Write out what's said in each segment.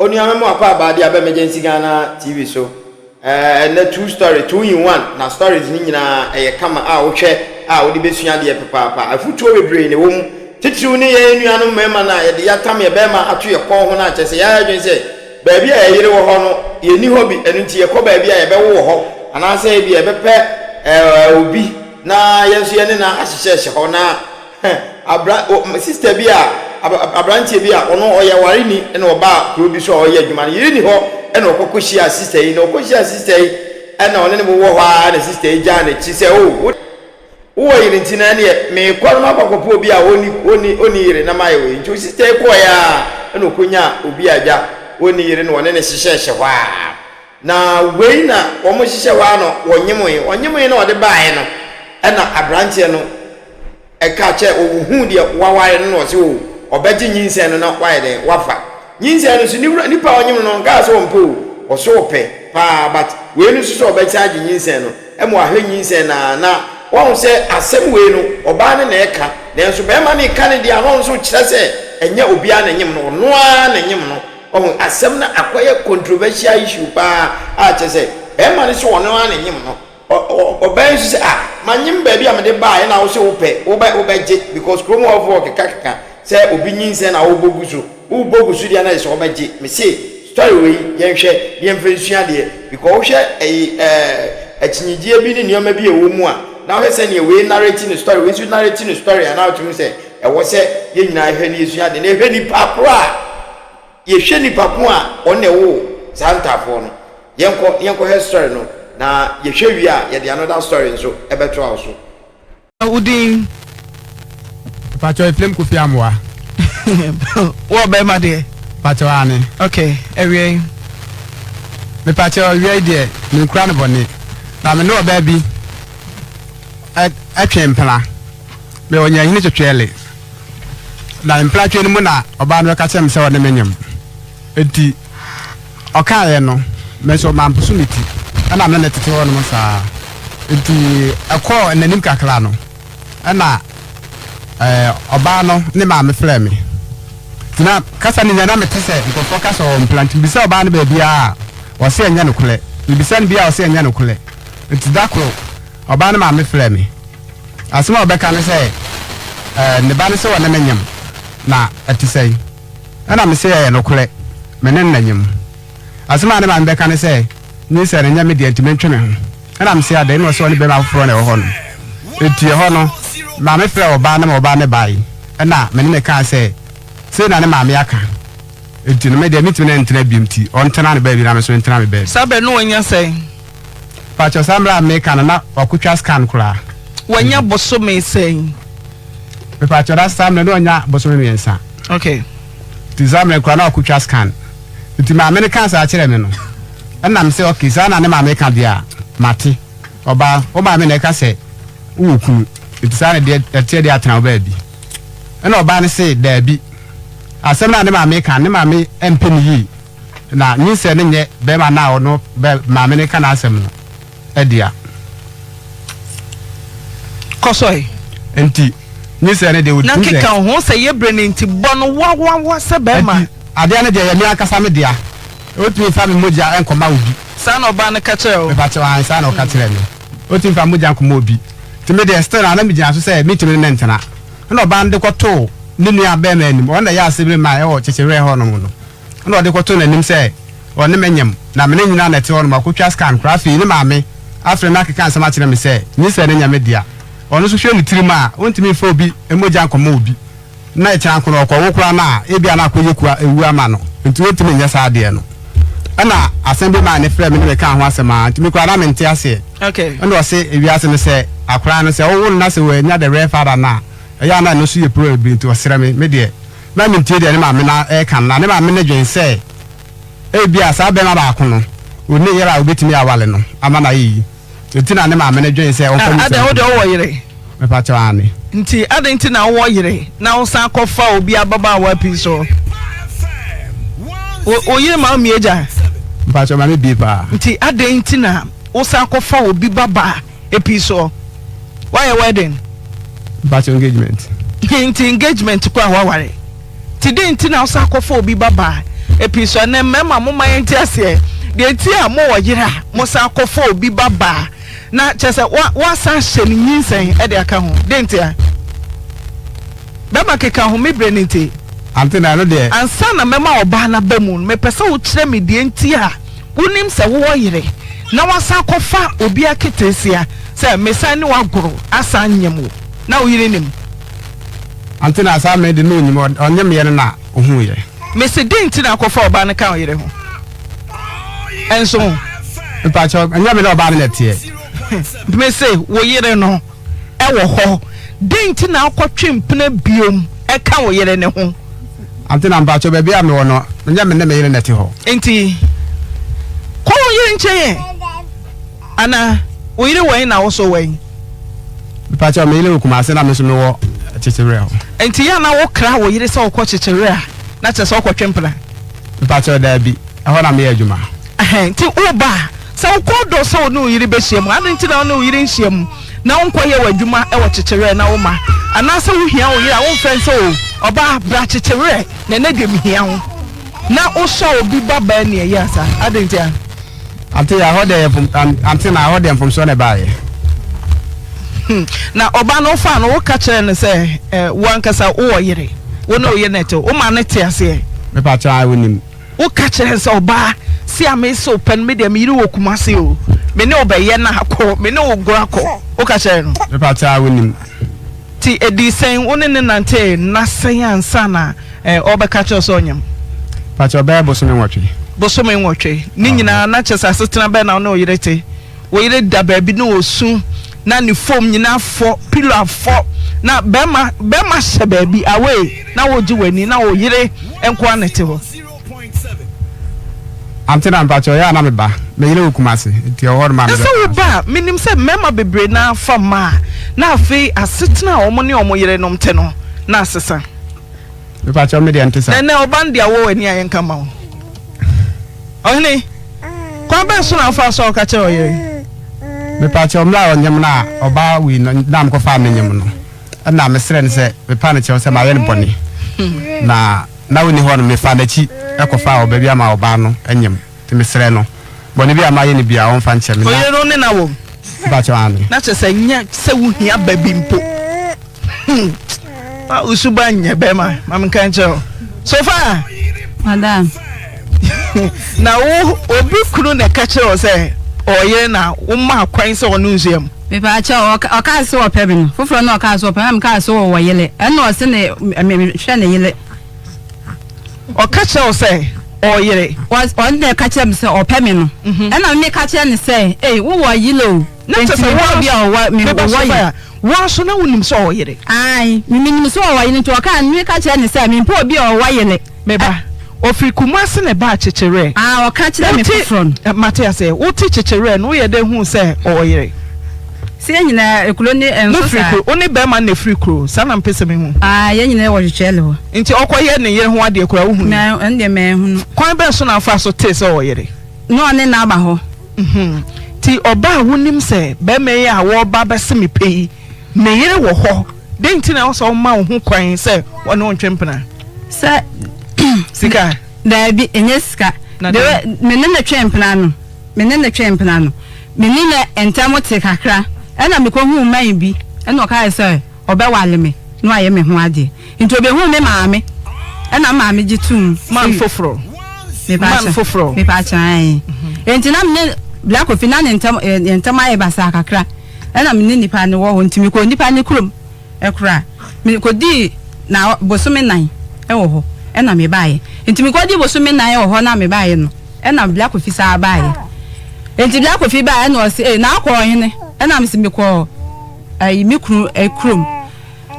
Onua me mo akɔ aba de aba Emergency Ghana TV so. Ɛɛ ɛnɛ two story, two in one, na stories ne nyinaa ɛyɛ kama a wohwɛ a wode bɛsua adeɛ papaapa. Afutuo bebree na ɛwɔ mu. Titiriw ne yɛn nuanom mmarima no a yɛde yɛatam yɛ bɛrima ato yɛ kɔn ho no a kyerɛ sɛ yɛayɛ adwene sɛ baabi a yɛyere wɔ hɔ no yɛnni hɔ bi, ɛno nti yɛkɔ baabi a yɛbɛwo wɔ hɔ anaasɛ ebi yɛbɛpɛ ɛɛ obi na yɛn nso yɛne no ahyehyɛhyɛ hɔ na Abra o sister bi a aberanteɛ bi a ɔno ɔyɛ wareni na ɔbaa kuro bi so a ɔyɛ adwuma no yere ni hɔ ɛna ɔkɔ kɔhyia sister yi na ɔkɔhyia sister yi ɛna ɔne ne wowɔ hɔ ara na sister yi gyaa n'akyi sɛ o wowɔ yere nti na ɛneɛ meekɔ no makɔ akɔpɛ obi a ɔni ɔni ɔni yere na mayɛ wei nti sister yi kɔɔeɛ a ɛna ɔkɔnya obi a agya ɔni yere na ɔne ne hyehyɛhyɛ hɔ a na wei na wɔn hyehyɛ hɔ a na wɔnyemoe ɔnyemoe na ɔde baeɛ no ɛna aberanteɛ no Ɛka kyɛ ohuu deɛ waware no na ɔse oo ɔbɛgye nyinsɛn no na wayɛ dɛn wafa nyinsɛn no so ne wura nipa a ɔnyem no no ɔnkaa sɛ ɔmpɛ oo ɔse ɔpɛ paa but wei no nso sɛ ɔbɛsan agye nyinsɛn no ɛma wahwɛ nyinsɛn no aa na wahu sɛ asɛm wei no ɔbaa no na ɛka nanso bɛɛma no reka ne deɛ a na ɔno nso kyerɛ sɛ ɛnyɛ obiara na ɛnyem no ɔno ara na ɛnyem no wahu asɛm no akɔyɛ controversial issue paa a kyerɛ sɛ bɛɛma no sɛ ɔno ara na ɛnyem no Ɔbaa yi nso sɛ ah manyem baabi a mede baeɛ na wo se wopɛ wobɛ wobɛgye because kurom hɔfoɔ kekakeka sɛ obi nyinsɛn na wobɔ gu so wobɔ gu so deɛ na yɛ sɛ wobɛgye mese story wei yɛnhwɛ na yɛmfa nsua adeɛ because wohwɛ ɛyi ɛɛ akyinnyegyeɛ bi ne nneɛma bi a ɛwɔ mu a na wohwɛ sɛdeɛ wei narrate ne story wei nso narrate ne story a na wotumi sɛ ɛwɔ sɛ yɛn nyinaa hwɛ na yɛsua adeɛ na yɛhwɛ nipa korɔ a Yɛhwɛ nipa ko a ɔno na ɛwoo saa ntaafoɔ no. Yɛnkɔ na yɛnkɔhwɛ story no na yɛhwɛ wie a yɛde another story nso bɛtoa wo so. Wo din? Pakyɛw Ephraim Kofi Amoah. Wɔ bɛrima deɛ? Pakyɛw aane. Ok, awia yi. Mepakyɛw awia yi deɛ menkura no bɔne na me ne ɔbaa bi ɛtwe mpena. Mewɔ Nyanyini Twetwɛle. Na mpratwe no mu na ɔbaa no bɛka kyerɛɛ me sɛ ɔne me nyem. Enti ɔkaeɛ no, me nso mamposo me ti, ɛna me ne no tete hɔnom saa. Enti ɛkɔɔ n'anim kakra no, ɛna ɛɛ ɔbaa no ne maame frɛɛ me. Nti na kasa no nyinaa na mete sɛ nkurɔfoɔ ka sɛ ɔwɔ mpena. Nti mebisa ɔbaa no baabiara a, ɔse ɛnyɛ nokorɛ. Mebisa no biara a, ɔse ɛnyɛ nokorɛ. Nti da koro, ɔbaa no maame frɛɛ me. Asɛm a ɔbɛka ne sɛ, Ɛɛ, ne ba no sɛ ɔne me nyem, na ɛte sɛn? Ɛnna mise, Ɛyɛ nokorɛ, me ne no na nyem. Asɛm a ne maame bɛka ne sɛ, Nyinsɛn no nyɛ me dea nti mentwe me ho. Ɛnna mise, Adɛn? Ɛnna ɔse ɔne barima foforɔ na ɛwɔ hɔ nom. Enti ɛhɔ no, maame frɛɛ ɔbaa no ma ɔbaa no bae, ɛnna me ne no kaa sɛ, Sei na ne maame aka, enti no me deɛ mentumi ne no ntena bio nti ɔntena ne baabi na me nso mentena me baabi. Saa berɛ no na wanya sɛn? Pakyɛw saa mmerɛ a meka no na wakotwa scan koraa. Wanya bosome sɛn? Mepakyɛw na saa mmerɛ no wanya bosome miɛnsa. Okay. Nti saa mmerɛ koraa na wakotwa scan. Nti maame no kaa saa kyerɛ me no ɛna me sɛ okay saa na ne maame ka deɛ a mate. Ɔbaa wo maame na ɛka sɛ wowɔ kunu nti saa na deɛ ɛteɛ deɛ atena wo baabi. Ɛna ɔbaa no se daabi asɛm no a ne maame ka no ne maame ɛmpɛ no yie. Na nyinsɛn no nyɛ bɛrima no a ɔno bɛ maame no reka n'asɛm no dea. Kɔ so ɛ. Nti nyinsɛn no deɛ ɔtumi sɛ. Na keka wo ho sɛ yɛ berɛ no nti bɔ no wawawa sɛ bɛrima. Nti adeɛ no deɛ ɛyɛ me ankasa me dea. Ɔtumi mfa me mogya nkɔma obi. Saa na ɔbaa no ka kyerɛɛ wo? Mepa kyɛw, aane saa na ɔka kyerɛɛ me. Ɔtumi mfa mogya nkɔma obi. Nti me deɛ still a na megyina so sɛ mentumi ne no ntena. Ɛna ɔbaa no de kɔtoo ne nua bɛrima anim, ɔno na ɛyɛ asɛm mae ɛwɔ kyekyewerɛ hɔ nom no. Ɛna ɔde kɔtoo n'anim sɛ ɔne me nyem, na me ne nyina na ɛte hɔ nom, wakɔtwa scan koraa. Afei ne maame afrɛ me akeka nsɛm akyerɛ me sɛ nyinsɛn no nyɛ me dea. Ɔno nso hwɛ ne tirim a, ɔntumi mfa obi mogya nkɔma obi, na ɛkyena nko no ɔkɔwo koraa no a, ebia na akɔyɛ kua awu ama no, nti ɔntumi nyɛ saa adeɛ no. Ɛna asɛm bi maa ne frɛɛ me ne me kaa ho asɛm ara, nti me koraa na mente aseɛ. Ɛna ɔse ewiase no sɛ akwadaa no sɛ wowo no na sɛ wannya the real father no a, ɛyɛ a na ɛno nso yɛ problem bebree, nti ɔsrɛ me, me deɛ na mentie deɛ ne maame no reka no, na ne maame no dwen sɛ ebia saa barima baako no, ɔnni yere a ɔbɛtumi aware no ama no ayɛ yi. Nti na ne maame no dwen sɛ ɔmfa ne Adɛn, sika wo deɛ wowɔ yere? Mepa kyɛw, aane. Nti adɛn nti na wowɔ yere na wosan kɔfa obi ababaawa pii so? Wo wo yere ma wo mmie gya? Mepa kyɛw, ma me bie paa. Nti adɛn nti na wosan kɔfa obi babaa pii soɔ? Woayɛ wedding? Mepa kyɛw, engagement. Nti engagement kɔ a woaware? Nti dɛn nti na wosan kɔfa obi babaa? Epi so ɛnɛ mmarima mo ma yɛn ti aseɛ deɛ nti a mo wɔ yere a mo san kɔfa obi ba baa na kyerɛ sɛ wa wasan ahyɛ no nyinsɛn ɛde aka ho deɛ nti a bɛma keka ho me brɛ no nti. Ante na ɛno deɛ. Ansa na mɛma ɔbaa no aba mu no mepɛ sɛ wokyerɛ me deɛ nti a wonim sɛ wowɔ yere na wasan akɔfa obi aketeesia sɛ mesan ne wo agoro asan nyem wo na wo yere nim. Ante na saa me de na onyim ɔnyem yɛ no na ohuu yɛ. Mese den nti na akɔfa ɔbaa no ka ɔyere ho ɛnso ho. Mpakyɛw ɛnyɛ me ne ɔbaa no na ɛteɛ. Mese wo yere no ɛwɔ hɔ den nti na akɔtwe mpena biom ɛka wo yere no ho. Ante na mpakyɛw baabi a mewɔ no ɛnyɛ me ne me yere na ɛte hɔ. Nti kɔ wo yere nkyɛn ɛ. Ana wo yere wɔ he na wo so wɔ he? Mepakyɛw, me yere wɔ Kumase na me nso mewɔ Kyekyewerɛ hɔ. Nti yɛ a na wokra wo yere sɛ wokɔ Kyekyewerɛ a, na kyerɛ sɛ wokɔtwe mpena? Mepakyɛw, daabi. Ɛhɔ na meyɛ adwuma. Ɛhɛn, nti woba a, sɛ wo kɔn dɔ sɛ wo ne wo yere bɛhyia mu a, adɛn nti na wo ne wo yere nhyia mu na wonkɔyɛ w'adwuma wɔ Kyekyewerɛ na woma? Anaasɛ wohia wo yere a, womfrɛ no sɛ, O ɔbaa, bra Kyekyewerɛ na ɛnnɛ deɛ mehia wo. Na wosɔ obi babaa ani ɛyɛ asa, adɛn nti a? Ante ɛhɔ deɛ yɛ mfom ante na ɛhɔ deɛ mfomsoɔ na ɛbaeɛ. Hmm. Na ɔba no wofaa no woka kyerɛɛ no sɛ eh, wo ankasa wowɔ yere wo ne wo yere na ɛte woma no te aseɛ. Mepa kyɛw a wonim. Woka kyerɛ no sɛ ɔbaa si a mese wo pɛ no me deɛ me yere wɔ Kumase o me ne wo bɛyɛ no akɔ me ne wo goro akɔ woka kyerɛ no. Mepa kyɛw a wonim. Nti ɛdii sɛn wo ne no nantee nna sɛn ansa na eh, ɔrebɛka kyerɛ wo sɛ ɔnyem? Pakyɛ ɔbɛyɛ bosome nwɔtwe. Bosome nwɔtwe. Ne nyinaa na kyerɛ sɛ asetena bɛn na wo ne wo yere te? Wo yere da baabi na ɔsu na ne fom nyinaa afɔ, pillow afɔ, na bɛrima bɛrima hyɛ baabi away na wogye w'ani na wo yere nko ara na ɛte hɔ. Ante na mpakyɛ ɔyɛ a na me ba, me yere wɔ Kumasi nti ɔwɔ hɔ nom a me Na bɛ sɛ wo ba a, menim sɛ mmarima bebree no ara fa mmaa a na afei asetena a wɔn ne wɔn yerenom te no na asesa. Mepakyɛw me deɛ nte saa. Na ɛnɛ ɔba no deɛ awɔ w'ani a yɛnka mma wo. Ɔhene, kwan bɛn so na wofaa so a woka kyerɛɛ ɔyere? Mepakyɛw mmerɛ a ɔnyem no a ɔbaa wei no na mekɔfaa me nyem no ɛna mesrɛ no sɛ mepa no kyɛw sɛ mayɛ no bɔne na na ɔnni hɔ no mefaa n'akyi kɔfaa ɔbaa bi ama ɔbaa no nyem nti mesrɛ no bɔne bi a mayɛ no biara ɔmfa nkyɛ me na Ɔyere no ne no awo? Mepakyɛw aane. Na kyerɛ sɛ nyɛ sɛ wohia ba bi mpo. Hmm. Ah, wo suban nyɛ bɛrima ma menka nkyerɛ wo so far. Madam. Na wo obi kunu na ɛka kyerɛ wo sɛ ɔyere na woma kwan sɛ ɔne nhyia mu. Mepaakyɛ ɔkaa sɛ ɔpɛ me no foforɔ na ɔkaa sɛ ɔpɛ me na mekaa sɛ ɔwɔ yele ɛna ɔse ne mehwɛ ne yele. Ɔka kyerɛ wo sɛ ɔyere. Ɔno na ɛka kyerɛ me sɛ ɔpɛ me no ɛna meka kyerɛ ne sɛ ei wowɔ yele o. Na kyerɛ sɛ wo ara bi a ɔwɔ me meba wɔ so yere. a, wo ara nso na wonim sɛ ɔwɔ yere. Ae, me menim sɛ ɔwɔ yere nti ɔkaa no, meka kyerɛɛ no sɛ mempɛ obi a ɔwɔ yere. Meba, ɔfiri Kumasi na ɛbaa Kyekyereɛ. Ae, ɔka kyerɛɛ me Wote, foforɔ no. mate aseɛ, wote Kyekyereɛ no, woyɛ dɛn huu sɛ ɔwɔ yere? Sɛ yɛn nyinaa, kuro ne ɛnso Mofiri saa. kuro, wo ne barima no na ɛfiri kuro, saa na mepɛ sɛ mehu. Ae, yɛn nyinaa wɔ Kyekyereɛ hɔ. Nti ɔkɔyɛ ne yere ho adeɛ koraa wohui? Mɛ, ɛno deɛ manhunu. Kwan bɛn so na wofaa so tee sɛ ɔwɔ yere? Na ɔne no aba hɔ. Nti ɔbaa a wonim sɛ barima yi a wɔreba abɛse me pɛ yi, ne yere wɔ hɔ, dɛn nti na ɛwɔ sɛ woma wo ho kwan sɛ ɔne wo ntwe mpena? Sɛ. Sika? Daabi, ɛnyɛ sika. Na dɛn? Me ne no twee mpena no, me ne no twee mpena no, me ne no ntam te kakra, ɛna mekɔhuu man bi, ɛna ɔkae sɛ ɔbɛware me na wayɛ me ho adeɛ. Nti ɔbɛhuu me maame, ɛna me maame gye toom. Man foforɔ. Man foforɔ. Mepaakyɛ ae. Nti na me ne Bla Kofi na ne ntam eh, yɛn ntam ayɛ basaa kakra. Ɛna me ne nipa no wɔ hɔ nti mekɔɔ nipa no kurom ɛkora. Mekɔdii na bosome nan ɛwɔ hɔ ɛna mebaeɛ. Nti mekɔdii bosome nan wɔ hɔ na mebaeɛ no ɛna Bla Kofi saa baeɛ. Nti Bla Kofi baeɛ ɛna ɔse eh na akɔ ɔhene ɛna mese mekɔɔ ɛyi me kunu kurom.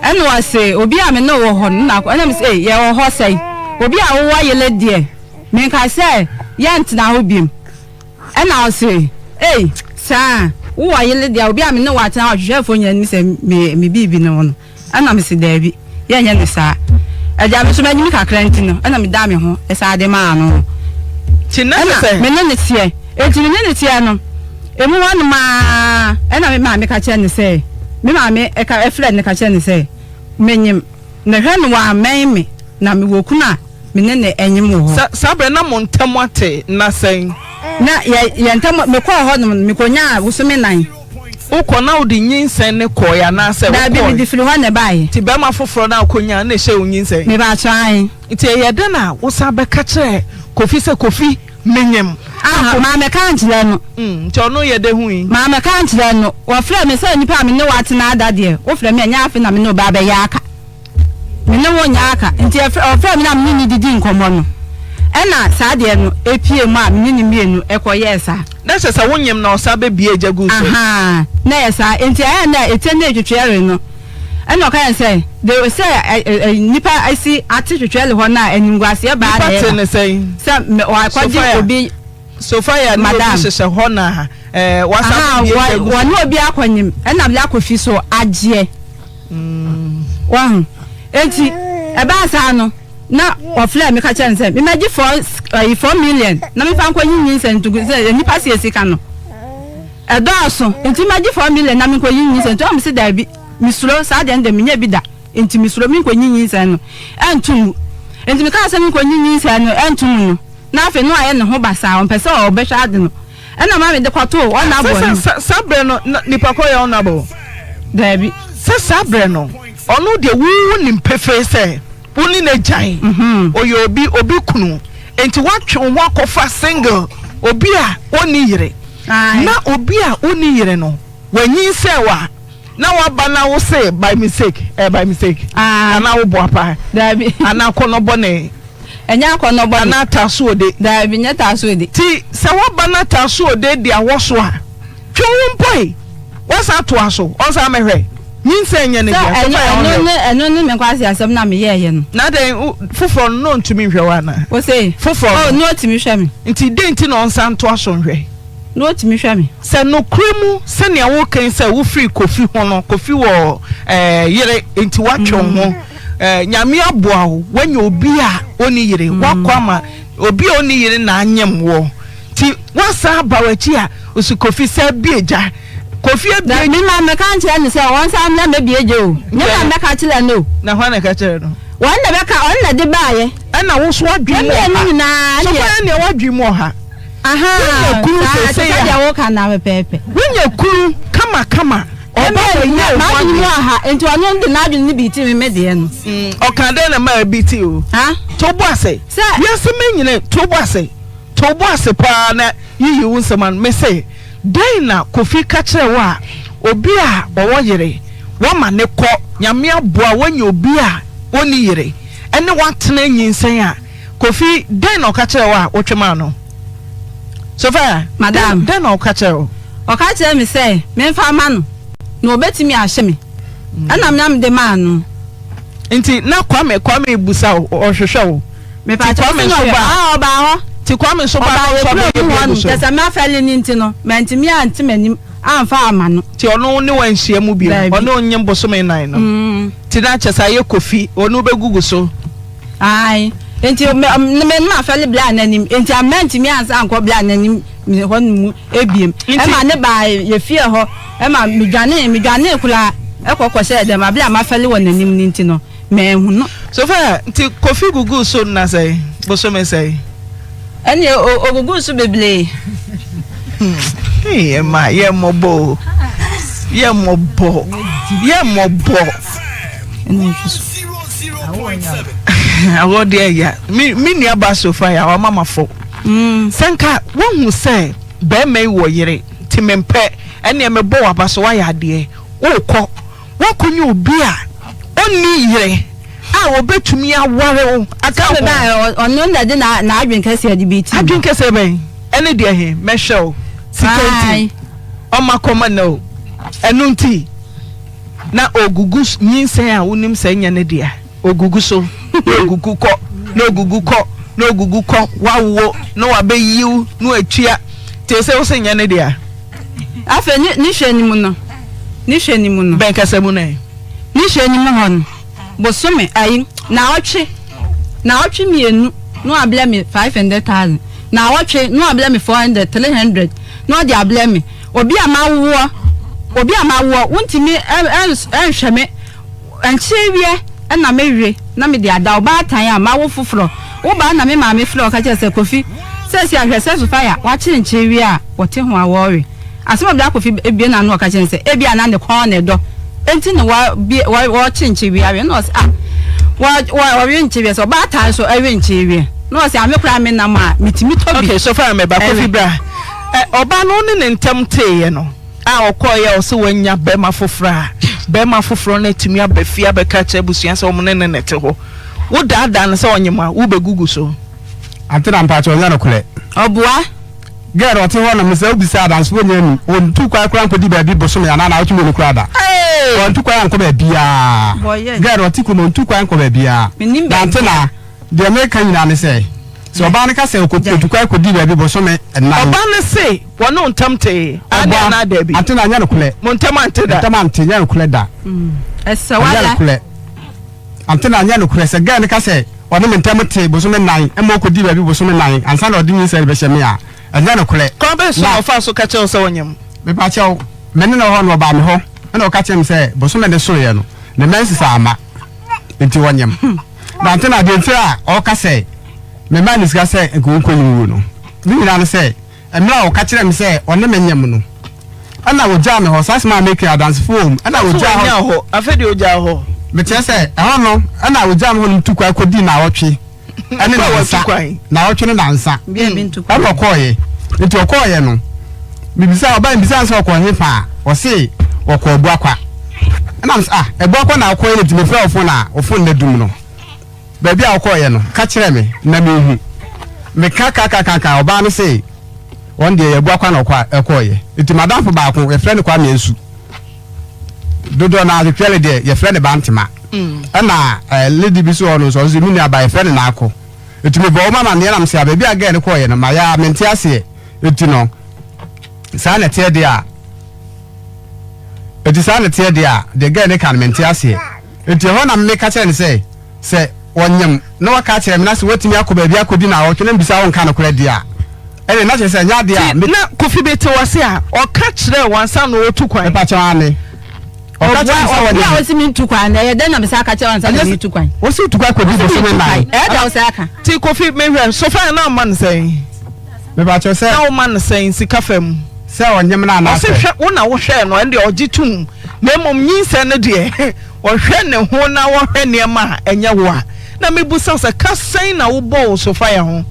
Ɛna ɔse, Obi a me ne wo wɔ hɔ no na akɔ. Ɛna mese, Ei, yɛwɔ hɔ sɛn? Obi a wowɔ yere deɛ, menka sɛ yɛntena hɔ biom. Ɛna ɔse, Ei, saa, wowɔ yere deɛ, obi a me ne wo atena hɔ, ahwehwɛfoɔ nyinaa nim sɛ me, me biribi ne wo no. Ɛna mese, Daabi, yɛnyɛ no saa. Agya, me nso m'anyini kakra nti no, ɛna medaa me ho saa de maa no. Nti na kyerɛ Ɛna sɛ. me ne no teɛ. Enti me ne no teɛ no, emu hɔnom ara, ɛna me maame ka kyerɛɛ no sɛ, me maame ka frɛɛ no ka kyerɛɛ no sɛ, menyem, na hwɛ no wammɛn me, na mewɔ kunu a. Me ne no nyem wɔ hɔ. Sa saa berɛ na mo ntam ate nna sɛn? Na yɛ yɛn ntam, mekɔɔ hɔ nom no, mekɔnyaa bosome nan. Wokɔ na wode nyinsɛn no kɔeɛ anaasɛ Daabi, wokɔeɛ? mede firi hɔ na ɛbaeɛ. Nti barima foforɔ no a wokɔnyaa no na ɛhyɛɛ wo nyinsɛn? Mepakyɛw, aane. Nti ɛyɛɛ dɛn na wosan bɛka kyerɛɛ Kofi sɛ, Kofi, menyem? Aha, mammɛka ankyerɛ no. Mm, nti ɔno yɛ dɛ hui? Mammɛka ankyerɛ no. Wɔfrɛɛ me sɛ nipa a me ne wo atena ada deɛ, wofrɛ me a, ɛnyɛ afe na me ne wo ba abɛyɛ aka. Me ne wo nyɛ aka. Nti ɔfrɛɛ me na me ne no didii nkɔmmɔ no, ɛna saa deɛ no ɛpuee mu a me ne no mmienu kɔyɛɛ saa. Na kyerɛ sɛ wonyem na ɔsan bɛbie gya guu so? Ahaa, na ɛyɛ saa. Nti ɛyɛ na ɛtɛ ne twetweɛre no, ɛna ɔka yɛn sɛ, de sɛ nnipa asi ate twetweɛre hɔ no a, animguaseɛ baa na Nnipa te ɛba. ne sɛn? Sɛ wakɔgye obi. Sophia ne obi hyehyɛ hɔ na wasan bɛbie gya gu so. Wɔne obi akɔnyem ɛna de akɔ fi so agyeɛ. Wahu? Enti, ɛbaa saa no, na ɔfrɛɛ me ka kyerɛɛ me sɛ, memmɛgye four, ɛyi, 4 million na memfa nkɔyi nyinsɛn nto gu sɛ nnipa sie sika no. Ɛdɔɔso, enti mɛgye 4 million na menkɔyi nyinsɛn nto. Ɛna mese daabi, mesuro, saa deɛ no deɛ menyɛ bi da, enti mesuro menkɔyi nyinsɛn no ɛnto mu. Enti mekaa sɛ menkɔyi nyinsɛn no ɛnto mu no, na afei na wayɛ ne ho basaa, ɔmpɛ sɛ ɔbɛhwɛ ade no. Ɛna maame de kɔtoo ɔnabɔ Sɛ anim. sɛ saa berɛ no na nipa kɔ yɛ ɔnabɔ? Daabi. Sɛ saa berɛ no ɔno deɛ wo wonim pefee sɛ wo ne no agyae, ɔyɛ obi obi kunu, enti woatwe wo ho akɔfa single obi a ɔnni yere, Ae. na obi a ɔnni yere no wanyinsɛn wo a, na waba na wo se by mistake, ɛyɛ by mistake, Ae. anaa wo boapa, Daabi. anaa akɔnnɔ bɔne. Ɛnyɛ akɔnnɔ bɔne. Anaa taasoode. Daabi, nyɛ taasoode. Nti sɛ woaba na taasoode di awɔ so a, twe wo ho mpo e! Woasan atoa so, ɔnsan mmɛhwɛ. Nyinsɛn nyɛ ne Sɛ dea, ɛno, so fa yɛ ɛno ɔnhwɛ. ne, ɛno ne me nkwaseasɛm no a meyɛeɛ no. Na adɛn, wo, foforɔ no, na ɔntumi nhwɛ wo anaa? Wo se? Foforɔ Oh, no. na ɔtumi hwɛ me. Nti dɛn nti na ɔnsan ntoa so nhwɛ? Na ɔtumi hwɛ me. Sɛ nokorɛ mu sɛnea woreka yi sɛ wofiri Kofi ho no, Kofi wɔ eh, yere nti woatwe wo ho eh, Nyame aboa wo woanya obi a ɔnni yere, woakɔ ama obi a ɔnni yere na anyem woɔ nti woasan aba w'akyi a, ɔsi Kofi sɛ bie gya, Kofi abie. Na me ma mɛka nkyerɛ no sɛ ɔnsan mmra mmɛbie gya o, nyɛ ma mɛka kyerɛ no o. Na hwan na ɛka kyerɛ no? Wɔn na bɛka, ɔno na ɛde baeɛ. Ɛna wo nso w'adwene mu Yɛn ɔha. mmienu nyinaa So deɛ. kwan nea w'adwene mu ɔha. Ahaa, Wonya kunu saa, te seesei sɛ a. deɛ woka no ara pɛpɛɛpɛ. Wonya kunu kamakama. Ɔba Ɛmɛ, bɛyɛ wo ho m'adwene mu adeɛ. ɔha, nti ɔno de n'adwene no bi ti me me deɛ no. Mm, ɔka dɛn na maa bi ti o? Ha? To bo ase. Sɛ. Wiase manyini, to bo ase. To bo ase paa na yiyi wo nsɛm ano. Mese, dɛn na Kofi ka kyerɛɛ wo a obi a ɔwɔ yere, woama no kɔ, Nyame aboa wo woanya obi a ɔnni yere ɛne wo atena anyinsɛn a, Kofi, dɛn na ɔka kyerɛɛ wo a wotwe maa no? Sophia, Madam. dɛn na ɔka kyerɛɛ wo? Ɔka kyerɛɛ me sɛ memfa mma no na ɔbɛtumi ahyɛ me. Ɛna me na mede maa no. Nti na Kwame, Kwame bisa wo, ɔhwehwɛ wo. Mepa Nti kyɛw, Kwame ɔse na nso ɔhwɛ, ba. ah, ɔbaa hɔ. Nti Kwame nso ba Ɔbaa na yɛ ɔnso kurom abɛyɛ bi hɔ agu nom, so. kyerɛ sɛ mafɛle no nti no, mantumi ante m'anim amfa amma no. Nti ɔno ne wo anhyia mu bio? Daabi. Ɔne wo nyem bosome nnan no? Nti na kyerɛ sɛ ayɛ Kofi, ɔne wo bɛgugu so. Ae, enti me me no mafɛle bla n'anim, enti a mantumi ansan ankɔ bla n'anim hɔ no mu ebiem. Ɛma ne baa yɛ fie hɔ, ɛma medwanee, medwanee koraa ɛkɔ kɔhyɛɛ dɛm, abere a mafɛle wɔ n'anim no nti no, manhu no. Sophia, nti Kofi guguu so nna sɛn, bosome sɛn? Ɛnneɛ ɔguguu so bebree. Hey, Emma, yɛ mmɔbɔ o. Yɛ mmɔbɔ. Yɛ mmɔbɔ. Awɔ deɛ ya. Me me nua ba sofa ya wama ma fo. Mm. Sɛ nka wohu sɛ bɛrima yi wɔ yere nti mempɛ ɛnneɛ mebɔ waba so wayɛ adeɛ wokɔ Woakɔnya obi a ɔnni yere a ɔbɛtumi aware wo aka ho. Sɛ meba a, ɔno na ɛde n'adwene kɛseɛ de bi ti. Adwene kɛseɛ bɛn? Ɛne deɛ he? Mɛhwɛ wo. Sika nti, ɔma kɔma nnɛ o. Ɛno nti, na ɔgugu nyinsɛn a wonim sɛ ɛnyɛ ne dea. Ɔgugu so, na ɔgugu kɔ, na ɔgugu kɔ, na ɔgugu kɔ, wawo, na wabɛyi wo, na watua. Nti ɛsɛ wo sɛ nyɛ ne dea. Afei ne ne hwɛ no mu no, ne hwɛ no mu no. Bɛn kasa mu no ɛ? Ne hwɛ no mu hɔ no, bosome ayi, naawɔtwe, naawɔtwe mmienu na wabrɛ me 500,000, naawɔtwe na wabrɛ me 400, 300 na ɔde abrɛ me. Obi a mawoɔ, obi a mawoɔ, wontumi ɛnhwɛ me. Nkyere wiɛ na me we na me de ada ɔbaatan a mawo foforɔ. Wobaa na me maame frɛ ɔka kyerɛ sɛ Kofi seesei a hwɛ sɛ Sophia wakyere nkyerewie a wɔte ho a wɔrewe. Asɛm a Bra Kofi bue n'ano ɔka kyerɛ no sɛ ebia na ne kɔn na ɛdɔ nti na wabue wɔrekye nkyerewie awe na ɔse ah wɔ wɔ wɔwe nkyerewie sɛ ɔbaatan nso ɛwe nkyerewie na ɔse ah me koraa me nam a metumi tɔ bi Okay, Sophia meba Kofi ɛwe. bra. Ɛ ɔbaa no wo ne ne ntam teeɛ no a ɔkɔeɛ a ɔse wanya bɛrima foforɔ a bɛrima foforɔ no atumi aba fie abɛka akyerɛ abusua sɛ wɔn ne no na ɛte hɔ. Wo daadaa no sɛ ɔnyem a, wo bɛ gugu so. Ante na mpakyɛw ɔnyɛ nokorɛ. Ɔboa. Girl ɔte hɔ nom sɛ wobisa adansefoɔ nyɛ nim ɔntu kwan koraa nkɔdi baabi bosome anaa naawɔtwe mmienu koraa da ɔntu kwan ankɔ baabiaa girl ɔte kurom ɔntu kwan nkɔ baabiaa na ante na deɛ meka nyinaa ne sɛ sɛ ɔbaa no ka sɛ ɔtu kwan kɔdi baabi bosome nnan Ɔbaa no se wɔne wo ntam tee aane anaa daabi? Ante na nyɛ nokorɛ. Mo ntam ante da. Ntam ante nyɛ nokorɛ da. Ɛnyɛ nokorɛ. Ante na anyɛ nokorɛ sɛ girl no ka sɛ ɔne me ntam tee bosome nnan ma ɔkɔdii baabi bosome nnan ansa na ɔde nyinsɛn rebɛhyɛ me a, ɛnyɛ nokorɛ. Kwan bɛn so na ɔfaa so ka kyerɛɛ wo sɛ ɔnyem? Mepa kyɛw, me ne no wɔ hɔ no ɔbaa me hɔ na ɔka kyerɛɛ me sɛ bosome no soeɛ no ne menses amma nti ɔnyem. Na ante na deɛ nti a ɔka sɛ memaa no sika sɛ nka ɔnkɔyi wuo no ne nyinaa ne sɛ, Mmerɛ a ɔka kyerɛɛ me sɛ ɔne me nyem no, ɛna ɔgyaa me hɔ, saa asɛm a meka yi adansefo wɔ mu, ɛna ɔgyaa hɔ. Ɔnyaa hɔ, afei deɛ ɔgyaa hɔ. Mekyerɛ sɛ, ɛhɔ no, ɛna ɔgyaa me hɔ nom tu kwan kɔdii naawɔtwe ɛne nansa, naawɔtwe ne nansa, ɛna ɔkɔɔeɛ. Nti ɔkɔɔeɛ no, mebisa, ɔbaa mebisa no sɛ ɔkɔɔ hefa a, ɔse ɔkɔɔ Abuakwa. Ɛna mesɛ, ah, Abuakwa na ɔkɔɔeɛ no nti mefrɛ wo fon a, wo fon no adum no. Baabi a wokɔeɛ no, ka kyerɛ me na menhu. Meka kakakaka, ɔbaa no se ɔno deɛ Yɛabua kwan na ɔkɔeɛ. Nti m'adamfo baako, yɛfrɛ no Kwame Ansu. Dodoɔ no ara Twetwɛle deɛ, yɛfrɛ no Bantema. Ɛna lady bi nso wɔ hɔ no nso, ɔno nso me nuabaa, yɛfrɛ no Naako. Nti mebɔɔ wɔn amaneɛ na mese a baabi a girl no kɔeɛ no, mayɛ a mente aseɛ. Nti no, saa na ɛteɛ deɛ a, nti saa na ɛteɛ deɛ a, deɛ girl no ka no mente aseɛ. Enti ɛhɔ na meka kyerɛɛ no sɛ, Sɛ wɔnyem na wɔaka akyerɛ me na sɛ woatumi akɔ baabi akɔdi naawɔtwe na mebisa wo nka nokorɛ deɛ a, ɛnneɛ na kyerɛ sɛ ɛnyɛ adeɛ a Nti me. na Kofi bete wo ase a, ɔka kyerɛɛ wo ansa na ɔretu kwan? Mepa kyɛw, aane. Ɔka kyerɛɛ me sɛ Ɔboa, wɔnyem. ɔboa a ɔse mentu kwan no, ɛyɛ dɛn na mesan ka kyerɛ wo ansa na Ɛnyɛ sɛ meretu kwan? Wose wotu kwan kɔdi Wose bosome meretu nnan. kwan, ɛyɛ dɛn wo san ka? Nti Kofi, mehwɛ, Sophia na woma no sɛn? Mepa kyɛw, sɛ. Na woma no sɛn sika fam? Sɛ ɔnyem no anaasɛ. Ɔse hwɛ, wo na wohwɛɛ no, ɛndeɛ ɔgye tom, na mmom nyinsɛn no deɛ, Ɔhwɛ ne ho na ɔhwɛ nneɛma a ɛnyɛ wo a, na mebisa sɛ, ka sɛn na wobɔɔ wo Sophia ho?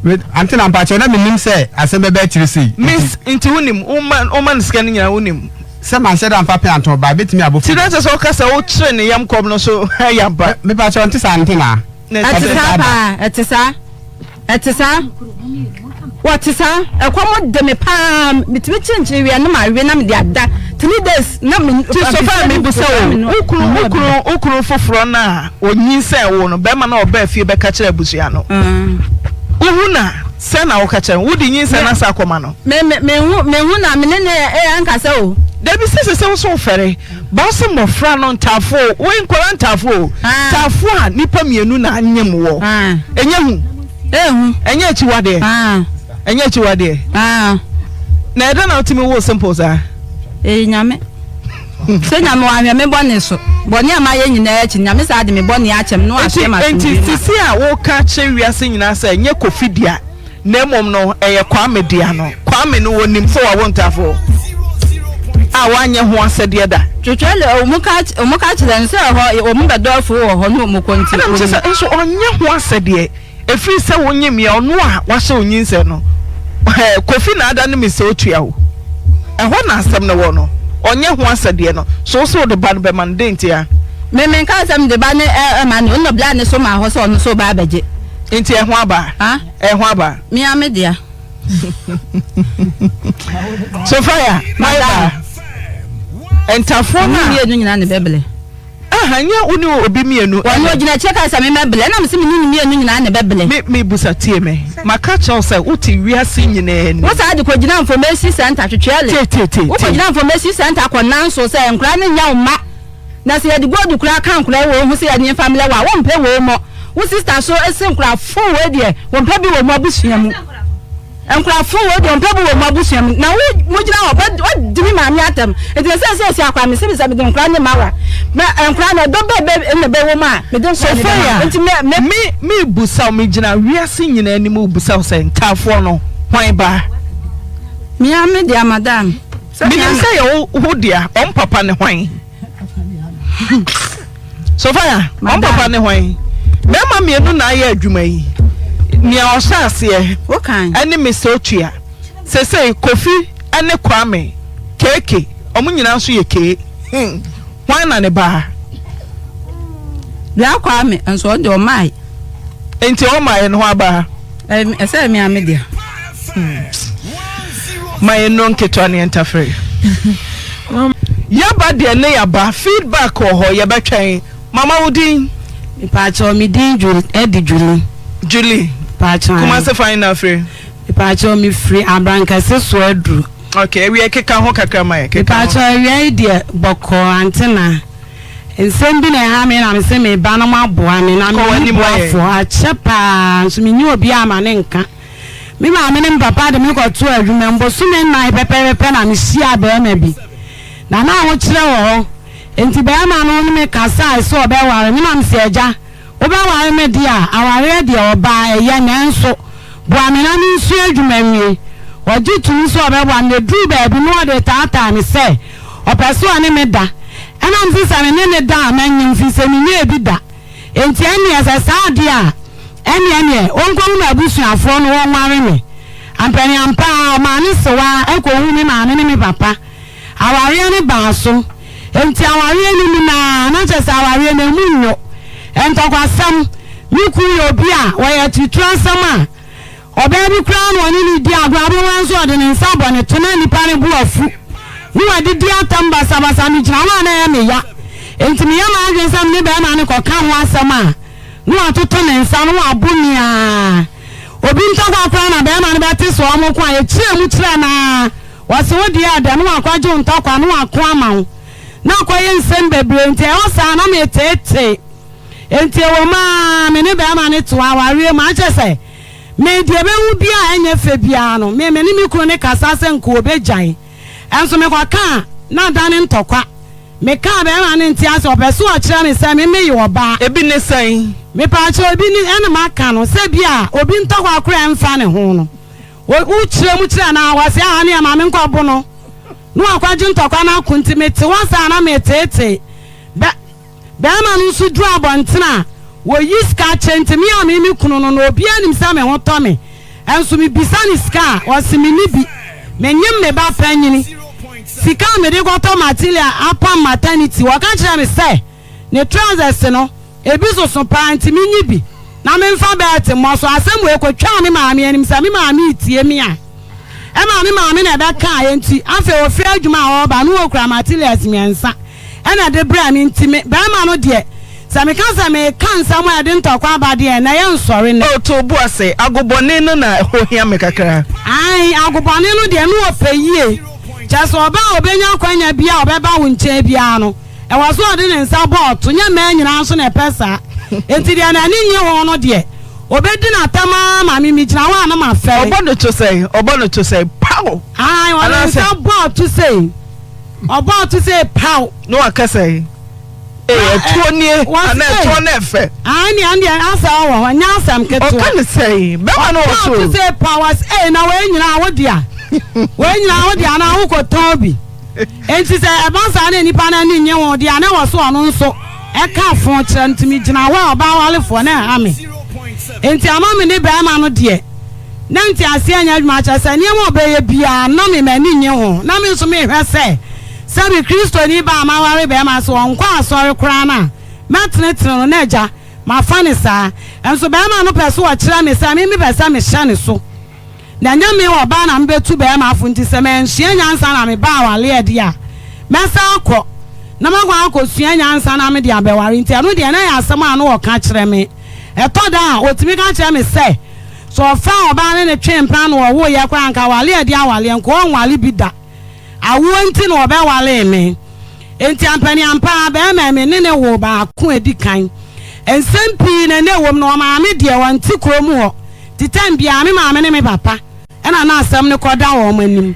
Me, Ante na mpakyɛw, na mennim sɛ asɛm bɛba akyire sei, nti. Miss, Nti wonim, woma, woma no sika no nyinaa wonim? Sɛ manhyɛ da amfa pɛn antɔn ba a, ɛbɛtumi abɔ Nti fam. na kyerɛ sɛ woka sɛ wokyere ne yam kɔm no so yɛ ampa? Me, mepakyɛw, nte saa, nte na. Na Ɛte saa paa, ɛte saa. Ɛte saa? Wɔte saa? Ɛkɔm de me paa, metumi kyenkyen wia na mawe na mede ada 3 days na me. Ti sofa mi bisa wo, wo kunu wo kunu wo kunu foforɔ no a onyinsɛn wo no, bɛrima no a ɔbaa fie bɛka kyerɛ abusua no, wohu na sɛ na woka kyerɛ no, wode nyinsɛn no asa akɔma no? Me me mehu mehu na me ne ne ɛyɛ ankasa o. Dabi sɛ sɛ sɛ wo so wofɛre. Ba sɛ mmɔfra no ntaafo o, wei nkwadaa ntaafo o, ntaafo a nnipa mmienu na anyem wɔ, ɛnyɛ hu? Ehu. Ɛnyɛ akyiwadeɛ? Ɛnyɛ akyiwadeɛ? Na ɛdɛn na wotumi wo simple saa? Ɛyɛ Nyame. Sɛ Nyame wahwɛ me bɔne so. Bɔne a mayɛ nyinaa akyi, Nyame saa de me bɔne akyɛ me na wahwɛ m'asomdwoe Enti ma. sisi a woka kyerɛ wiase nyinaa sɛ ɛnyɛ Kofi dea, Na mmom no, ɛyɛ Kwame dea no. Kwame no, wɔnim sɛ wawo ntafo a wanyɛ ho asɛdeɛ da. Twetwe le wɔn ka wɔn ka kyerɛ no sɛ ɛhɔ wɔn bɛdɔ afuo wɔ hɔ ne wɔn kɔ nti. Ɛna mekyerɛ sɛ nso ɔnyɛ ho asɛdeɛ ɛfiri sɛ wonyem yɛ ɔno a wahyɛ wo nyinsɛn no ɛɛ Kofi na ada ne me sɛ otua wo ɛhɔ na asɛm no wɔ no ɔnyɛ ho asɛdeɛ no so wo sɛ wode ba no bɛma no dɛn ntia? Me menkaa sɛ mede ba no ɛma no ɔno bla ne so maa hɔ sɛ ɔno nso ba abɛgye. Nti ɛho aba? Ɛho aba. Me ara me dea. Sophia, madam. Ntafoɔ no a. Mmienu nyinaa ne bɛbrɛ. Aha, nyɛ wo ne obi mmienu. Wɔn ogyina akyire kaa sɛ me mɛbrɛ, ɛna me sɛ me ne ne mmienu nyinaa ne bɛbrɛ. Me me busa tie me. Maka kyerɛ wo sɛ wote wiase nyinaa ni. Wo saa de kɔ gyina information center twetweɛle. Tie tie tie. Wo kɔ gyina information center kɔ nanso sɛ nkora no nyɛ wo mma. Na sɛ yɛde gold koraa ka nkoraa wɔ ho sɛ yɛde mfa mlɛ wo a wo mpɛ wɔ mɔ. Wo sister so se nkoraa foo wei deɛ wɔ mpɛ bi wɔ mo abusua mu. Nkurɔfo wei deɛ ɔmpɛ bi wɔ mo abusua mu na wo mo gyina hɔ bɛ wɔdi me maame atɛm nti na sɛ sɛ akora me sɛ mede nkora ne ma wa na nkora na ɛdɔ bɛ bɛ na bɛ wɔ mu a mede nkora ne bɛ ma nti me me. Me me busa wo me gyina wiase nyinaa anim busa wo sɛ ntaafoɔ no hwan ba. Mea me dea madam. Menim sɛ yɛ wo wo dea ɔm papa ne hwan. Sophia, wɔn papa ne hwan? Mmarima mmienu na ayɛ adwuma yi. Nea ɔhyɛ aseɛ ɛne Mr. Otua. Sesei Kofi ɛne Kwame Keeke, wɔn nyinaa nso yɛ kee. Hmm. Hwan na ne baa? Bra Kwame nso ɔde ɔmae. Nti ɔmae no ho abaa? Ɛsɛ mi ame deɛ. Ma yɛn nnuro nketewa ne yɛn ntafere. Yaba deɛ ne yaba feedback wɔ hɔ yɛbɛtwɛn. Mama wo din? Mepaakyɛw me din Julie ɛde Julie. Julie. Mepaakyɛw. Kumase fan na afiri. Mepaakyɛw me firi Abrankɛse so aduru. Okay, awia keka ho kakra ma yɛ. Keka ho. Mepaakyɛw awia yi deɛ bɔkɔɔ antena. Nsɛm bi na ɛha me na mese me ba no mo aboa me na Kɔ me ni w'anim ayɛ. boafoɔ akyɛ paa nso me nyi obiara ma ne nka. Me maame ne me papa de me kɔtoo adwuma mu. Bosome nnan pɛpɛɛpɛ na mehyiaa barima bi, na na ahokyerɛ wɔ hɔ. Enti barima no ne me kasae sɛ ɔbɛware me, na mise, Agya, wobɛware me de a, awareɛ deɛ, ɔbaa, ɛyɛ, nanso boa me na mensua adwuma nwie. Ɔgye toom sɛ ɔbɛboa me, na ɛduruu baabi no ɔde taataa me sɛ ɔpɛ sɛ ɔne me da. Ɛna mise sɛ me ne no da a, mɛnyem, firi sɛ menyɛɛ bi da. Enti ɛnneɛ sɛ saa deɛ a, ɛnneɛ neɛ ɔnkɔhu m'abusuafoɔ na wɔnware me. Ampaniampa ara, ɔmaa ne sewaa kɔhuu me maame ne me papa. Awareɛ no baa so. Enti awareɛ no mu no ara, na kyerɛ sɛ awareɛ no, ɛmu nnwo. Ntɔkwasɛm, Me kunu yɛ obi a ɔyɛ aturuturasɛm a Ɔbaa bi koraa na ɔne no redi agorɔ, aberewa nso ɔde ne nsa abɔ ne to na nnipa no bo afu ne wadidi atɛm basabasa. Megyina hɔ a na ɛyɛ me ya, enti meyɛ m'adwene sɛ me ne barima no kɔka ho asɛm a na watoto ne nsa na wabo me ara. Obi ntɔkwa koraa na barima no bɛte sɛ wɔreko a, yɛkyerɛ mu kyerɛ no ara, ɔse wo deɛ ɛdɛ na wakɔgye wo ntɔkwa na wako ama wo na akɔyɛ nsɛm bebree nti ɛhɔ saa na meteetee. Enti ɛwom ara, me ne barima no too awareɛ mu, akyɛ sɛ me deɛ bɛhu biara a ɛnyɛ fɛ biara no, me me ne me kunu no kasa sɛ nka ɔbɛgyae. Nso mekɔka a, na adane ntɔkwa. Meka a barima no nte aseɛ, ɔpɛ sɛ ɔkyerɛ me sɛ me meyɛ ɔbaa. Ebi ne sɛn? Mepaakyɛw, ebi ne, ɛna maka no, sɛ bi a obi ntɔkwa koraa ɛmfa ne ho no, wo wokyerɛ mu kyerɛ no a, ɔse aa neɛ ma menkɔbo no, na wakɔgye ntɔkwa no ako, nti mete hɔ saa na meteetee. Bɛ. Barima no nso duru abɔntene a, wɔyi sika kyɛ nti me a me me kunu no no obiara nim sɛ me ho tɔ me nso mebisa no sika a, ɔse menni bi. Menyem me ba panyini. Sika a mede kɔtɔ material apam maternity, ɔka kyerɛɛ me sɛ ne trousers no, ebi soso paa nti menyi bi na memfa belt mmɔ so. Asɛm wei kɔtwaa me maame anim sɛ me maame retie me a. Ɛmaa me maame na ɛbɛkaeɛ nti afei ɔfiri adwuma a ɔreba no ɔkura materials mmiɛnsa. ɛna ɛde brɛɛ me nti me barima no deɛ sɛ meka sɛ meka nsɛm a ɛde ntɔkwa aba deɛ na ɛyɛ nsɔre nnɛ. Oh to bo ase, agobɔne no na ɛho hia me kakra. Ae, agobɔne no deɛ na ɔpɛ yie. Kyerɛ sɛ ɔbaa a ɔbɛnya akwanya biara a ɔbɛba wo nkyɛn biara no, ɛwɔ sɛ ɔde ne nsa bɔ ɔto. Nyɛ mmaa nyinaa nso na ɛpɛ saa. Enti deɛ n'ani nnye ho no deɛ, ɔbɛdi no atɛm ara ma me megyina hɔ a na mafɛre. Ɔbɔ no to sɛn? Ɔbɔ no to sɛn? Pow! Ae, ɔde ne nsa bɔ ɔto sei. Ɔbɔ ɔto sɛ paw. Na waka sɛ, Ee, ɛtoɔ nie, anaa ɛtoɔ no ɛfɛ. Ae, nea ɛndeɛ asɛ ɔwɔ hɔ, nyɛ asɛm ketewa. Ɔka ne sɛn? Bɛrima no wɔ so. Ɔbɔ ɔto sɛ paw, ɔse, Ee, na wei nyinaa wo dea? Wei nyinaa wo dea anaa wokɔtɔn bi? Enti sɛ ɛba saa na nnipa no ani nnye ho deɛ a, na ɛwɔ sɛ ɔno nso ɛka fo kyerɛ no. Nti megyina hɔ a, ɔbaa warefoɔ, na ɛha me. Enti ama me ne barima no deɛ. Na nteaseɛ nyɛ adwuma, kyerɛ sɛ, nneɛma a ɔbɛyɛ biara, na me m'ani nnye ho. Na me nso mehwɛ sɛ, sɛbe Kristoni baa a maware barima, sɛ ɔnkɔ asɔre koraa no a, mɛtenetene no, na agya, mafa no saa. Nso barima no pɛ sɛ ɔkyerɛ me sɛ me mepɛ sɛ mehyɛ ne so. Na ɛnyɛ me ɔbaa na mebɛtu barima fo, nti sɛ mansua nyansa na meba awareɛ deɛ a, mɛsan akɔ na makɔ akɔsua nyansa na mede abɛware. Nti ɛno deɛ, na ɛyɛ asɛm a na ɔka kyerɛ me. Ɛtɔ da a, ɔtumi ka kyerɛ me sɛ, Sɛ ɔfaa ɔbaa ne no twee mpena na ɔwoeɛ koraa anka awale a ɛde awaleɛ nka ɔnwale bi da. Awoɔ nti na ɔbɛwalee me. Enti ampaniampa ara barima me ne no woo baako a ɛdi kan. Nsɛm pii na na ɛwom na ɔmaame deɛ ɔnte kurom hɔ nti tɛm biara me maame ne me papa. Ɛna na asɛm no kɔda wɔn anim.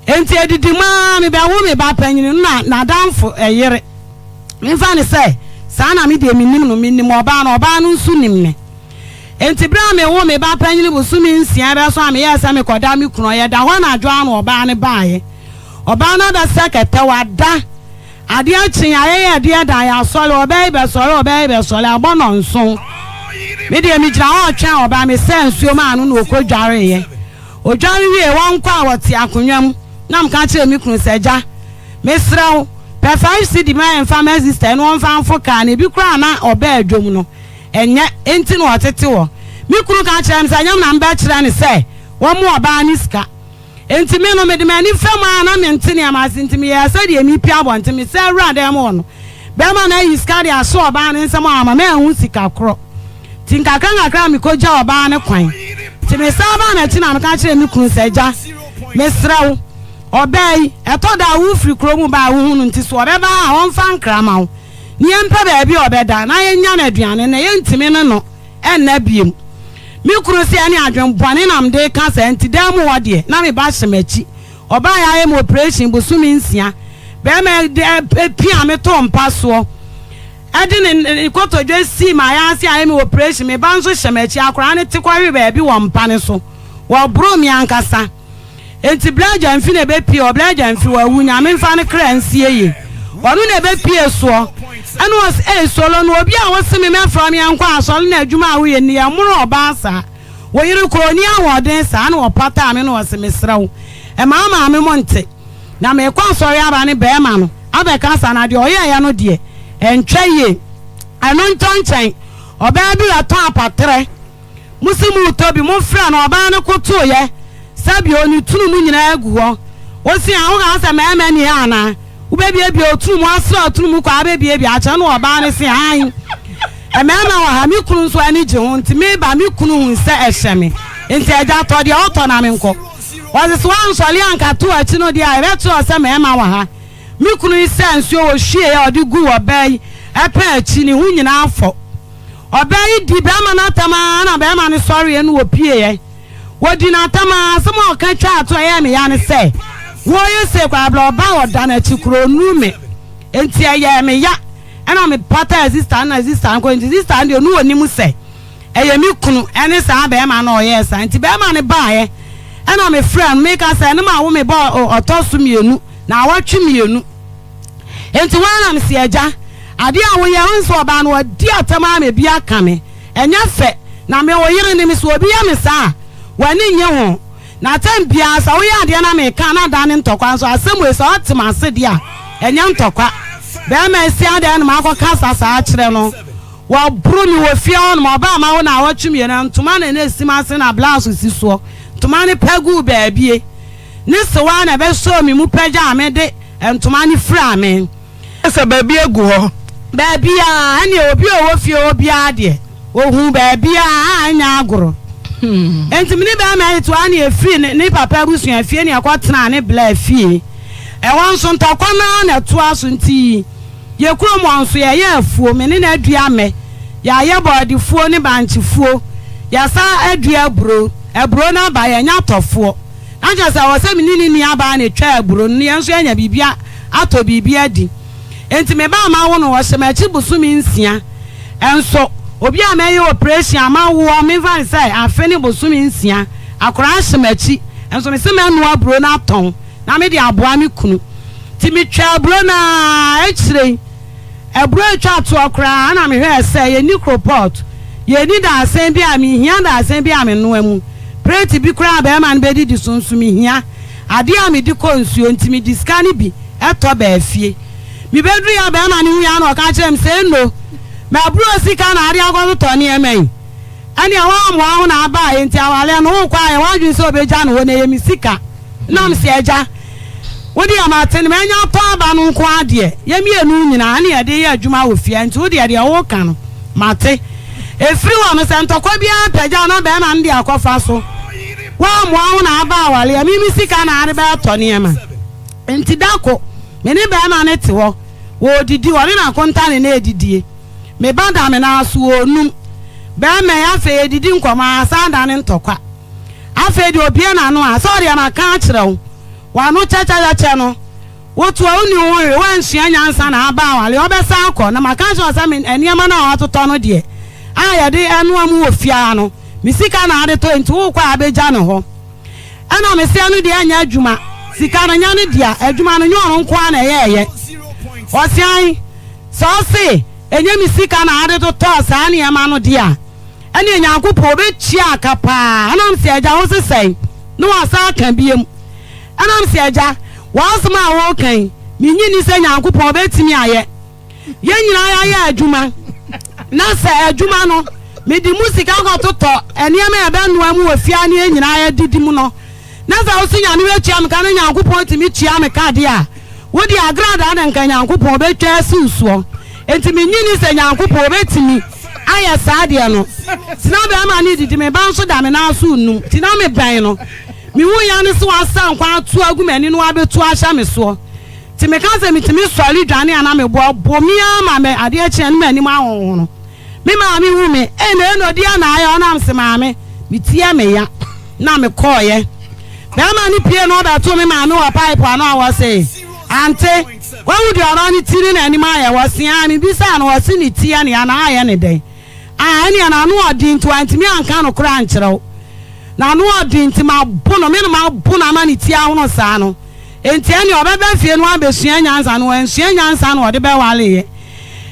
Enti edidi mu ara mebɛwo me ba panyin no na n'adamfo yere. Memfa no sɛ saa na me deɛ menim no, menim ɔbaa no, ɔbaa no nso nim me. Enti berɛ a mewoo me ba panyin bosome nsia bɛso a meyɛɛ sɛ mekɔda me kunu, ɔyɛ da hɔ anadwo ara na ɔbaa no baeɛ. Ɔbaa no abɛsɛ kɛtɛ, wada. Adeɛ kyee a yɛyɛ adeɛ da yɛasɔre, ɔbaa yi bɛsɔre, ɔbaa yi bɛsɔre, abɔ nnɔnson. Me deɛ megyina hɔ retwɛn ɔbaa, mesɛɛ nsuo maa no na ɔkɔdwareeɛ. Ɔdware wieeɛ, wɔnkɔ a ɔte akonnwa mu, na meka kyerɛɛ me kunu sɛ, Agya, mesrɛ wo, pɛ 5 cedi ma yɛmfa mma sista yi na ɔmfa mfo kaa no, ebi koraa na ɔbaa dwam no, ɛnyɛ enti na ɔtete hɔ. Me kunu ka kyerɛɛ me sɛ, ɛnyɛ me na mebɛkyerɛ no sɛ wɔmma ɔbaa no sika. Enti me no, mede m'ani fam a na mente nneɛma ase nti, meyɛɛ sɛdeɛ merepue abɔnten. Mesan wuraa dan mu hɔ no, barima no ayi sika de ahyɛ ɔbaa no nsam a wamma manhu sika korɔ. Nti nkakrankakra mekɔgyaa ɔbaa no kwan. Nti mesan baa n'akyi na meka kyerɛɛ me kunu sɛ, Agya, mesrɛ wo, ɔbaa yi, ɛtɔ da a wofiri kuro mu ba a wohu no nti, sɛ ɔbɛba ha a, ɔmfa nkra mma wo na yɛmpɛ baabi a ɔbɛda na yɛnnya no aduane na yɛntumi ne no nna bio. Me kunu se ɛne adwen bɔne na mede reka saa nti dan mu hɔ deɛ na me ba hyɛ m'akyi. Ɔbaeɛ ayɛ me operation bosome nsia. Barima yi pia me too mpa soɔ de ne kotodwe sii m'ayaase ayɛ me operation. Me ba nso hyɛ m'akyi. Akwadaa no te kɔhwe baabi wɔ mpa no so. Wɔboro me ankasa. Enti berɛ a Gyamfi na ɛbɛpie, ɔbrɛ Gyamfi wawu, Nyame mfa ne kra nsie yie. Ɔno na ɛbɛpie soɔ. Ɛna ɔse, ei Solo no obi a wose me mɛfrɛ me yɛnkɔ asɔre na adwuma a woyɛ nni ɛmmono ɔbaa saa. Wo yere koraa ɔnni ahoɔden saa. Ɛna ɔpataa me na ɔse, mesrɛ wo, mma wo maame mo nte. Na merekɔ asɔre aba ne barima no abɛkasa na deɛ ɔyɛeɛ no deɛ, ɛntwa yie. Ɛno ntɔ nkyɛn, ɔbaa bi bɛtɔn apatrɛ. Mo se moretɔ bi, mofrɛ no, ɔbaa no kotoeɛ, sɛdeɛ ne tunu mu nyinaa gu hɔ. Ose, a woka sɛ mmarima nni ha anaa? Wobɛbiebie wo tunu mu, asra wo tunu mu kɔ abɛbiebie akyerɛ no, ɔbaa no se, aane, mmarima wɔ ha, me kunu nso ani gye ho, nti meba, me kunu hu sɛ ɛhyɛ me, nti agya tɔ deɛ wotɔ na menkɔ. Ɔse, sɛ woansɔre ankato akyi no deɛ a, ɛbɛkyerɛ wo sɛ mmarima wɔ ha. Me kunu yi sɛ nsuo ɔhwieɛ a ɔde guu ɔbaa yi pɛn akyi, ne ho nyinaa fɔ. Ɔbaa yi dii barima no atɛm ara na barima no sɔreeɛ na ɔpieeɛ. Wɔdii no atɛm ara, asɛm a ɔka twaa to a ɛyɛɛ me ya ne sɛ, Woreyɛ sei koraa berɛ a ɔbaa a ɔda no akyi koraa ɔnnuu me. Enti ɛyɛɛ me ya na mepataa sista no na sista no kɔe. Nti sista no deɛ ɔno ɔnim sɛ ɛyɛ me kunu ne saa barima no a ɔyɛɛ saa. Nti barima no baeɛ na mefrɛɛ no meka sɛ, ɛno ma wo me ba ɔtɔ so mmienu, naawɔtwe mmienu. Enti hɔ ara na mese, Agya, adeɛ a woyɛ, wohu sɛ ɔbaa no wadi atɛm ara ma ebi aka me. Ɛnyɛ fɛ. Na me, wo yere ne me, sɛ obi yɛ me saa a, w'ani nnye ho. Na tɛm biara, sɛ woyɛ adeɛ na meka a, na adane ntɔkwa. Nso asɛm wei, sɛ ɔte m'ase deɛ a, ɛnyɛ ntɔkwa. Barima yi se adɛn na makɔkasa saa akyerɛ no? Wɔboro me wɔ fie hɔnom. Ɔbaa ma wo naawɔtwe mmienu, ntoma na na ɛsi m'ase na blouse si soɔ. Ntoma no pɛ guu baabie. Ne sewaa na ɛbɛsɔɔ me mu pagyaa me de ntoma no firaa me. Sɛ baabi agu hɔ. Baabiara, ɛnneɛ obi a ɔwɔ fie hɔ biara deɛ, ɔhuu baabiara a ɛnyɛ agorɔ. Enti me ne barima yi toaa na yɛfirii ne ne papa abusua fie na yɛkɔtenaa ne bla fie. Ɛhɔ nso, ntɔkwa no ara na ɛtoaa so nti, yɛn kurom hɔ nso, yɛyɛ afuo. Me ne no adua mmɛ, yɛayɛ bɔɔdefuo ne bankyefuo, yɛasan adua aburo. Aburo no aba, yɛnyɛ atɔfoɔ. Na kyerɛ sɛ ɛwɔ sɛ me ne ne nuabaa na etwa aburow no na yɛn nso yɛanya biribi atɔ biribi adi. Enti me ba a mawo no, ɔhyɛ m'akyi bosome nsia. Nso, obi a mɛyɛ oprehyɛn a mawoɔ, memfa no sɛ afe ne bosome nsia, akwadaa hyɛ m'akyi, nso mese mɛnoa aburow no atɔn na mede aboa me kunu. Nti metwaa aburow no ara, akyire yi, Aburo a etwa toɔ koraa na mehwɛɛ sɛ yɛnni koropɔɔt, yɛnni dadesɛn bi a mehia dadesɛn bi a menoa mu, prɛte bi koraa a barima no bɛdidi so nso mehia, adeɛ a mede kɔ nsuo nti mede sika no bi tɔ baa fie. Mebɛduruiɛ a barima no huiɛ a na ɔka kyerɛɛ me sɛ, Eno, m'aburo sika na wode akɔtotɔ nneɛma yi? Ɛnneɛ woammoa wo na abaeɛ nti awareɛ no worekɔ ayɛ w'adwene sɛ wobɛgya no hɔ na ɛyɛ me sika. Nam se, Agya, wo deɛ mate no, manya atɔ aba no nko ara deɛ, yɛn mmienu nyinaa ne yɛde yɛ adwuma wɔ fie ha, nti wo deɛ deɛ woreka no, mate. Ɛfiri hɔ no, sɛ ntɔkwa biara pagya a, na barima no de akɔfa so. Woammoa wo na aba awareɛ, me me sika na ade bɛtɔ nneɛma. Nti da ko, me ne barima no te hɔ, wɔredidi, ɔne n'akonta ne no redidie. Me ba da me nan so, ɔrenum. Barima yi, afei yɛdidi nkɔmmɔ a, asan adane ntɔkwa. Afei. Afei deɛ ɔbue n'ano a, sɛ ɔdeɛ maka akyerɛ wo, w'ano kyɛkyɛkyɛkyɛ no, woto a wonni wo ho hwee, woansua nyansa na aba aware, ɔbɛsan akɔ. Na maka akyerɛ wo sɛ me nneɛma no a woatotɔ no deɛ, a yɛde noa mu wɔ fie ha no, me sika na ade tɔ, enti wokɔ a abɛgya no hɔ. Ɛna mese ɛno deɛ ɛnyɛ adwuma, sika no nyɛ ne dea, adwuma no nyɛ ɔno nko ara na ɛyɛɛyɛ. Ɔse ae, sɛ ɔse ɛnyɛ me sika na ade totɔɔ saa nneɛma no deɛ a, ɛneɛ Nyankopɔn ɔbɛtua aka paa. Ɛna mese agya wo se sɛn? Na wasan aka biom. Ɛna mese agya, w'asɛm a woreka yi, mennye nni sɛ Nyankopɔn ɔbɛtumi ayɛ. Yɛn nyinaa yɛayɛ adwuma, na sɛ adwuma no mede mu sika kɔtotɔ nneɛma a yɛbɛnoa mu wɔ fie a ne yɛn nyinaa yɛdidi mu no, na sɛ wose Nyame bɛtua me ka na Nyankopɔn tumi tua me ka deɛ a, wo deɛ agradaa na nka Nyankopɔn bɛtwa asi wo soɔ. Enti mennye nni sɛ Nyankopɔn bɛtumi ayɛ saa deɛ no. Nti na bɛrima no redidi, me ba nso da me nan so renum, nti na mebɛn no. Mehuiɛ ara ne sɛ wasa nkwan ato agu m'ani na wabɛtu ahyɛ me soɔ. Nti meka sɛ metumi sɔre dwane a na mebɔ ɔbɔ me ara ma me adeɛ kye a ne m'anim ahonhono. Me maame hu me, ei na eno deɛ na ayɛ ɔnam se maame, me ti yɛ me ya na me kɔɔyɛ. Bɛɛma no pie na ɔbɛtoo me maame wɔ pipe ano a ɔse, Ante, wahu deɛ ɔno ne ti ne n'anim ayɛ? Ɔse aane, me bisaa no ɔse ne ti yɛ ne ya na ayɛ ne dɛn? Ah ɛneɛ n'ano ɔden nti wantumi anka nokorɛ ankyerɛ wo. N'ano ɔden nti mabo no, me na mabo no ama ne ti ahono saa no. Enti ɛnneɛ ɔbɛba fie no abɛsua nyansa, na wansua nyansa na ɔde bɛwareeɛ.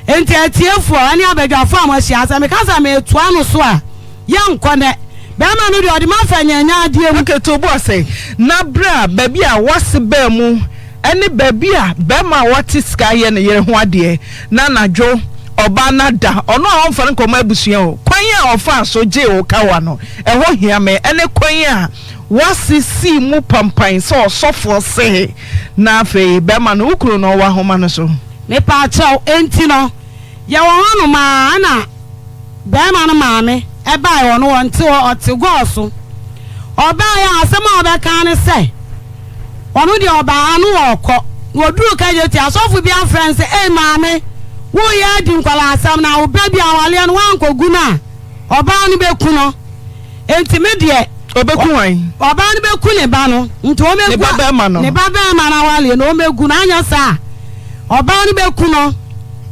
Enti atiefoɔ ne abadwafoɔ a moahyia, sɛ meka sɛ meretoa no so a, yɛnkɔ nnɛ. Barima no deɛ, ɔde m'afa nyanyan adeɛ mu. Okay, to bo ase na bra baabi a w'ase baa mu ne baabi a barima a wate sika ayɛ ne yere ho adeɛ na anadwo ɔbaa no ada, ɔno a ɔmfa no nkɔma abusua o, kwan a ɔfaa so gyee wo kawa no, ɛhɔ hia me, ɛne kwan a W'ase sii mu pampan sɛ ɔsɔfoɔ se, na afei bɛrima no, wo kunu no, ɔwɔ ahoma no so. Mepaakyɛw, enti no, yɛwɔ hɔnom ara ɛna bɛrima no maame baeɛ, ɔno ɔnte hɔ, ɔte gɔɔ so. Ɔbaeɛ a, asɛm a ɔbɛka ara ne sɛ, ɔno deɛ ɔbaa ha no ɔrekɔ. Na ɔduruu Kajeti, asɔfo bi afrɛ no sɛ, Ei maame, woreyɛ adi nkwadaa-asɛm na wo ba bi awareɛ no woankɔgu no a, Ɔbaa no bɛku no. Enti me deɛ. Ɔbɛku hwan? Ɔbaa no bɛku ne ba no. Nti ɔmɛgu. Ne ba bɛrima no. Ne ba bɛrima no awareɛ no ɔmɛgu no anyɛ saa a ɔbaa no bɛku no.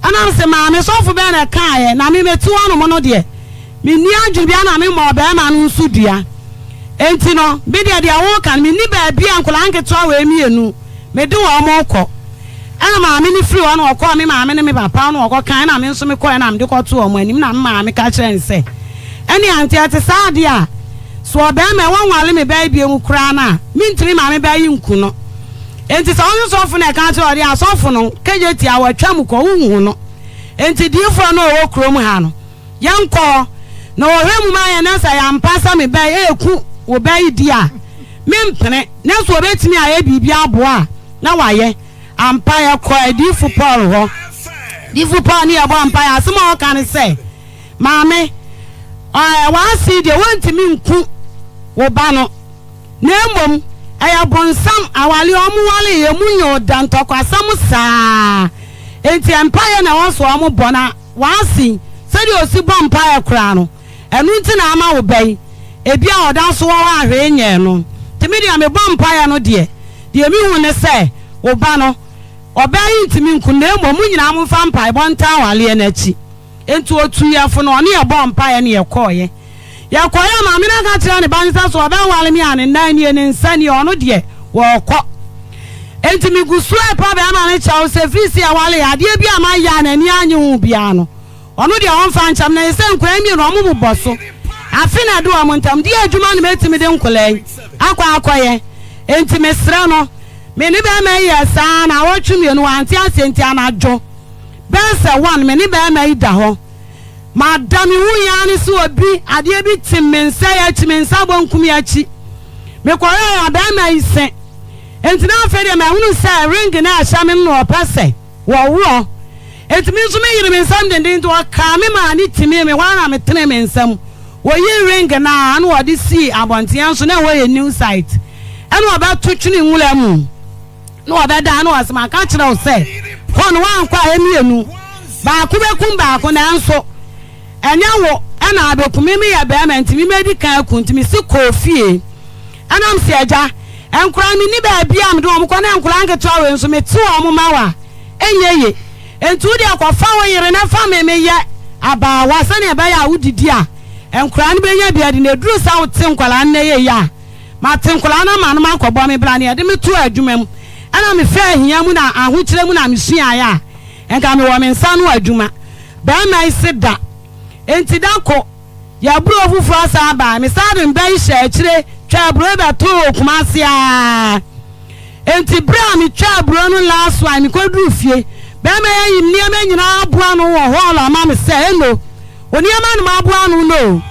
Ɛna mese maame sɔfo bɛn na ɛkaeɛ na me mete hɔnom no deɛ menni adwene biara na memmɔɔ bɛrima no nso dua. Enti no me deɛ deɛ woka no menni baabi a nkwadaa nketewa wei mmienu mede wɔn rekɔ. Ɛna maame no firii hɔ na ɔkɔɔ me maame ne me papa hɔ na ɔkɔkae ɛna me nso mekɔɛ na mede kɔtoo wɔn anim na me maame ka kyerɛɛ no sɛ ɛne ante ɛte saa deɛ a so ɔbarima a wɔnware me ba yi bio mu koraa no a mentumi ma me ba yi nku no enti sɛ ɔne sɔfo na ɛka kyerɛ ɔde a sɔfo no kagye tia watwa mu kɔ wonhu no enti diifoɔ no a ɔwɔ kurom ha no yɛnkɔ hɔ na ɔhwɛ mu ma yɛn na sɛ ɛyɛ ampa sɛ me ba yi ɛreku wo ba yi di a mempene na so ɔbɛtumi ayɛ biribi aboa a na wayɛ. Ampa, yɛkɔɔ adiyifo Paul hɔ. Diyifo Paul ne yɛbɔɔ mpae. Asɛm a ɔka ne sɛ, Maame, ɛɛ, w'ase yi deɛ, wontumi nku wo ba no, na mmom ɛyɛ bonsam aware a wɔwaree, emu nyɛ ɔda, ntɔkwasɛm saa. Enti mpaeɛ na ɛwɔ so wɔbɔ, na w'ase yi, sɛdeɛ ɔsi bɔ mpaeɛ koraa no, ɛno nti na ama wo ba yi, ebia ɔda so wɔ hɔ a hwee nyɛɛ no. Nti me deɛ, mebɔ mpaeɛ no deɛ, Deɛ mehu ne sɛ, wo ba no, ɔbaa yi ntumi nku no, na mmom mo nyinaa momfa mpaebɔ ntaa awareɛ no akyi. Enti ɔtuu yɛn fo, na ɔne yɛn bɔɔ mpaeɛ na yɛkɔeɛ. Yɛkɔeɛ a, maame no aka kyerɛɛ ne ba no sɛ, sɛ ɔbɛware me a, ne nan nie, ne nsa nie, ɔno deɛ, wɔrekɔ. Enti megu so repa barima no kyɛw sɛ, firi sɛ yɛwareeɛ, adeɛ bi a mayɛ a n'ani annye ho biara no, Ɔno deɛ ɔmfa nkyɛm na ɛsɛ nkwadaa mmienu ɔmo bobɔ so afe na ɛde wɔn ntam deɛ adwuma na mɛtumi de nkwadaa yi akɔ akɔyɛ nti mesrɛ no me ne bɛrima yi yɛ saa na awɔtwe mmienu wante aseɛ nti anadwo bɛyɛ sɛ one me ne bɛrima yi da hɔ mada me hu ya ne sɛ obi adeɛ bi tim me nsa yi akyi me nsa bonkum yi akyi mekɔhwɛ ya bɛrima yi se nti na afei deɛ mahunu sɛ ring na ɛhyɛ me no na ɔpɛ sɛ Wɔworɔ. Enti me nso meyeree me nsam denden nti wɔkaa me maa no timii me hɔ ara na metenee me nsam. Wɔyii ring no ara na wɔde sii abɔnten yɛn nso na ɛhɔ yɛ new site. Ɛna wɔbɛto twene nwura mu na wɔbɛda na wɔse maka kyerɛ wo sɛ kɔ no woankɔ a ɛmmienu baako bɛkum baako nanso ɛnyɛ wo ɛna abɛkum me meyɛ bɛrima nti me mɛdi kan aku nti mese kɔɔ fie. Ɛna mese, Agya, nkwadaa menni baabi a mede wɔn kɔ na nkwadaa nketewa wei nso mete wɔn ma wo a, ɛnyɛ ye. Enti wo deɛ kɔfa wo yere na fa me meyɛ abaawa sɛdeɛ ɛbɛyɛ a wodidi a, nkwadaa no bɛnya bi adi. Na ɛduru sɛ wote nkwadaa no na ɛyɛ yie a, mate nkwadaa no ama no makɔbɔ me bra. Na yɛde me too adwuma mu. Ɛna mefaa hia mu na ahokyerɛ mu na mesuaeɛ a, nka mewɔ me nsa ano adwuma. Barima yi se da. Enti da ko, yɛn aburoo foforɔ san baeɛ. Mesan de me ba yi hyɛɛ akyire twaa aburoo yi bɛtoo wɔ Kumasi ara. Enti berɛ a metwaa aburoo no last one, mekɔduruu fie, barima yi ayi me nneɛma nyinaa aboa ano wɔ hall ama me sɛ, Eno, wo nneɛma no maboa ano no o,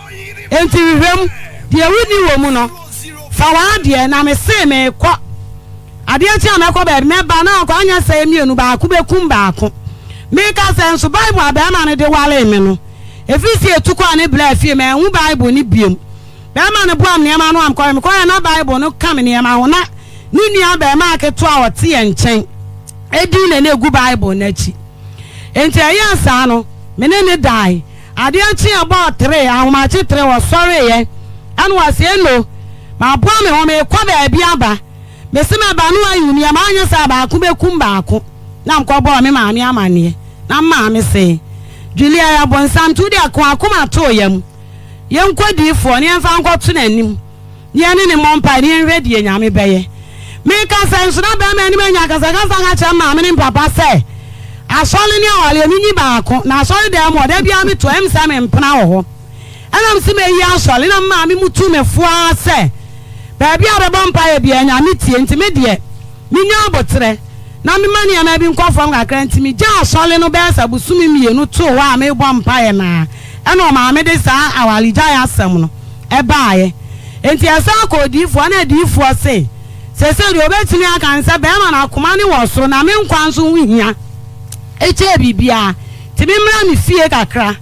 enti hwehwɛ mu, deɛ wonni wɔ mu no, fa w'adeɛ. Na mese merekɔ. Adeɛ kye a mɛkɔ baabi, mɛba na akɔ anyɛ sɛ yɛn mmienu baako bɛkum baako. Meka sɛ, nso Bible a barima no de waree me no, ɛfiri sɛ yɛtu kɔɔ ne bra fie, manhu Bible no biom. Barima no boaa me nneɛma ano a mekɔeɛ. Mekɔeɛ na Bible no ka me nneɛma ho. Na ne nua abarimaa ketewa a ɔte yɛn nkyɛn din na na ɛgu Bible no akyi. Enti ɛyɛɛ saa no, me ne no dae. Adeɛ kyeeɛ bɔɔ tere, ahomakye tere, ɔsɔreeɛ ɛna ɔse, Eno, maboa me ho, merekɔ baabi aba. Mese mɛba no ayi wo nneɛma, anyɛ saa a baako bɛkum baako. Na mekɔbɔɔ me maame amanneɛ, na me maame se, Julia yɛ bonsam nti wo deɛ ka w'akoma to wo yam. Yɛnkɔ diyifoɔ na yɛmfa nkɔto n'anim na yɛne no mmɔ mpaeɛ na yɛnhwɛ deɛ Nyame bɛyɛ. Meka sɛ nso na bɛrima anim anya akasakasa ka kyerɛ maame ne mpapa sɛ asɔre ne awareɛ menyi baako na asɔre dan mu hɔ da biara meto ɛm sɛ me mpena wɔ hɔ ɛna mese mɛyi asɔre na me maame mu tu me fo ara sɛ baabi a bɛbɔ mpaeɛ biara Nyame tie nti me deɛ Menya aboterɛ na mema nneɛma bi nkɔ fam kakra nti, megyaa asɔre no bɛyɛ sɛ bosome mmienu too hɔ a merebɔ mpaeɛ no ara ɛna ɔmaame de saa awaregyaeɛ asɛm no baeɛ. Enti yɛsan kɔɔ odiyifoɔ na adiyifoɔ se, Seesei deɛ ɔbɛtumi aka ne sɛ barima no akoma no wɔ soro na me nkwa nso ho hia kyɛɛ biribiara nti memmra me fie kakra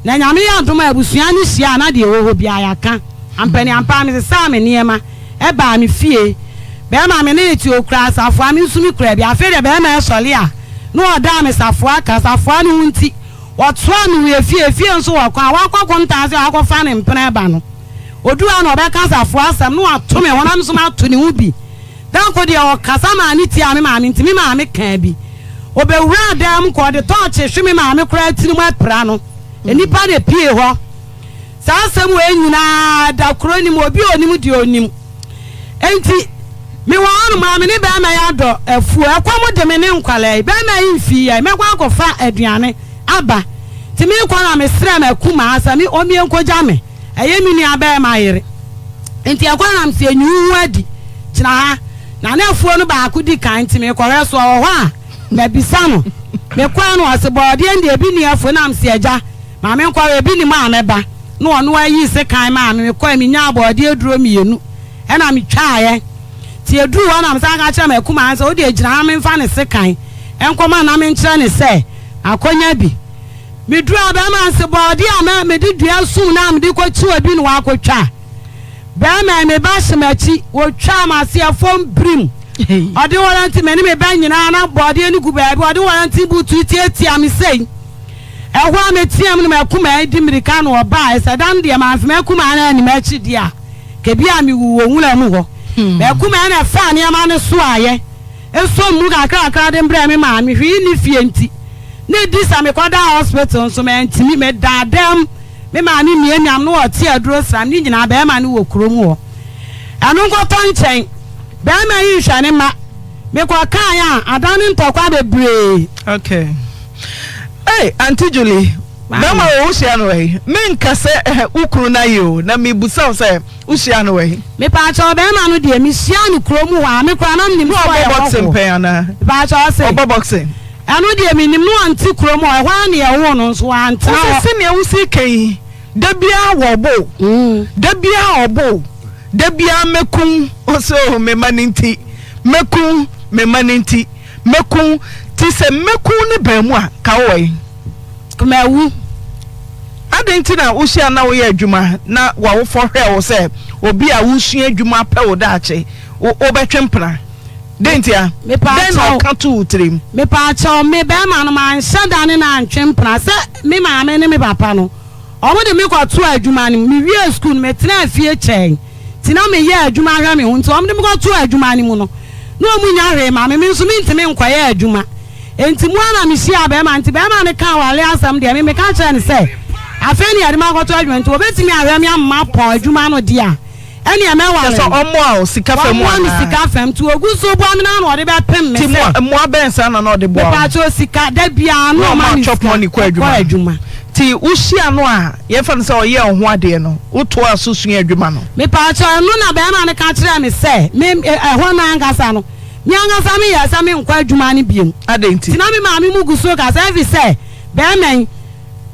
na Nyame yɛ adom a abusua no hyia a na deɛ ɛwɔ hɔ biara yɛaka. Ampaniampa ara mesesaa me nneɛma baa me fie. Bɛrima me ne te okura safoa me nso me kura bi afei deɛ bɛrima ɛsɔle a na ɔdaa me safoa ka safoa no ho nti ɔtoa me wɔ efie efie nso wɔ kwan wakɔ kontaa sɛ wakɔ fa ne mpena ɛba no oduru a na ɔbɛka safoa asɛm na wato me ho na me nso mato ne ho bi danko deɛ ɔkasa maa ne tia me maame nti me maame kaa bi ɔbɛwura dan mu kɔ ɔde tɔɔkye hwe me maame koraa tiri mu apira no nnipa na pie hɔ Saa asɛm wei nyinaa da koro nim, obi a onim deɛ onim. Enti, mewɔ hɔnom a, me ne barima yi adɔ afuo. Ɛkɔm de me ne nkwadaa yi. Barima yi mfii yɛn. Mɛkɔ akɔfa aduane aba. Nti merekɔ na mesrɛɛ m'akumaa sɛ me ɔmmie nkɔgya me. Ɛyɛ me nua barima yere. Nti ɛkɔ na mese nyi wo ho adi. Gyina ha. Na na afuo no baako di kan nti merekɔhwɛ so ɔwɔ hɔ a, mabisa no. Mekɔɛ no ɔse bɔɔdeɛ no deɛ ebi nni afuo. Na mese agya. Ma menkɔre, ebi nnim a mɛba. Na ɔno ara yii sekan maa me, mekɔe, menyaa borɔdeɛ aduro mmienu, ɛna metwaeɛ. Nti ɛduruu hɔ na mesan ka kyerɛɛ m'akumaa no sɛ, wo deɛ gyina ha memfa ne sekan nkɔma no na menkyerɛ no sɛ makɔnya bi. Meduruu hɔ, barima no se, borɔdeɛ a mede dua sum no a mede kɔkyi obi na wakɔtwa. Barima yi, me ba hye m'akyi, wɔtwaa m'aseɛ fam birim. Ɔde warranty, me ne me ba nyinaa na borɔdeɛ no gu baabi, ɔde warranty butu tiatia me sei. Ɛhɔ a meteɛm no m'akumaa di mmirika na ɔbaeɛ. Sɛ da no deɛ mamfe m'akumaa no anni m'akyi deɛ a, nka ebia mewu wɔ nwura mu hɔ. M'akumaa na ɛfaa nneɛma no soaeɛ, sɔ mu kakrakra de brɛɛ me maame. Hwee nni fie nti, na ɛdi sɛ mekɔdaa hospital nso mantumi. Medaa dɛm, me maame miamiam na ɔte aduro sram. Ne nyinaa barima no wɔ kurom hɔ. Ɛno nkɔtɔ nkyɛn, barima yi nhwɛ ne mma. Mekɔkaeɛ a, adane ntɔkwa bebree. Okay. Hey, Auntie Julie, bɛma wɔ wohyia no wɔ Menka sɛ eh, wo kunu no ayɛ o, na mebusa wo sɛ wohyia no wɔ he? Mepaakyɛw bɛrima no deɛ mehyia no kuro mu hɔ a me koraa na menim sɛ ɔyɛ hɔhoɔ. boxing pɛn anaa? Mepaakyɛw ɔse. Ɔbɔ boxing. Ɛno deɛ menim no ɔnte kuro mu hɔ, ɛhɔ ara na yɛwoo no nso wantena hɔ. Wosɛ sɛnea wosi ka yi, da biara wɔbo mm. da biara ɔbo da biara mɛkum ɔsɛ o mema no nti mɛkum mema no nti. Mɛku wo, nti sɛ mɛku wo ne baa mu a, ka wowɔ he? Mawu. Adɛn nti na wohyia na woyɛ adwuma na w'awofoɔ hwɛɛ wo sɛ obi a wosua adwuma pɛ wo daakye, wobɛtwe mpena? Dɛn ntia? Dɛn na ɔka too wo tirim? Mepaakyɛw, me bɛrima no manhyɛ da ne no antwe mpena. Sɛ me maame ne me papa no, wɔde me kɔtoo adwuma no mu. Mewiee sukuu no, metenaa fie kyɛe. Nti na meyɛ adwuma hwɛ me ho. Nti wɔde me kɔtoo adwuma no mu no, na wɔnnya hwee ma me. Me nso mentumi nkɔyɛ adwuma. Enti mu ara na mehyiaa barima no. Nti barima no kaa awareɛ asɛm deɛ, me meka kyerɛɛ no sɛ, afei na yɛde me akɔto adwuma nti wɔbɛtumi ahwɛ me ama mapɔn adwuma no deɛ a, ɛnneɛ mɛware Kyerɛ sɛ no. ɔmmoa wo sika fam Wammoa me anaa? sika fam. Nti ɔgu so boa me no ara na ɔde bɛpem me Nti sɛ. mmoa mmoa bɛn saa na na ɔde boa wo? Mepaakyɛw sika, da biara na Na ɔma ɔma me chop sika money kɔ kɔ adwuma. adwuma. Nti wohyia no a, yɛmfa no sɛ ɔyɛɛ wo ho adeɛ no, wotoaa so suaa adwuma no? Mepaakyɛw, ɛno na barima no ka kyerɛɛ me sɛ me, ɛhɔ no ankasa no, me ankasa meyɛɛ sɛ menkɔ adwuma no bio. Adɛn nti? Nti na me maame mu gu so kasa efisɛ barima yi,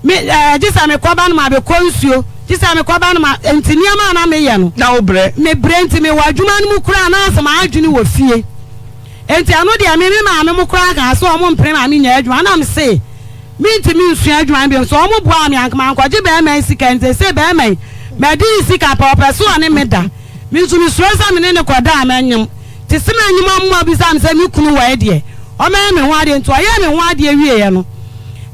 me, ɛɛ, gye sɛ mekɔba no mabɛkɔ nsuo, gye sɛ mekɔba no ma, nti nneɛma a na meyɛ no, Na wobrɛ? Mebrɛ, nti mewɔ adwuma no mu koraa na asɛ m'adwene wɔ fie. Nti ɛno deɛ me, me maame mo koraa kaa sɛ wɔn mpene ma menyɛ adwuma, na mese mentumi nsua adwuma no bio, nso wɔn boaa me anka mankɔgye barima yi sika, nti seesei barima yi, madi ne sika pɛ, ɔpɛ sɛ ɔne me da. Me nso mesuro sɛ me ne no kɔda a mɛnyem. Te se manyem a mmoa bisa me sɛ me kunu wɔ he deɛ, ɔmmɛyɛ me ho adeɛ. Nti ɔyɛɛ me ho adeɛ wieeɛ no,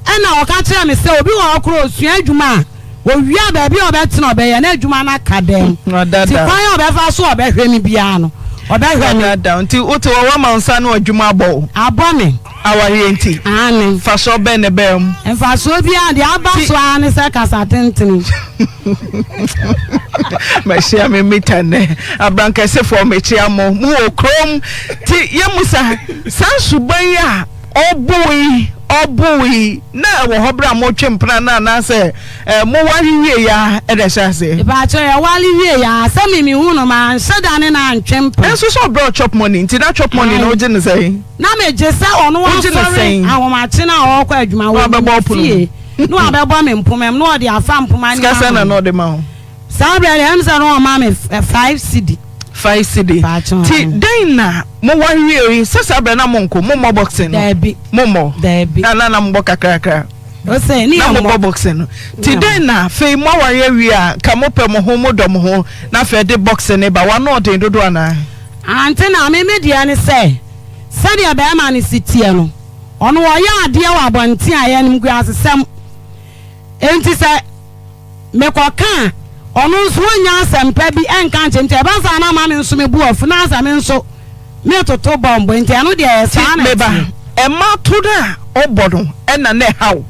ɛna ɔka kyerɛɛ me sɛ obi wɔ hɔ koraa a ɔsua adwuma a, ɔwie a baabi a ɔbɛtena ɔbɛyɛ na adwuma no aka dɛm. Nti kwan a ɔbɛfa so a ɔbɛhwɛ me biara no, ɔbɛhwɛ me. Wadaadaa wo. Nti wote hɔ woama wo nsa ano adwuma abɔ wo? Abɔ me. Awareɛ nti? Aane. Mfasoɔ bɛn na ɛbaa mu? Mfasoɔ biara, deɛ aba so ara ne sɛ kasa tentene. Mahyia me mita nnɛ. Abrankɛsefoɔ mekyea mo. Mo wɔ kurom. Nti yɛmmusa, saa suban yi a ɔbo yi, ɔbo yi, na ɛwɔ hɔ berɛ a motwe mpena no anaasɛ eh, moware wie ya ɛna ɛhyɛ aseɛ? Mepaakyɛw, yɛware wie ya, sɛ me mehu no, manhyɛ da ne no antwe mpena. Nso sɛ ɔbrɛ wo chop money, nti na chop money no Ae. wogye no sɛn? Na megye sɛ ɔno Wogye no asɔre sɛn? ahomakye no a ɔrekɔ adwuma Na wɔ wabɛbɔ me wo pono mu. fie na wabɛbɔ me mpoma mu na ɔde afa mpoma no Sika mu sɛn ama na me. na ɔde ma wo? Saa berɛ no, ɛm sɛ na ɔma me 5 cedi. 5 cedi. Paatwoo, Nti ae. dɛn na moware wiei sɛ saa berɛ no na monko, mommɔ boxing no? Daabi. Mommɔ? Daabi. Anaa na mobɔ kakrakra? Ose, ne Na yɛ mobɔ mmɔ. boxing no. Nti Ne yɛ dɛn mmɔ. na afei moaware awie a nka mopɛ mo ho, modɔ mo ho, na afei ɛde boxing no ba? W'ano ɔden dodo anaa? Ante na me me deɛ ne sɛ, sɛdeɛ barima no si teɛ no, ɔno ɔyɛ adeɛ wɔ abɔnten a ɛyɛ animguasesɛm. Enti sɛ mekɔka a, ɔno nso ɔnnya asɛmpa bi nka nkyerɛ me. Nti ɛba saa na ama me nso me bo afu na asɛ me nso metoto bɔmbo. Enti ɛno deɛ ɛyɛ Nti saa na me ba, ɛteɛ. ɛma to no a ɔbɔ no na na ɛha wo?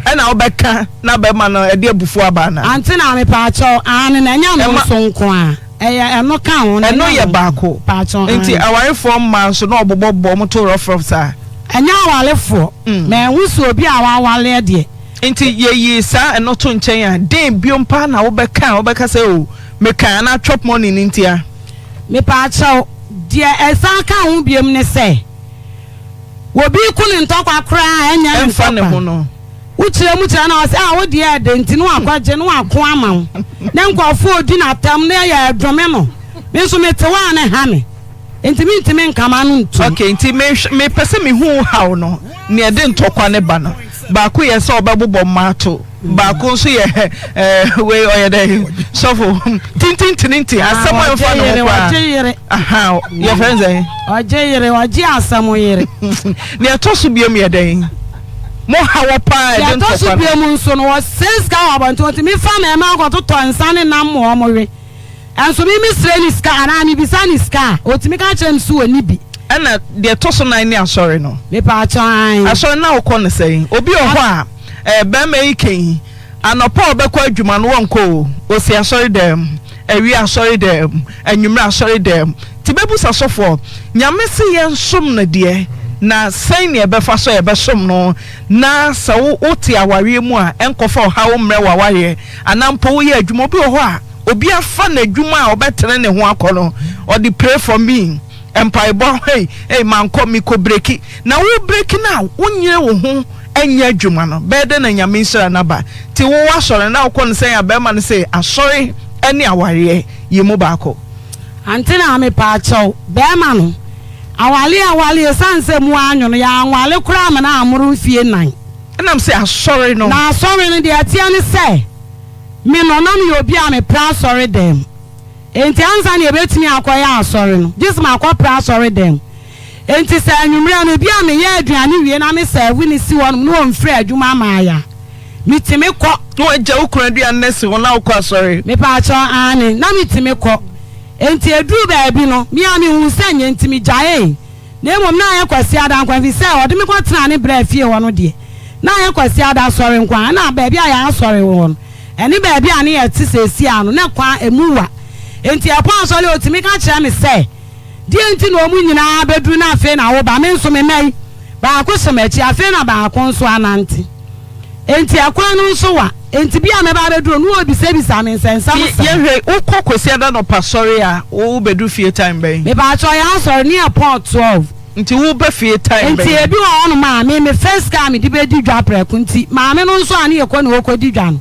Ɛna wobɛka na bɛma no ɛde abufuo aba anaa? Ante na mepaakyɛw, aane, na ɛnyɛ ɛno Ɛma. nso nko ara, ɛyɛ ɛno ka ho, na Ɛno ɛnyɛ yɛ ɛno nko, baako. paakyɛw, Nti aane. awarefoɔ mmaa nso na wɔbobɔ bobɔ wɔn to rough rough saa? Ɛnyɛ awarefoɔ, manhu sɛ obi a wawaleɛ deɛ. Nti yɛyi saa ɛno to nkyɛn a, den biom paa na wobɛka a wobɛka sɛ oh mekae anaa chop money no ntia? Mepaakyɛw, deɛ ɛsan ka ho biom ne sɛ, Obi ko ne ntɔkwa koraa a ɛnyɛ ne Ɛmfa ne ntɔkwa. ho no. Wokyerɛ mu kyerɛ no a, ɔsɛ a wo deɛ ɛde nti na wakɔgye na wako ama wo. Ne nkurɔfoɔ ɔdi n'atam na ɛyɛ ɛdome no. Me nso mete hɔ a na ɛha me. Nti mentumi nka m'ano ntom. Okay, nti mepɛ sɛ mehu wo haw no, nea ɛde ntɔkwa no ba no. Baako yɛ sɛ ɔbɛbobɔ mmaa to. Baako nso yɛ ɛɛ wei ɔyɛ dɛ sɔfo tintintininti asɛm a ɛmfa ne ho koraa. Ɔgye yere. Aha yɛfrɛ no sɛn? Ɔgye yere, ɔgye asɛm yere. Nea ɛtɔ so biom yɛ dɛn? Mo ha wɔ paa ɛde Deɛ ɛtɔ so ntɔkwa no. biom nso no, wɔsɛe sika wɔ abɔnten, wɔtumi fa mmarima kɔtotɔ nsa ne nam ma wɔwe. Nso me mesrɛ no sika anaa mebisa no sika a, ɔtumi ka kyerɛ me sɛ ɔnni bi. Ɛna deɛ ɛtɔ so nan ne asɔre no. Mepaakyɛw ae. Asɔre no na wokɔ no sɛn? Obi wɔ hɔ a, eh, barima yi ka yi, anɔpa a ɔbɛkɔ adwuma no wɔnkɔ o, ɔsi asɔre dan mu, awia asɔre dan mu, anwummerɛ asɔre dan mu. Nti bɛbusa sɔfoɔ, Nyame se yɛnsom no deɛ, na sɛn na yɛbɛfa so a yɛbɛsom no? Na sɛ wo wote awareɛ mu a, ɛnkɔfa ɔhaw mmrɛ w'awareɛ, anaa mpo woyɛ adwuma. Obi wɔ hɔ a, obi afa n'adwuma a ɔbɛtene ne ho akɔ no, ɔde pray for me. Mpaebɔ hey hey mankɔ mekɔ breki na wo breki no a wonyere wo ho nyɛ adwuma no bɛyɛ dɛn na Nyame nhyira no aba nti wo asɔre na wokɔ no sɛn a bɛrima no se asɔre ne awareɛ yi mu baako. Ante na mepaakyɛw bɛrima no awale awale esiane sɛ mu anwono yɛanwale koraa amena ammoro mfie nan. Ɛnam sɛ asɔre no. Na asɔre no deɛ ɛteɛ ne sɛ me no na meyɛ obi a mepra asɔre dɛm. Enti ansa na yɛbɛtumi akɔyɛ asɔre no, gye sɛ makɔpra asɔredan mu. Enti sɛ anwummerɛ no, ebia meyɛ aduane wie na me sɛɛve no si hɔnom na ɔmfiri adwuma mmaeɛ a, metumi kɔ. Na wagya wo kunu aduane no asi hɔ na wokɔ asɔre? Mepaakyɛw, aane, na metumi kɔ. Enti ɛduruu baabi no, me ara mehuu sɛ ɛnyɛ nti megyaee. Na mmom na ayɛ Kwasiada nko ara, ɛfiri sɛ ɔde me kɔtenaa ne bra fie hɔ no deɛ, na ayɛ Kwasiada asɔre nko ara. Ɛnna baabi a yɛn asɔre wɔ no, ɛne baabi a ne yɛte seesei ara no, na kwan emu wa. Enti ɛkɔ asɔre a, ɔtumi ka kyerɛ me sɛ, Deɛn nti na wɔn nyinaa abɛduru na afei na woba? Me nso me mma yi, baako hyɛ m'akyi, afei na baako nso anante. Enti ɛkwan no nso wa. Enti bi a mɛba abɛduru no, na wɔrebisabisa me nsɛnsɛm saa. Yɛhwɛ, wokɔ Kwasiada anɔpa sɔre a, wobɛduru fie time bɛn? Mepaakyɛw, yɛn asɔre no yɛ pɔn 12. Nti woba fie time bɛn? Nti ebi wɔ hɔnom a, me me first car a mede bɛdi dwa prɛko nti, maame no nso a ne yɛkɔ ne hɔ kɔdi dwa no,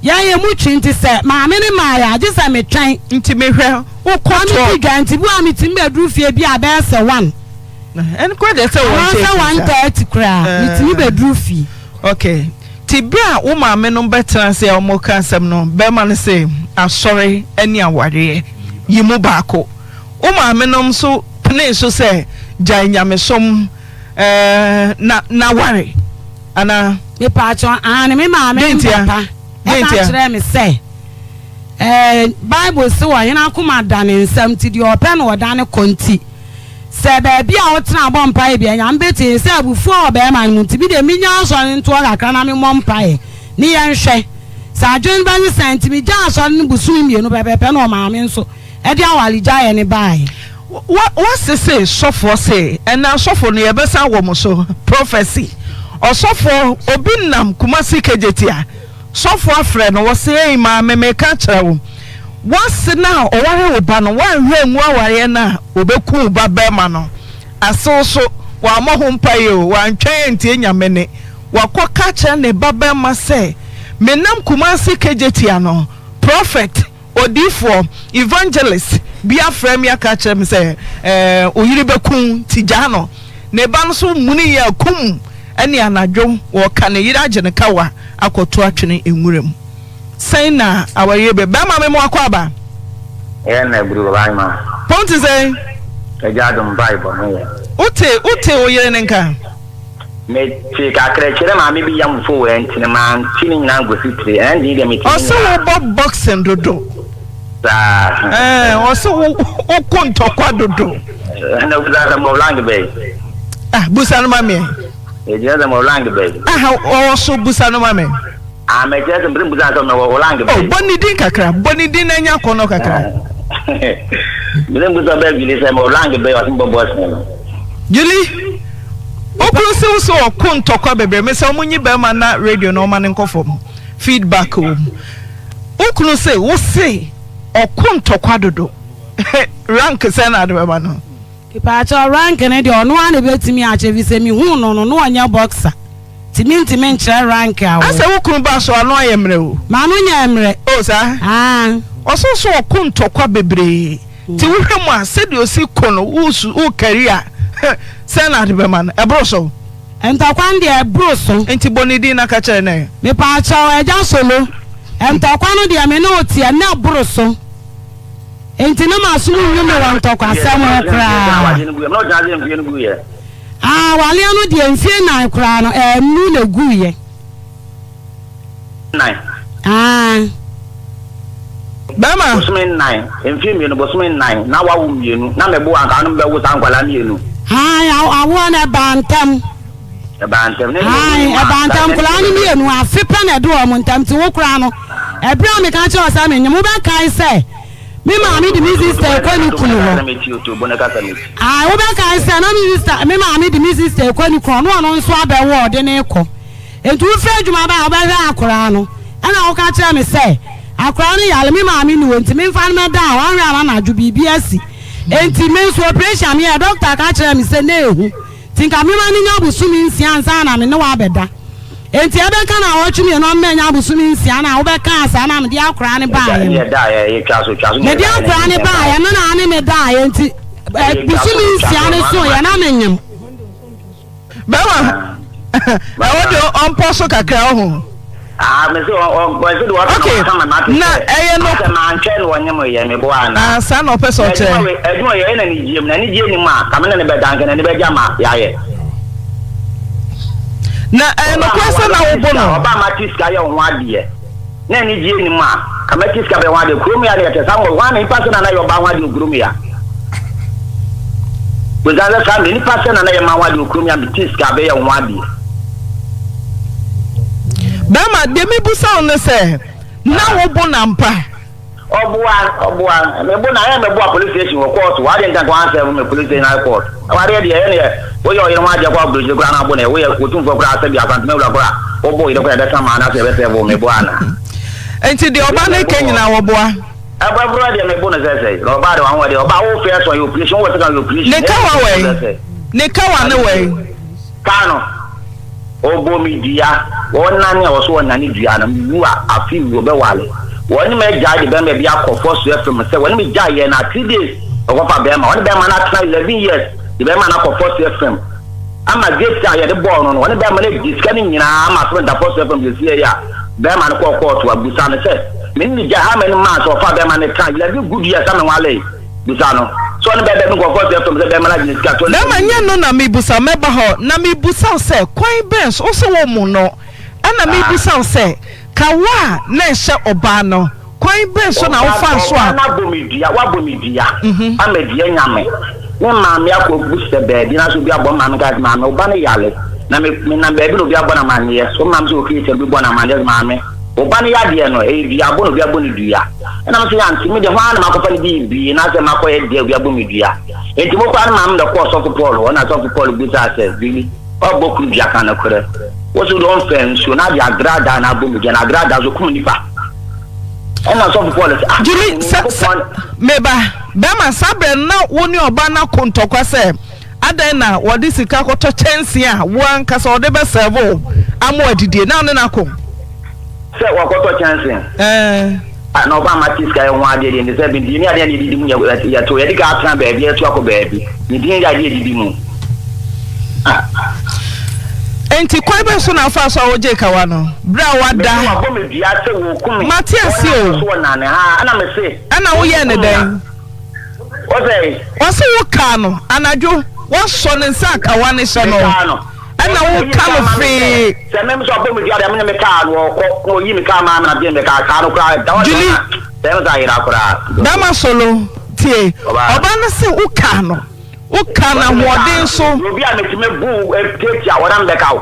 Yɛn yɛ mu twe nti sɛ maame no maaeɛ a gye sɛ me twɛn. Nti me hwɛ wo kɔ Na me di dwa nti bi wɔ a me tumi bɛ duru fie bi a bɛyɛ sɛ one. Ɛno koraa deɛ sɛ one thirty. Anaasɛ 1:30 koraa me tumi bɛ duru fie. Ok nti berɛ a wo maame nom bɛ tena ase a wɔn ka asɛm no bɛɛma no se asɔre ɛne awareɛ yi mu baako wo maame nom nso penee so sɛ gyae nyamesom ɛɛ na na ware. Anaa? Mepaakyɛw, aane, me maame ne me papa ka kyerɛɛ me sɛ, ɛɛ, Bible se ɔhene akoma da ne nsam nti deɛ ɔpɛ na ɔdane kɔ nti, sɛ baabi a wotena bɔ mpaeɛ biara Nyame bɛtie, sɛ abufuo wɔ bɛɛma no mu nti, me deɛ menya asɔre ntoɔ kakra na memmɔ mpaeɛ ne yɛnhwɛ sɛ adwene no bɛsesa nti, megyaa asɔre no bosome mmienu pɛpɛpɛ na ɔmaame nso Ɛde awaregyaeɛ no baeɛ. Wa wase se sɔfoɔ se ɛnɛ asɔfo no yɛbɛsan wɔ mo so prophecy ɔsɔfoɔ obi nam Kumasi Kejetia sɔfoɔ afrɛ no wɔse ei maame meka akyerɛ wo wase no a ɔware wo ba no woanhwɛ angu awareɛ no a ɔbɛku wo ba bɛrima no asew so wammɔ ho mpaeɛ o wantwɛn antie Nyame ne wakɔ ka kyerɛ ne ba bɛrima sɛ menam Kumasi Kejetia no prophet Odiyifoɔ, evangelist, bi afrɛ me aka akyerɛ me sɛ eh, wo yere bɛku wo nti gyaa no. Ne ba no nso muni yɛ akum ɛne anadwo wɔka ne yere agye no kawa akɔto atwene nwura mu. Sɛn na awareɛ bɛ bɛrima me mo akɔ aba? Ɛyɛ na aburu baba ma. Pɔn te sɛn? Agya adom mpaebɔ ho yɛ. Wote wote wo yere ne nka? Metee kakra kyerɛ maame bi yam fo wɔ ɛnti no mante ne nyinaa nkosi tire ɛnde deɛ mete ne Ɔse nyinaa. wo bɔ boxing dodo. Saa. Ɛɛ ɔse wo wo ko ntɔkwa dodo. Ɛna obusa sɛ mɔ rank bɛyi. Ah busa no ma me. Egyina sɛ mɔ rank bɛyi. Aha ɔwɔ so busa no ma me. Ah mɛkyerɛ sɛ mpɛ busa sɛ mɛ wɔ rank bɛyi. Oh bɔ ne din kakra bɔ ne din na nya akɔnɔ kakra. Mene busa bɛ Julie sɛ mɔ rank bɛyi ɔse mbɔ boxing no. Julie okunu se wo se ɔko ntɔkwa bebree me sɛ ɔmo nyi bɛrima na radio no ɔma no nkɔ fam feedback wɔ mu okunu se wo se ɔko ntɔkwa dodo rank sɛn na ade bɛma no. Mepaakyɛw rank no deɛ ɔno ara na ebetumi akyerɛ efisɛ mehuu no no na ɔnyɛ boxer nti mentumi nkyerɛ rank a ɔwɔ. Asɛ wo kunu ba so ano ayɛ mmerɛ o. M'ano nyɛ mmerɛ. Oh saa? Aane. Ɔse wo so ɔko ntɔkwa bebree. Nti wohwɛ mu a sɛdeɛ ɔsi ko no wosu wokari a sɛn na ade bɛma no? Ɛboro so? Ntɔkwa no deɛ ɛboro so. Nti bɔ ne din na ka kyerɛ no ɛ. Mepaakyɛw Agya Solo, ntɔkwa no deɛ me ne wo teɛ na ɛboro so. Nti na m'asom nwu me wɔ ntɔkwasɛm ho koraa. Ah, awaleɛ no deɛ mfie nan koraa no ɛɛnu na ɛguiɛ. Nnan. Aane. Bɛrima. Bosome nnan, mfeɛ mmienu, bosome nnan, na wawo mmienu, na mebo anka wonom bɛwo saa nkwadaa mmienu. Aane, awoɔ no ɛbaa ntɛm. Ɛbaa ntɛm. Ne Aane, ɛbaa ntɛm, nkwadaa no mmienu, afe pɛ na ɛde wɔn ntɛm, nti wo koraa no, ɛberɛ a meka kyerɛɛ wo sɛ menyem, wobɛkae sɛ me maame de me sista rekɔ ne kunu hɔ. Aane, wobɛkae sɛ na me sista, me maame de me sista rekɔ ne kunu hɔ, na ɔno nso abɛwo a ɔde no rekɔ. Enti wofiri adwuma ba a, wobɛhwɛ akwadaa no. Ɛnna woka kyerɛɛ me sɛ, Akwadaa no yare, me maame nni hɔ nti memfa no mmɛda hɔ, anhwɛ a na anadwo biribi asi. Enti me nso oprehyɛn a meyɛe, dɔkta ka kyerɛɛ me sɛ na ehu, nti nka memma no nya bosome nsia ansa na me ne wo abɛda. Enti ɛbɛka nnawɔtwe mmienu ama manya bosome nsia no a wobɛkaa saa na mede akwadaa no baeɛ no. Mede akwadaa no baeɛ no na ne me daeɛ nti bosome nsia no soeɛ na menyem. Bɛma ɛwɔ de ɔmpɔ so kakra ɔho. Ah, me se ɔ se de ɔka Okay, na waka ma mate na sɛ ɛyɛ no. asɛ mantwɛn na ɔnyem yɛ me boa Ah, anaa. saa na ɔpɛ sɛ Na ɔkyerɛ. adwuma wei adwuma yɛ na anigyeɛ mu na anigyeɛ ni mu a ka me ne ne bɛda nka n'ani bɛgye ama yɛayɛ. Na ɛyɛ Ɔba nokorɛ ma sɛ na wate wobo sika no. ɔba ma te sika yɛ wo ho adeɛ. Na anigyeɛ nni mu a, ka mɛte sika bɛyɛ ho adeɛ. Kurom ya na yɛte saa mmɔ. Hwan na nipa sɛ na na yɛ ɔbaa ho adeɛ wɔ kurom ya? Bosiane sɛ saa mmerɛ nipa sɛ na na yɛ mmaa ho adeɛ wɔ kurom ya mete sika bɛyɛ ho adeɛ. Bɛrima, deɛ mebusa wo ne sɛ, na wo bo na mpa? Ɔboa, ɔboa. Me bo na ayɛ mɛboa police station wɔ court hɔ. Adeɛ nka nka wansɛve me police station high court. Awadeɛ deɛ ɛyɛ neɛ woyɛ ɔyere ho adeɛ kɔ aburokyire koraa na abo neɛ woyɛ otumfoɔ koraa sɛbi Asanteme wura koraa wobɔ wo yere koraa yɛbɛsa ma anaasɛ yɛbɛsɛve wo meboa anaa? Nti deɛ ɔba no ka nyinaa wɔboa? Ɛbɛborɔ deɛ mebo no sɛ sɛi na ɔbaa deɛ wahoɔden ɔbaa wo fɛ sɔn yɛ operation wowɔ sika yɛ operation Ne kawa wɛn? Ne kawa ne wɛn? Kaa no. Ɔbɔ me dua, wɔnane a wɔso wɔnane dua no, mewu a, afe wu, wɔbɛwale. Wɔne me agyae de bɛrima bi akɔ Fɔso FM sɛ wɔne me gyae yɛ na 3 days ɔkɔfa bɛrima. Wɔne bɛrima no atena 11 years de bɛrima no akɔ Fɔso FM ama gate a yɛde bɔɔ no no, wɔne bɛrima no adi sika no nyinaa ama asɛm da Fɔso FM sɛsiei a bɛrima no kɔɔ kɔɔto abusa no sɛ me ne no gyae how many months ɔfa bɛrima no tena 11 good years a menwalee. Bisa no sɛ ɔne bɛɛma bi nkɔkɔ sɛ fam sɛ bɛɛma no agye ne sika to ne. Bɛɛma nyɛ no na mebusa mɛba hɔ na mebusa wo sɛ kwan bɛn so wose wo mo no ɛna mebusa wo sɛ kawa a na ɛhyɛ ɔbaa no kwan bɛn so na wofaa so a. Ɔbaa no abɔ me dua wabɔ me dua ama dua nya me me maame akɔ busa baabi na sɛ obi abɔ me maame ka sɛ maame wo ba no yare na me menam baabi na obi abɔ no amaneɛ so maame sɛ okristian bi bɔ no amaneɛ sɛ maame Wo ba no yadeɛ no, ɛyɛ duabɔ na obi abɔ no dua. Ɛna me nso yɛante, me deɛ hwan na makɔfa no biribi na sɛ makɔyɛ deɛ obi abɔ me dua. Enti mo koraa no maame na ɔkɔɔ Sɔfo Paul hɔ, ɛna Sɔfo Paul bisaa sɛ, Billy, woabɔ kunu dua ka nokorɛ? Wo so deɛ ɔmfaa nsuo na ade agradaa na abɔ me dua, na agradaa nso kum nipa. Ɛna Sɔfo Paul sɛ, ah, Julie, sɛ, sɛ, meba, bɛrima, saa berɛ no na wo ne ɔbaa no ako ntɔkwa sɛ Adɛn na wɔde sika kɔtɔ kyɛnsee a wo ankasa wɔde bɛsɛɛvo wo ama woadidie na wo ne no ako? Sɛ wɔkɔtɔ kyɛnsee. Ɛɛ. A na ɔba ama te sika yɛ ho adeɛ deɛ nti sɛ bidie ne adeɛ a yɛdidi mu yɛ yɛto yɛde ka atena baabi yɛto akɔ baabi ne din yɛ adeɛ yɛdidi mu. Ah. Nti kwan bɛ so na afa so a wogye kawa no berɛ a wada. Mese wabɔ me dua sɛ wɔku me. Mate ase o. Wɔn na wɔn nane ha ɛna mese. Ɛna woyɛɛ ne dɛn? Ɔsɛe. Ɔse wo kaa no anadwo wasɔ ne nsa akawa no hyɛ no ɛna wo ka no fee. Sɛ mem sɛ ɔbɔ me dua deɛ mene me kaa no ɔkɔ na ɔyi me kaa maa me na deɛ me kaa kaa no koraa da Julie sɛ ɛm sɛ ayera koraa. Bɛma solo tie ɔba no se wo kaa no wo kaa no ahoɔden so. Obi a metumi bu tiatia wɔn na mbɛka wo.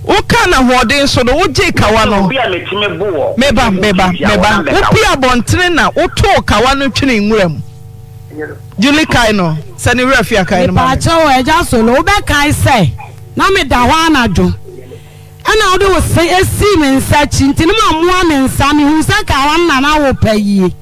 Wokaa no ahoɔden so no, wogyee kawa no. Meba, meba, meba. Wopue abɔntene na wotoo kawa no twenee nwura mu. Julie kae no, sɛ ne werɛ fi a kae no ma me. Mepaakyɛw Agya Solo, wobɛkae sɛ na meda hɔ anadwo ɛna wode wo se esii me nsa akyi nti ne mamoa me nsa, mehuu sɛ kawa no na na wopɛ yie.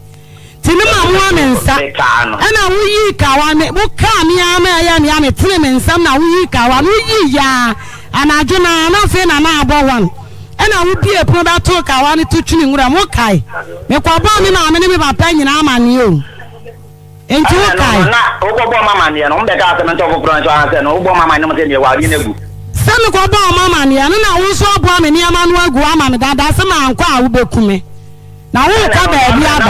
Nti ne ma moa me nsa, ɛna wo yii kawa me, wo kaa me ara ma ɛyɛ me ya, me tene me nsam na wo yii kawa no, wo yii yaa anadwo no ara, na afei na na abɔ one, ɛna wo bie pono bɛ too kawa no to twene nwura mu, wo kae, me kɔ bɔɔ me maame ne me papa nyinaa amaneɛ o, nti wo kae. Ɛna no na wo kɔ bɔɔ m'amaneɛ no, wɔn bɛ kaa sɛ me ntɔ foforɔ nso anaa sɛ no wo bɔɔ m'amaneɛ no mo sɛ deɛ w'adeɛ no agu. Sɛ me kɔ bɔɔ m'amaneɛ no na wo nso aboa me nneɛma no agu ama me dada, sɛ mankɔ a wo bɛ ku me. Na worekɔ baabi aba.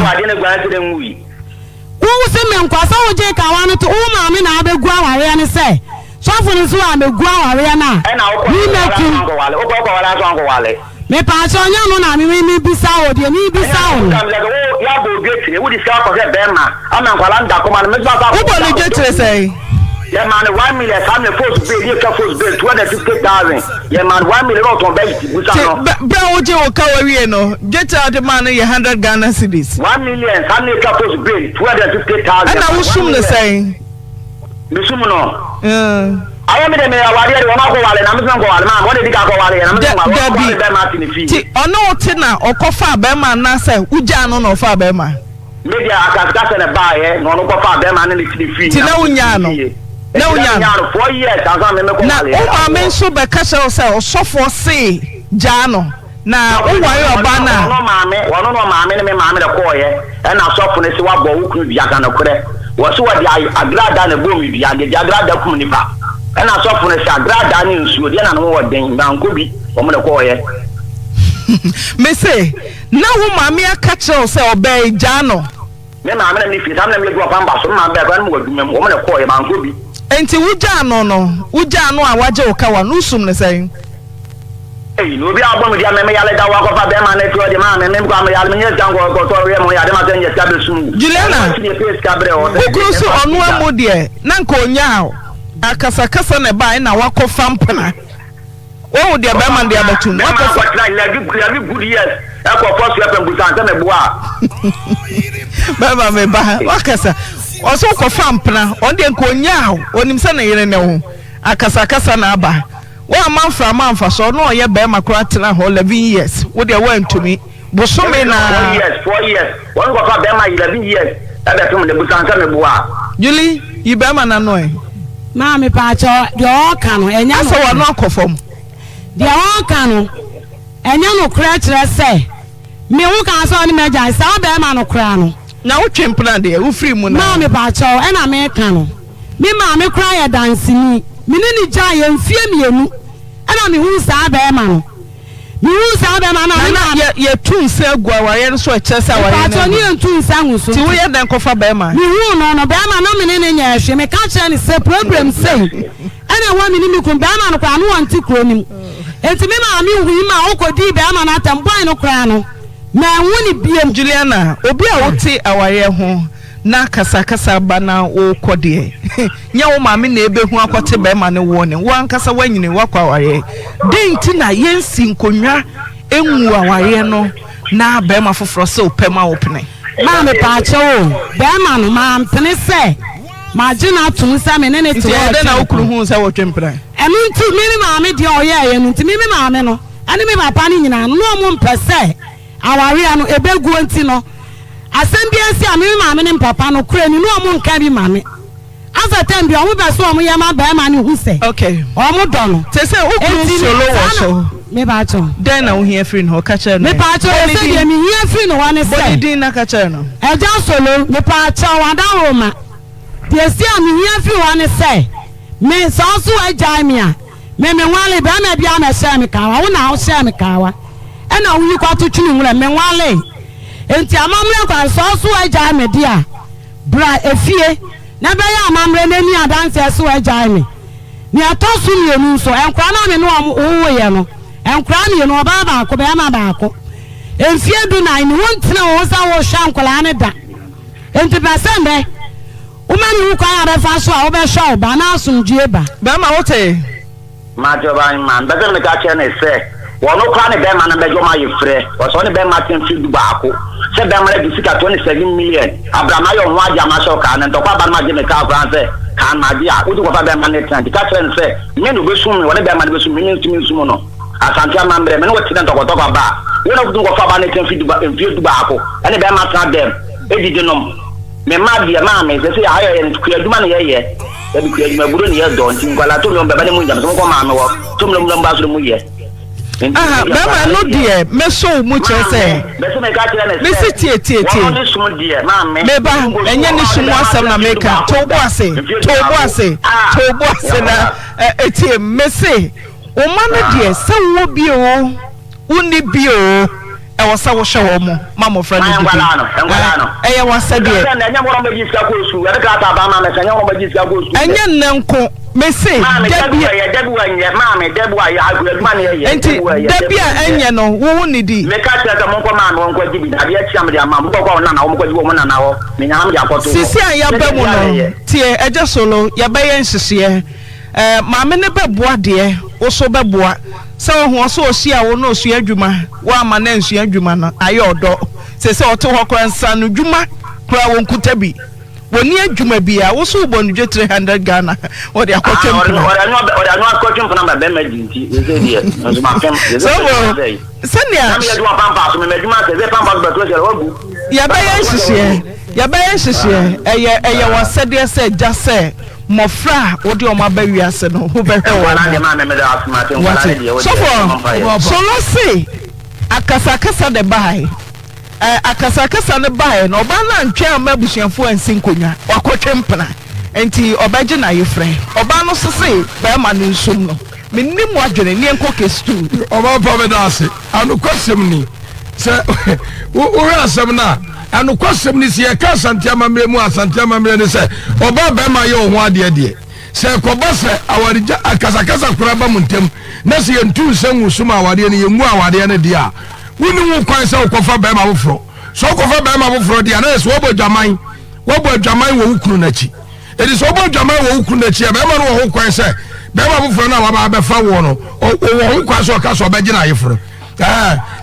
Wo se menkɔ sɛ wogye kawa no to wo maame na abɛgu awareɛ no sɛ sɔfo no nso a mɛgu awareɛ no a me mɛku. Mepaakyɛw nyɛ no na me me bisa wo deɛ me bisa wo no. Wobɔ no dwetire sɛn? Yɛmaa no 1 million saa mmerɛ fos bee ne yɛtwa fos bee 250,000 yɛmaa no 1 million na ɔtɔn bɛyi ti busa no. Ti bere a wogye wo ka wawie no dwetire a wode maa no yɛ 100 Ghana cedis. 1 million saa mmerɛ yɛtwa fos bee 250,000. Ɛna wosum no sɛn? Mesum no. Ayɛ me de me awadeɛ de wɔn akɔ wale na me sɛ nkɔ wale maa wɔn de di ka akɔ wale yɛ na me sɛ nkɔ wale wɔn akɔ wale bɛrima ate ne fie. Ti ɔne wo te na ɔkɔ faa bɛrima anaasɛ wogyaa no na ɔfaa bɛrima? Me deɛ akasakasa na ɛbaeɛ na ɔno kɔfaa bɛrima ne ne tiri fii Nti na wonyaa no? Na wonyaa no? 4 years ansa na me mekɔ Na waleɛ. wo maame nso bɛka kyerɛ wo sɛ ɔsɔfoɔ see gyaa no na woware ɔbaa no a. Ɔno maame, ɔno na ɔmaame ne me maame na ɛkɔɔeɛ ɛna sɔfo no se wabɔ wo kunu dua ka nokorɛ. Wɔse wɔde agradaa na ɛbɔɔ me dua, deɛ agradaa kum nipa. Ɛna sɔfo no se agradaa ne nsuo deɛ na ne ho wɔ den, mankɔ bi, wɔn na ɛkɔɔeɛ. Mese Na wo maame aka kyerɛ wo sɛ ɔbaa yi, gyaa no. Me maame na me fie, saa mmerɛ na meyɛ adwuma kwan ba so, me maame bae koraa na mewɔ adwuma mu, wɔn na ɛkɔɔeɛ, mankɔ bi. Enti wogyaa no no, wogyaa no a wagye wo kawa no, wosum no sɛn? Ei na obi abɔ me dua me me yale da wakɔfa bɛrima no ati ɔde maa me me nkɔ me yale me nyɛ sika nkɔ kɔtɔ ɔyɛ mo yade ma sɛ nyɛ sika bɛsum wo. Juliana, Ɛno akyi deɛ pay sika brɛ ɔ wo kunu so ɔno amu deɛ na nka ɔnyaa wo akasakasa na ɛbaeɛ na wakɔfa mpena. Woahu deɛ bɛrima no de abɛto mu. Bɛrima Wakɔfa. akɔtena 11 good years ɛkɔ fɔ so ɛfɛ mbusa nsɛ meboa a. Bɛrima me ba wakasa. Ɔsɛ wokɔfa mpena. Ɔno deɛ nka ɔnyaa wo. Ɔnim sɛ ne yere ne wo. Akasakasa na aba. Woamma mframa amfa so. Ɔno ɔyɛ bɛrima koraa tena hɔ 11 years. Wo deɛ woantumi. Bosome na. 4 years, 4 years. Wɔn kɔfa bɛrima 11 years ɛbɛtom ne busa nsɛ meboa a. Julie, yi bɛrima no ano ɛ. Maame paakyɛw deɛ ɔɔka no ɛnyɛ Asɛ nokorɛ. w'ano akɔ fam. Deɛ ɔɔka no ɛnyɛ nokorɛ kyerɛ sɛ me wo kaa sɛ ɔne m'agyae saa bɛɛma no koraa no. Na wo twe mpena deɛ wo firi mu naa. Maame paakyɛw ɛna meeka no me maame koraa yɛ danseni me ne no gyaeɛ mfie mienu ɛna me huu saa bɛɛma no. Mehuu saa bɛrima no a, me Nana, maame. yɛ, yɛtu nsa agu awareɛ no so a, ɛkyerɛ sɛ awareɛ no Mpakyɛw, agu. ne yɛntu nsa ngu so. Nti woyɛ dɛn kɔfa bɛrima? Mehuu no no, bɛrima no me ne no nyɛɛ hwee. Meka kyerɛɛ no sɛ problem sei ɛna ɛwɔ me ne me kunu. Bɛrima no koraa, na ɔnte kuro no mu. Enti me maame hui ma ɔkɔdii bɛrima no atɛm. Boy no koraa no, manhu no biom. Juliana, obi a wote awareɛ ho na kasakasa ba na wokɔ deɛ, nyɛ wo maame na ɛbɛhu akɔte bɛrima no warning, wo ankasa woanyini woakɔ awareɛ. Dɛn nti na yɛnsi nkonnwa ngu awareɛ no na bɛrima foforɔ sɛ wopɛ ma wopene? Maa mepaakyɛw o, bɛrima no mampene sɛ magye no atom sɛ me ne no te Nti hɔ ɛyɛ dɛn na retwe wo kunu mpena. huu sɛ wotwe mpena? Ɛno nti me ne maame deɛ ɔyɛeɛ no nti me me maame no ne me papa no nyinaa no na wɔn mpɛ sɛ awareɛ no ɛbɛguo nti no Asɛm bi asi a me me maame ne me papa nokorɛ ni na ɔmo nka bi ma me. Asɛ tɛm bi ɔmo pɛ sɛ ɔmo yɛ ma bɛɛma no hu sɛ Okay. ɔmo dɔ no. Te sɛ wo kunu Enti no solo wɔ saa na so. Me paakyɛw. Dɛn na wohia firi ne hɔ? Ka kyerɛ no Me ɛ. paakyɛw Bɔ ne ɛsɛ din. deɛ me hia firi ne hɔ ne Bɔ ne sɛ. din na ka kyerɛ no. Agya Solo, me paakyɛw Adaworoma, deɛ ɛsi a me hia firi hɔ ne sɛ, me sɛ ɔso wagyae me a, Me me nwalee bɛɛma biaa na ɛhyɛɛ me kaawa wo na wo hyɛɛ me kaawa ɛna wo yi kɔto twene nwura me nwalee nti amammerɛ kwan sɛ ɔso agyae me de a bra efie na bɛyɛ amammerɛ na ni adanseɛ so agyae me nea ɛtɔ so mienu nso nkora no a me ne wɔn wowoeɛ no nkora mienu ɔbaa baako bɛɛma baako mfie du nan ni wo ntene wo ho sɛ wo hwɛ nkwadaa no da nti pɛ sɛ nnɛ Woma me hu kwan a bɛfa so a wobɛhwɛ wo ba na asomdwoeɛ ba. Bɛrima wote? Mate ɔbaa mepɛ sɛ meka kyerɛ no sɛ ɔno koraa ne bɛrima no bɛgye ɔmo ayefrɛ ɔsɛ ɔne bɛrima te mfe dubaako sɛ bɛrima no adi sika 27 million abra mayɛ ɔho agye ama sɛ ɔkaa no ntɔkwa aba no magye me kaa koraa sɛ kaa no magye a wode kɔfa bɛrima no tena nti ka kyerɛ no sɛ me na ɔbɛsum me ɔne bɛrima no bɛsum me mentumi nsum no Asante amammerɛ me ne wo te dɛ ntɔkɔntɔkwa ba a wo na wotumi kɔfa ɔbaa no tena mfe dubaako ɛne bɛrima tena dɛm ɛdidi nom Me mma deɛ maame sɛsei aha yɛ yɛn kua adwuma na yɛyɛ yɛde kua adwuma aburo na yɛdɔ nti nkwadaa to nnwom bɛba ne mu ngyam sɛ monkɔ maame hɔ to nnwom na mba soro mu yɛ Aha bɛrima no deɛ mɛsɔ wo mu kyerɛ sɛ mesi tie tie tie meba ɛnyɛ ne sum asɛm na meka to bo ase to bo ase to bo ase na etie mese wo ma no deɛ sɛ wowɔ bi o Wonni bi oo, ɛwɔ sɛ wohwɛ wɔn mo ma mmɔfra no didi. Ɛyɛ w'asɛdeɛ. Ɛnyɛ nnɛ nko, mese da bi a. Enti da bi a ɛnyɛ no, wo wonnidi. Seesei a yɛaba mu no, tie, Agya Solo, yɛbɛyɛ nhyehyeɛ. Eh, maame no bɛboa deɛ, wo so bɛboa. Sɛ wahu ɔsɛ ɔhyia wo na ɔsua adwuma, woamma no ansua adwuma no, ayɛ ɔdɔ. Seesei ɔte hɔ koraa, nsaanodwuma koraa wɔnkuta bi. Wɔnni adwuma biara, wo so wobɔ no dwetire 100 Ghana, wɔde akɔtwe Ah, mpena. ɔde ano ɔde ano akɔtwe mpena ma bɛrima di nti, seesei deɛ, nso mapem. Sɛ wɔ, sɛnea. Na meyɛ adwuma pampa so, mema adwuma sɛ, sɛ pampa so bɛto ahyɛ, wagu. Yɛbɛyɛ nhyehyeɛ, yɛbɛyɛ nhyehyeɛ, ɛyɛ, ɛyɛ w'asɛdeɛ sɛ agya sɛ. Mmɔfra a wode wɔn aba wiase no, wobɛhwɛ wɔn. Wate? Sɔfo, Solo se akasakasa na ɛbae. Ɛ, akasakasa no bae no, ɔbaa no antwɛn amma abusuafoɔ ansi nkonnwa. Wakɔtwe mpena. Enti ɔbɛgye n'ayefrɛ. Ɔbaa no sese barima no nsum no. Mennim w'adwene. Ne yɛnkɔ case two. Ɔbaa pa meda ase. Anokwasɛm ni, sɛ wohwɛ asɛm no a, anokwasɛm ni sɛ yɛka Asante amammerɛ mu a, Asante amammerɛ ne sɛ ɔbaa barima yɛ wo ho adeɛ deɛ. Sɛ ɛkɔba sɛ awaregya akasakasa koraa ba mo ntam na sɛ yɛntu nsa ngu so ma awareɛ no, yɛngu awareɛ no deɛ a, wonni ho kwan sɛ wokɔfa barima foforɔ. Sɛ wokɔfa barima foforɔ deɛ a, na yɛ sɛ woabɔ adwaman, woabɔ adwaman wɔ wo kunu no akyi. Enti sɛ wobɔ adwaman wɔ wo kunu no akyi a, barima no wɔ ho kwan sɛ barima foforɔ no a waba abɛfa woɔ no, ɔwɔ ho kwan sɛ ɔka sɛ ɔbɛgye no ayeforo.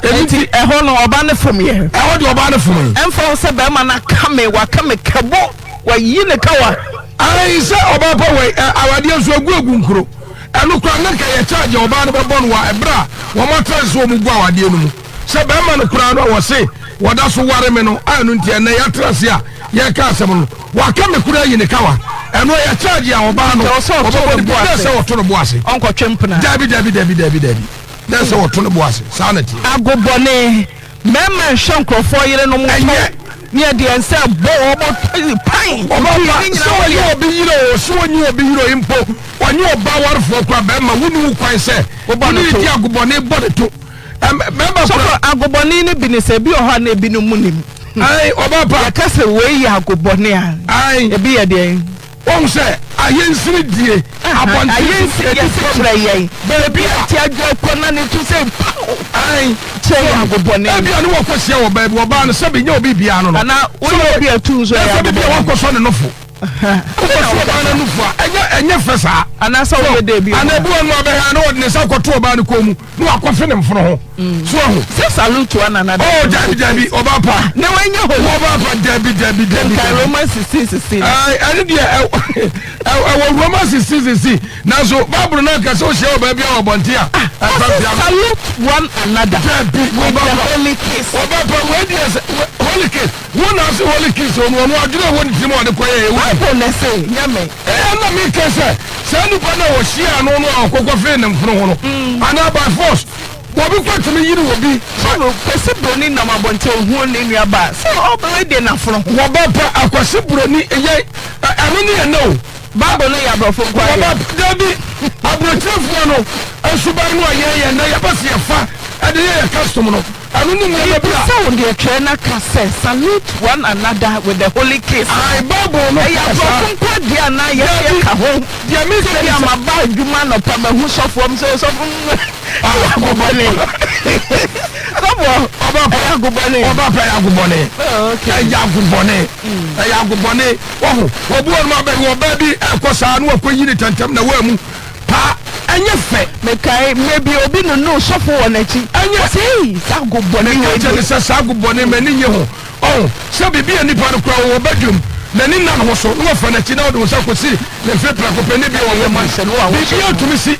Enti ɛhɔ no ɔba no fom yɛ. Ɛhɔ deɛ ɔbaa no fom yɛ. Ɛmfa ho sɛ barima no aka me, waka me kabo, wayi ne kawa. Ayi sɛ ɔbaa pa wɔ awadeɛ nso agu agu nkuro. Ɛno koraa na nka yɛ charge a ɔbaa no bɛbɔ no wɔ ɛberɛ a wɔn atena ase sɛ wɔn gu awadeɛ no mu. Sɛ barima no koraa no a wɔse wɔda so ware me no a ɛno nti ɛnnɛ yɛatena ase a yɛreka asɛm no waka me koraa ayi ne kawa. Ɛno ɛyɛ charge a ɔbaa no ɔbɛbɔ no bi dɛ sɛ ɔto no bo ase. Ɔnkɔtwe mpena. Dabi dabi dabi dabi dabi. Dɛ sɛ ɔto no bo ase. Saa na ɛteɛ. Agobɔne, Mmarima nhwɛ nkurɔfoɔ yerenom ntɔ Ɛnyɛ. ne ɛde yɛn nsa ɛbɔ wɔn pan. Ɔba pa, sɛ ɔyɛ obi yere oo, sɛ ɔnyɛ obi yere oo, mpo ɔnyɛ ɔbaa warefoɔ koraa, barima, wonni ho kwan sɛ Wobɔ wo no ne no to. di agobɔne bɔ ne to. Ɛm, barima Sɔfo, koraa. agobɔne no bi ne sɛ, ebi wɔ hɔ a na ebinom nnim. Ae, ɔba pa. Yɛka sɛ wei yɛ agobɔne a, Ae. ebi yɛ deɛn? Woahu sɛ ayɛnsini die abɔnten so Ayɛnsini adi fam kyerɛ yɛn baabi a. Ti adwo kɔ na ne to sɛ pow. Ae. Kyerɛ yɛn agobɔne. Ebi a ne wɔkɔ hyia wɔ baabi ɔbaa no sɛbi nyɛ obi biara no no. Ana woyɛ obi atu nso ɛyɛ agobɔne. Sɛbi bi a wɔkɔ sɔ ne nofo. Wokɔ sɔ ɔbaa no nofo a ɛnyɛ ɛnyɛ fɛ saa. Ana sɛ woyɛ dɛ bi. Ana ebi wɔn mu abɛhɛ na wɔde ne nsa kɔto ɔbaa no kɔn mu. Na wakɔfe ne mfono ho. So ahu. Sɛ salute one another. Oh dabi dabi ɔba pa. Na wanya hɔ. Ɔba pa dabi dabi dabi. Nka Romans 16:16. Ɛɛ ɛne deɛ ɛwɔ Romans 16:16 nanso Bible no anka sɛ ohyia ɔbaa bi a wɔ abɔnten a. Ah ɔsɛ salute one another. Dabi with the holy kiss. Ɔba pa wei deɛ sɛ holy kiss. Wo na ase holy kiss ɔno ɔno adwene a ɛwɔ ne tirim a ɔde kɔyɛ yɛ. Bible na ɛsɛ nyɛ me. Ɛɛ na meka sɛ saa nipa no a wɔhyiaa no no a ɔkɔkɔfee ne mfono ho no anaa by force wɔbi kɔ tumi yiri obi. Sɔfo Kwasi Broni nam abɔnten ohuu ne nua baa sɛ ɔbɛdi n'afono ho. Wɔba pa Akwasi Broni yɛ ɛno ne ɛnɛ o. Bible no yɛ aborɔfo nko ara dea. Wɔba dabi aburokyerefoɔ no nsuban no a yɛyɛ nnɛ yɛpɛ sɛ yɛfa ɛde yɛ yɛ custom no. Ɛno ne nneɛma bi a. Mebisa wo deɛ twerɛ na ka sɛ salute one another with the holy kiss. Ae bible no Ɛyɛ ka saa. aborɔfo nko ara deɛ anaa yɛn Dabi, yɛka ho? deɛ me Sɛ ka bi ne a sɛ. maba adwuma anɔpa mahu sɔfoɔ m sɛ sɔfo mm ɛyɛ agobɔne. Sɔfoɔ Ɔba pa, ɛyɛ agobɔne. Ɔba pa ɛyɛ agobɔne. Oh, okay. Ɛyɛ agobɔne. Ɛyɛ agobɔne. Wahu, obi wɔ nom abɛn ɔbaa bi ɛkɔ saa na wakɔ yi ne tɛntɛm na waamu. Paa, ɛnyɛ fɛ. Mekae mmerɛ bi obi nunuu sɔfo wɔ n'akyi. Ɛnyɛ. Ɔse ei saa ago bɔne wei Meka kyerɛ deɛ. no sɛ saa ago bɔne m'ani nnye ho. Ɔho, sɛ biribi a nipa no koraa ɔwɔ badwam, n'ani nna ne ho so, na wafa n'akyi na ɔde wo nsa kɔsi ne mfe prɛko pɛ ne bia ɔwɔ mu. Biribiara tumi si.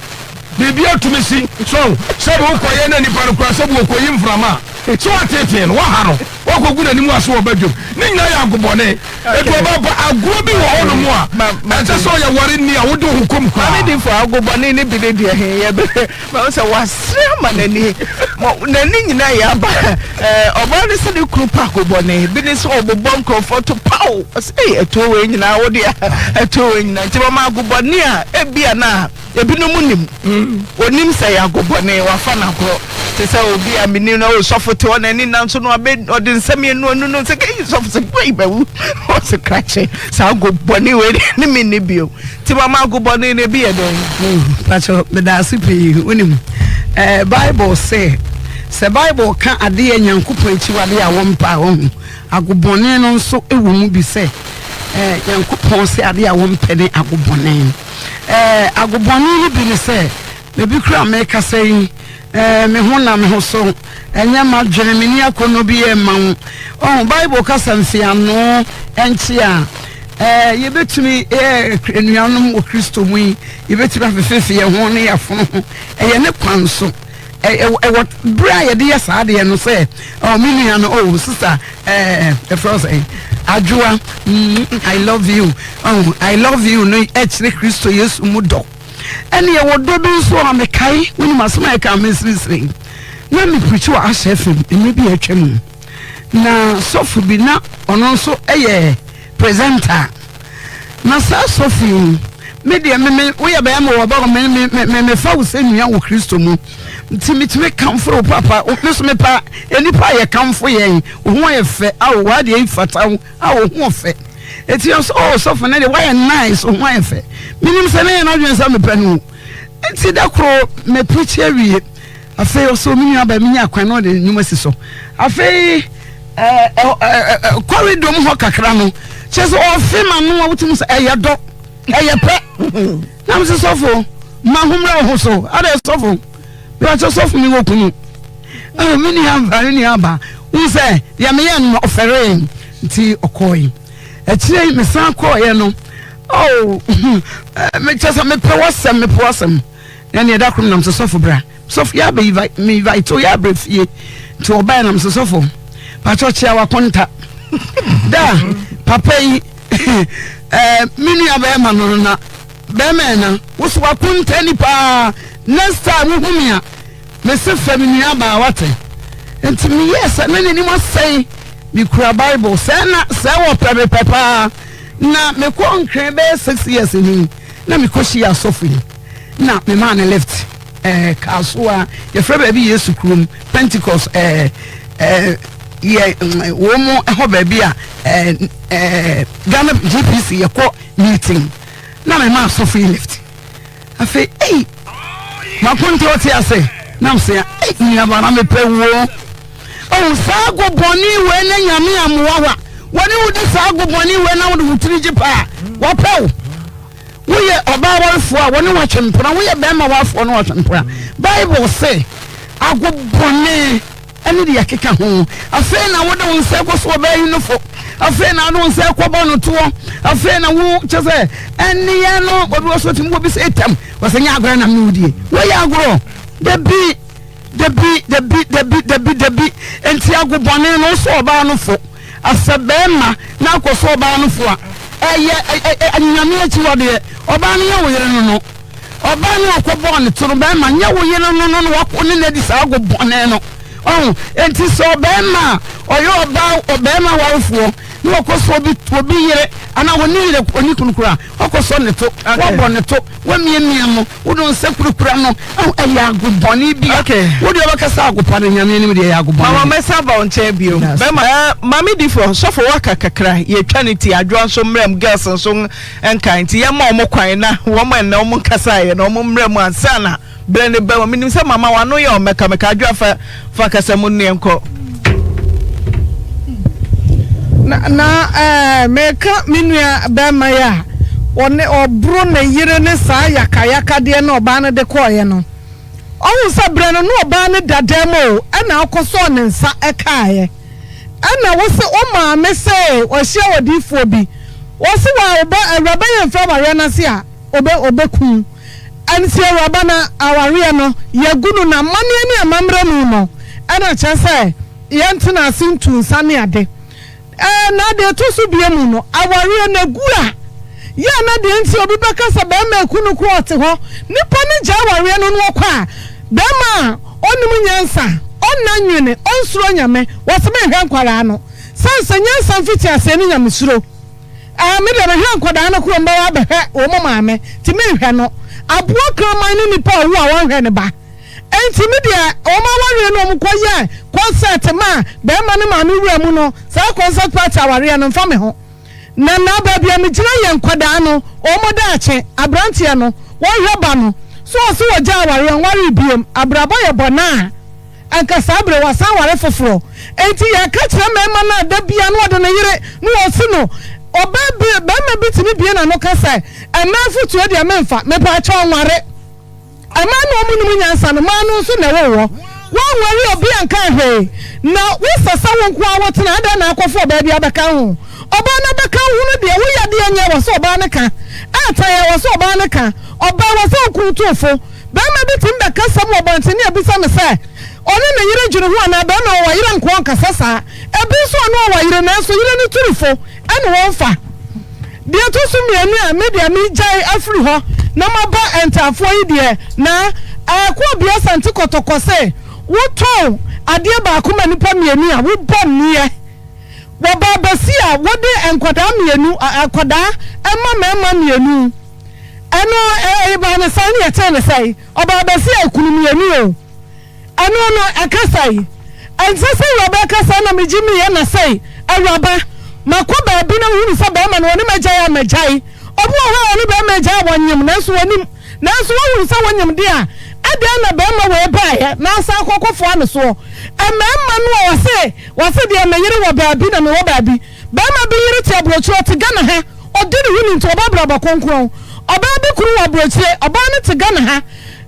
Biribiara tumi si. So ɔho, sɛ bi wokɔyɛ na nipa no koraa sɛ bi ɔkɔyi mframa a, sɛ wateetee no, waha no. Woakɔgu n'anim ase wɔ badwam. Ne nyinaa yɛ agobɔne. Edu ɔba pa, agorɔ bi wɔ hɔnom a, ɛnsɛ sɛ ɔyɛ ware ni a wode wo ho kɔm koraa. Maame difo, agobɔne no bi ne deɛ he yɛ bɛ mahu sɛ wasere ama n'ani n'ani nyinaa yɛ aba. Ɛɛ ɔbaa no sɛ ne kunu pa agobɔne bi ne sɛ ɔbobɔ nkurɔfoɔ to paw ɔsɛ ei ɛtuo wei nyinaa wo deɛ ɛtuo wei nyinaa nti mama agobɔne a ebia na Ebinom nim. Onim sɛ ɛyɛ agobɔne, wafa no agorɔ. Te sɛ obi a menim no, oh, sɔfo te hɔ n'ani nna nso no abɛ ɔde nsɛm yɛ nu anu no sɛ kɛyi sɔfo sɛ wei bɛwu. Ɔsɛ krakye saa agobɔne wei ne me nni bio. Ti mama agobɔne no ebi yɛ dɛn? Pacho, meda ase pii. Wonim, eh, Bible se, sɛ Bible ka adeɛ Nyankopɔn akyiwadeɛ a wɔmpa a, wahu, agobɔne no nso wɔ mu bi sɛ, eh, Nyankopɔn se adeɛ a wɔmpɛ ne agobɔne. Ɛɛ, agobɔne no bi ne sɛ, baabi koraa a merekasa yi, ɛɛ, me ho na me ho so, ɛnyɛ m'adwene, menni akɔnnɔ bi mma wo. Ɔho, Bible kasa mfeano nkye a, ɛɛ, yɛbɛtumi, ɛɛ, anuanom wɔ Kristo mu yi, yɛbɛtumi afefefe yɛn ho ne yɛafono ho. Ɛyɛ ne kwan so. Ɛwɔ berɛ a yɛde yɛ saa adeɛ no sɛ, oh, me nua no, oh, sista, ɛɛ, ɛfrɛ wo sɛn? Adwoa, mm, I love you. Oh, I love you no ɛkyerɛ Kristo Yesu mu dɔ. Ɛne ɛwɔ dɔ bi nso a mekae, wonim asɛm a ɛka mesirisiri. Na mepirikyi wɔ Ahyɛ FM mmerɛ bi a atwa mu. Na sɔfo bi na ɔno nso yɛ presenter. Na saa sɔfo yi, me deɛ me me woyɛ bɛrima wɔ ɔba me me me me mefa wo sɛ nua wɔ Kristo mu. Nti metumi kamfo wo papa, me so mepa nnipa a yɛkamfo yɛn, wo ho ayɛ fɛ, awo w'adeɛ yi fata wo, awo ho ɔfɛ. Eti ɔsɛ oh sɔfo ne de wayɛ nice ho ayɛ fɛ. Menim sɛ ne yɛ n'adwene sɛ mepɛ no. Eti da koro me preach awie. Afei ɔsɛ me nua baa menya kwan na ɔde nnwuma si so. Afei ɛɛ ɛɛ kɔridom hɔ kakra no kyerɛ sɛ ɔfe ma no a wotumi sɛ ɛyɛ dɔ ɛyɛ pɛ. Na mese sɔfo ma ho mmra wo ho so. Adɛ sɔfo mepakyɛ sɔfo mi wɔ kunu. Oh, me nua ba me nua ba wo sɛ deɛ meyɛ no ɔfɛree nti ɔkɔe. Akyire yi mesan kɔɔeɛ no oh mekyɛ sɛ mepɛ w'asɛm mepɛ w'asɛm. Na neɛ da koro nam sɛ sɔfo bra sɔfo yɛ abɛ me invite o yɛ abrɛ fie nti ɔbaɛ nam sɛ sɔfo pakyɛ ɔkyea wakonta da papa yi ɛɛ me nua bɛrima no na bɛrima ɛna woso wakonta ni paa next time wohu me a mese fɛ me nua baa wate nti meyɛ sɛ na n'anim asɛe mekura bible sɛ na sɛ wɔpɛ mepɛ paa na mekɔ nkran bɛyɛ 6 years ni na mekɔhyia asɔfo yi na memaa ne lift ɛɛ Kasoa yɛfrɛ baabi Yesu kurom Pentecost ɛɛ ɛɛ yɛ wɔn mo ɛhɔ baabi a ɛɛ ɛɛ Ghana GPC yɛkɔ meeting na memaa asɔfo yi lift afei ɛyi makonte ɔte ase nam se ɛyi nuaba na mepɛ wo ɔwɔ saa ago bɔnne wei na Nyame amoa wa wɔne wo di saa ago bɔnne wei na wode wo tiri gye paa wɔpɛ wo. Woyɛ ɔbaa warefoɔ a, wɔne wo atwe mpena. Woyɛ barima warefoɔ ne watwe mpena. Bible se, ago bɔne ne deɛ ɛkeka ho. Afei na wode wo nsa kɔ so ɔbaa yi nofo. Afei na wode wo nsa kɔbɔ no toɔ. Afei na wo kyɛ sɛ ɛneyɛ no obi wɔ so tumi wɔ bi sɛ etam. Wɔsɛ nyɛ agorɔ nam ne wodie. Woyɛ agorɔ. Dabi, dabi, dabi, dabi, dabi, dabi. Enti ago bɔne no wosɔ ɔbaa no fo. Asɛ bɛɛma na akɔ so ɔbaa no fo a, ɛyɛ Nyame akyiwadeɛ. Ɔbaa no nyɛ wo yere no no. Ɔbaa no a ɔkɔ bɔɔ ne to no, bɛɛma, nyɛ wo yere no no na wakɔ ne no adi saa ago bɔne no. Ɔho? Enti sɛ ɔbɛɛma a ɔyɛ ɔbaa, ɔbɛɛma warefoɔ, na wakɔ so obi, obi yere, anaa ɔne yere, ɔne kunu koraa, wakɔ sɔ ne to, wabɔ ne to, wamiamia no, Wode wo nsa kurakura no, ahu, ɛyɛ agobɔne bi a. Okay. Wo deɛ wobɛka sɛ agopa no, Nyame anim deɛ ɛyɛ agobɔne. Mama mɛsan aba wo nkyɛn bio. Yes. Bɛma eh, Maame Difoɔ, sɔfo woaka kakra, yɛtwa ne ti, Adwoa nso mmra mu, girls nso nka, nti yɛmma wɔn kwan na wɔn ɛnnɛ wɔn nkasaeɛ no wɔn mmra mu ansa na berɛ no bɛma. Menim sɛ mama w'ano yɛ ɔmɛkamɛka, Adwoa fa fa kasa mu no yɛnkɔ. Na na ɛɛ meka me nua bɛrima yi a ɔne ɔboro ne yere ne saa yakayakadeɛ na ɔbaa no de kɔɔeɛ no. Ɔhu sɛ berɛ no na ɔbaa no da dan mu o, ɛna ɔkɔsɔɔ ne nsa ɛkaeɛ. Ɛna wo se wo maame se ɔhyia odiyifoɔ bi, ɔse wa ɔba awuraba yi mfiri awareɛ no ase a ɔbɛ ɔbɛku. Ɛnti awuraba no awareɛ no yɛagu no na amanneɛ ne amammerɛ mu no ɛna kyerɛ sɛ yɛntena ase ntu nsa ne ade. Ɛɛ, na deɛ ɛtɔ so bie mu no, awareɛ no agu a, yɛ a na deɛ nti obi bɛka sɛ barima aku no koraa ɔte hɔ, nipa no gyae awareɛ no na ɔkɔ a, barima a ɔnnim nyansa, ɔnna nwene, ɔnsuro Nyame, wɔse menhwɛ nkwadaa no. Sane sɛ nyansa mfitiaseɛ ne Nyamesuro. Ɛɛ, me deɛ mehwɛ nkwadaa no koraa wɔbɛba abɛhwɛ wɔn maame, nti menhwɛ no. Aboa kraman ne nipa a ɔwu a wɔnhwɛ ne ba. Enti me deɛ wɔn awareɛ no wɔn kɔ yɛ concert ma bɛɛma ne maame wura mu no saa concert party awareɛ no nfa me ho na na baabi a me gyina yɛ nkwadaa no wɔn daakye abranteɛ no wɔn hwɛ ba no so ɔse wɔ gya awareɛ ɔnwaree biem abrabɔ yɛ bɔ naa anka saa bere wasan ware foforɔ enti yɛ ka kyerɛ mɛɛma no a da bia no ɔde ne yere no ɔsi no ɔbaa bi bɛɛma bi tumi bie na no ka sɛ ɛmɛ afutuo deɛ menfa mepaakyɛ ɔnware. Mmaa na wɔnnim nyansa no, mmaa no nso na ɛwoo wɔ. Woanware obi anka hwee, na wosɛ sɛ wo nko ara wotena, adɛn na akɔfa ɔbaa bi abɛka wo ho? Ɔbaa no abɛka wo ho no deɛ, woyɛ adeɛ nyɛ, ɛwɔ sɛ ɔbaa no ka. Ɛɛtan, ɛwɔ sɛ ɔbaa no ka. Ɔbaa, ɛwɔ sɛ wo kunu tu wo fo. Barima bi tumi bɛka asɛm wɔ abɔnten ne abisa no sɛ ɔne ne yere dwene ho anaa? Barima ɔwɔ yere nkoa ɔnkasa saa. Ebi nso ɔne ɔwɔ yere nanso yere no tu no fo. Ɛne wɔn fa. Deɛ ɛtɔ so mmienu a me deɛ megyae afiri hɔ na maba Ntaafoɔ yi deɛ na ɛkɔ obi Asante Kɔtɔkɔ se wotɔn adeɛ baako ma nnipa mmienu a wobɔ nneɛ. Wɔba abɛsi a wode nkwadaa mmienu akwadaa ma mmarima mmienu. Ɛno ɛbaa ne sɛn ne yɛtee ne sɛn? Ɔbaa abɛsi a ekunu mmienu o. Ɛno no, ɛka sɛe. Ɛnsɛ sɛ awuraba ka sɛ, Na megye meyɛ na sɛe. Awuraba, Makɔ baabi na mehunu sɛ barima no ɔne me agyae a magyae. Obi wɔ hɔ a ɔne barima agyae a wɔnyem nanso wɔnim. Nanso woahunu sɛ wonyem de a, adɛn na barima wei baeɛ na asan akɔ akɔfoa me soɔ? Mmarima no a wɔse, wɔse deɛ me yere wɔ baabi na mewɔ baabi. Barima bi yere te aburokyire, ɔte Ghana ha, ɔdi ne ho ni nti ɔbɔ abrabɔ kronkron. Ɔbaa bi kunu wɔ aburokyire, ɔbaa no te Ghana ha,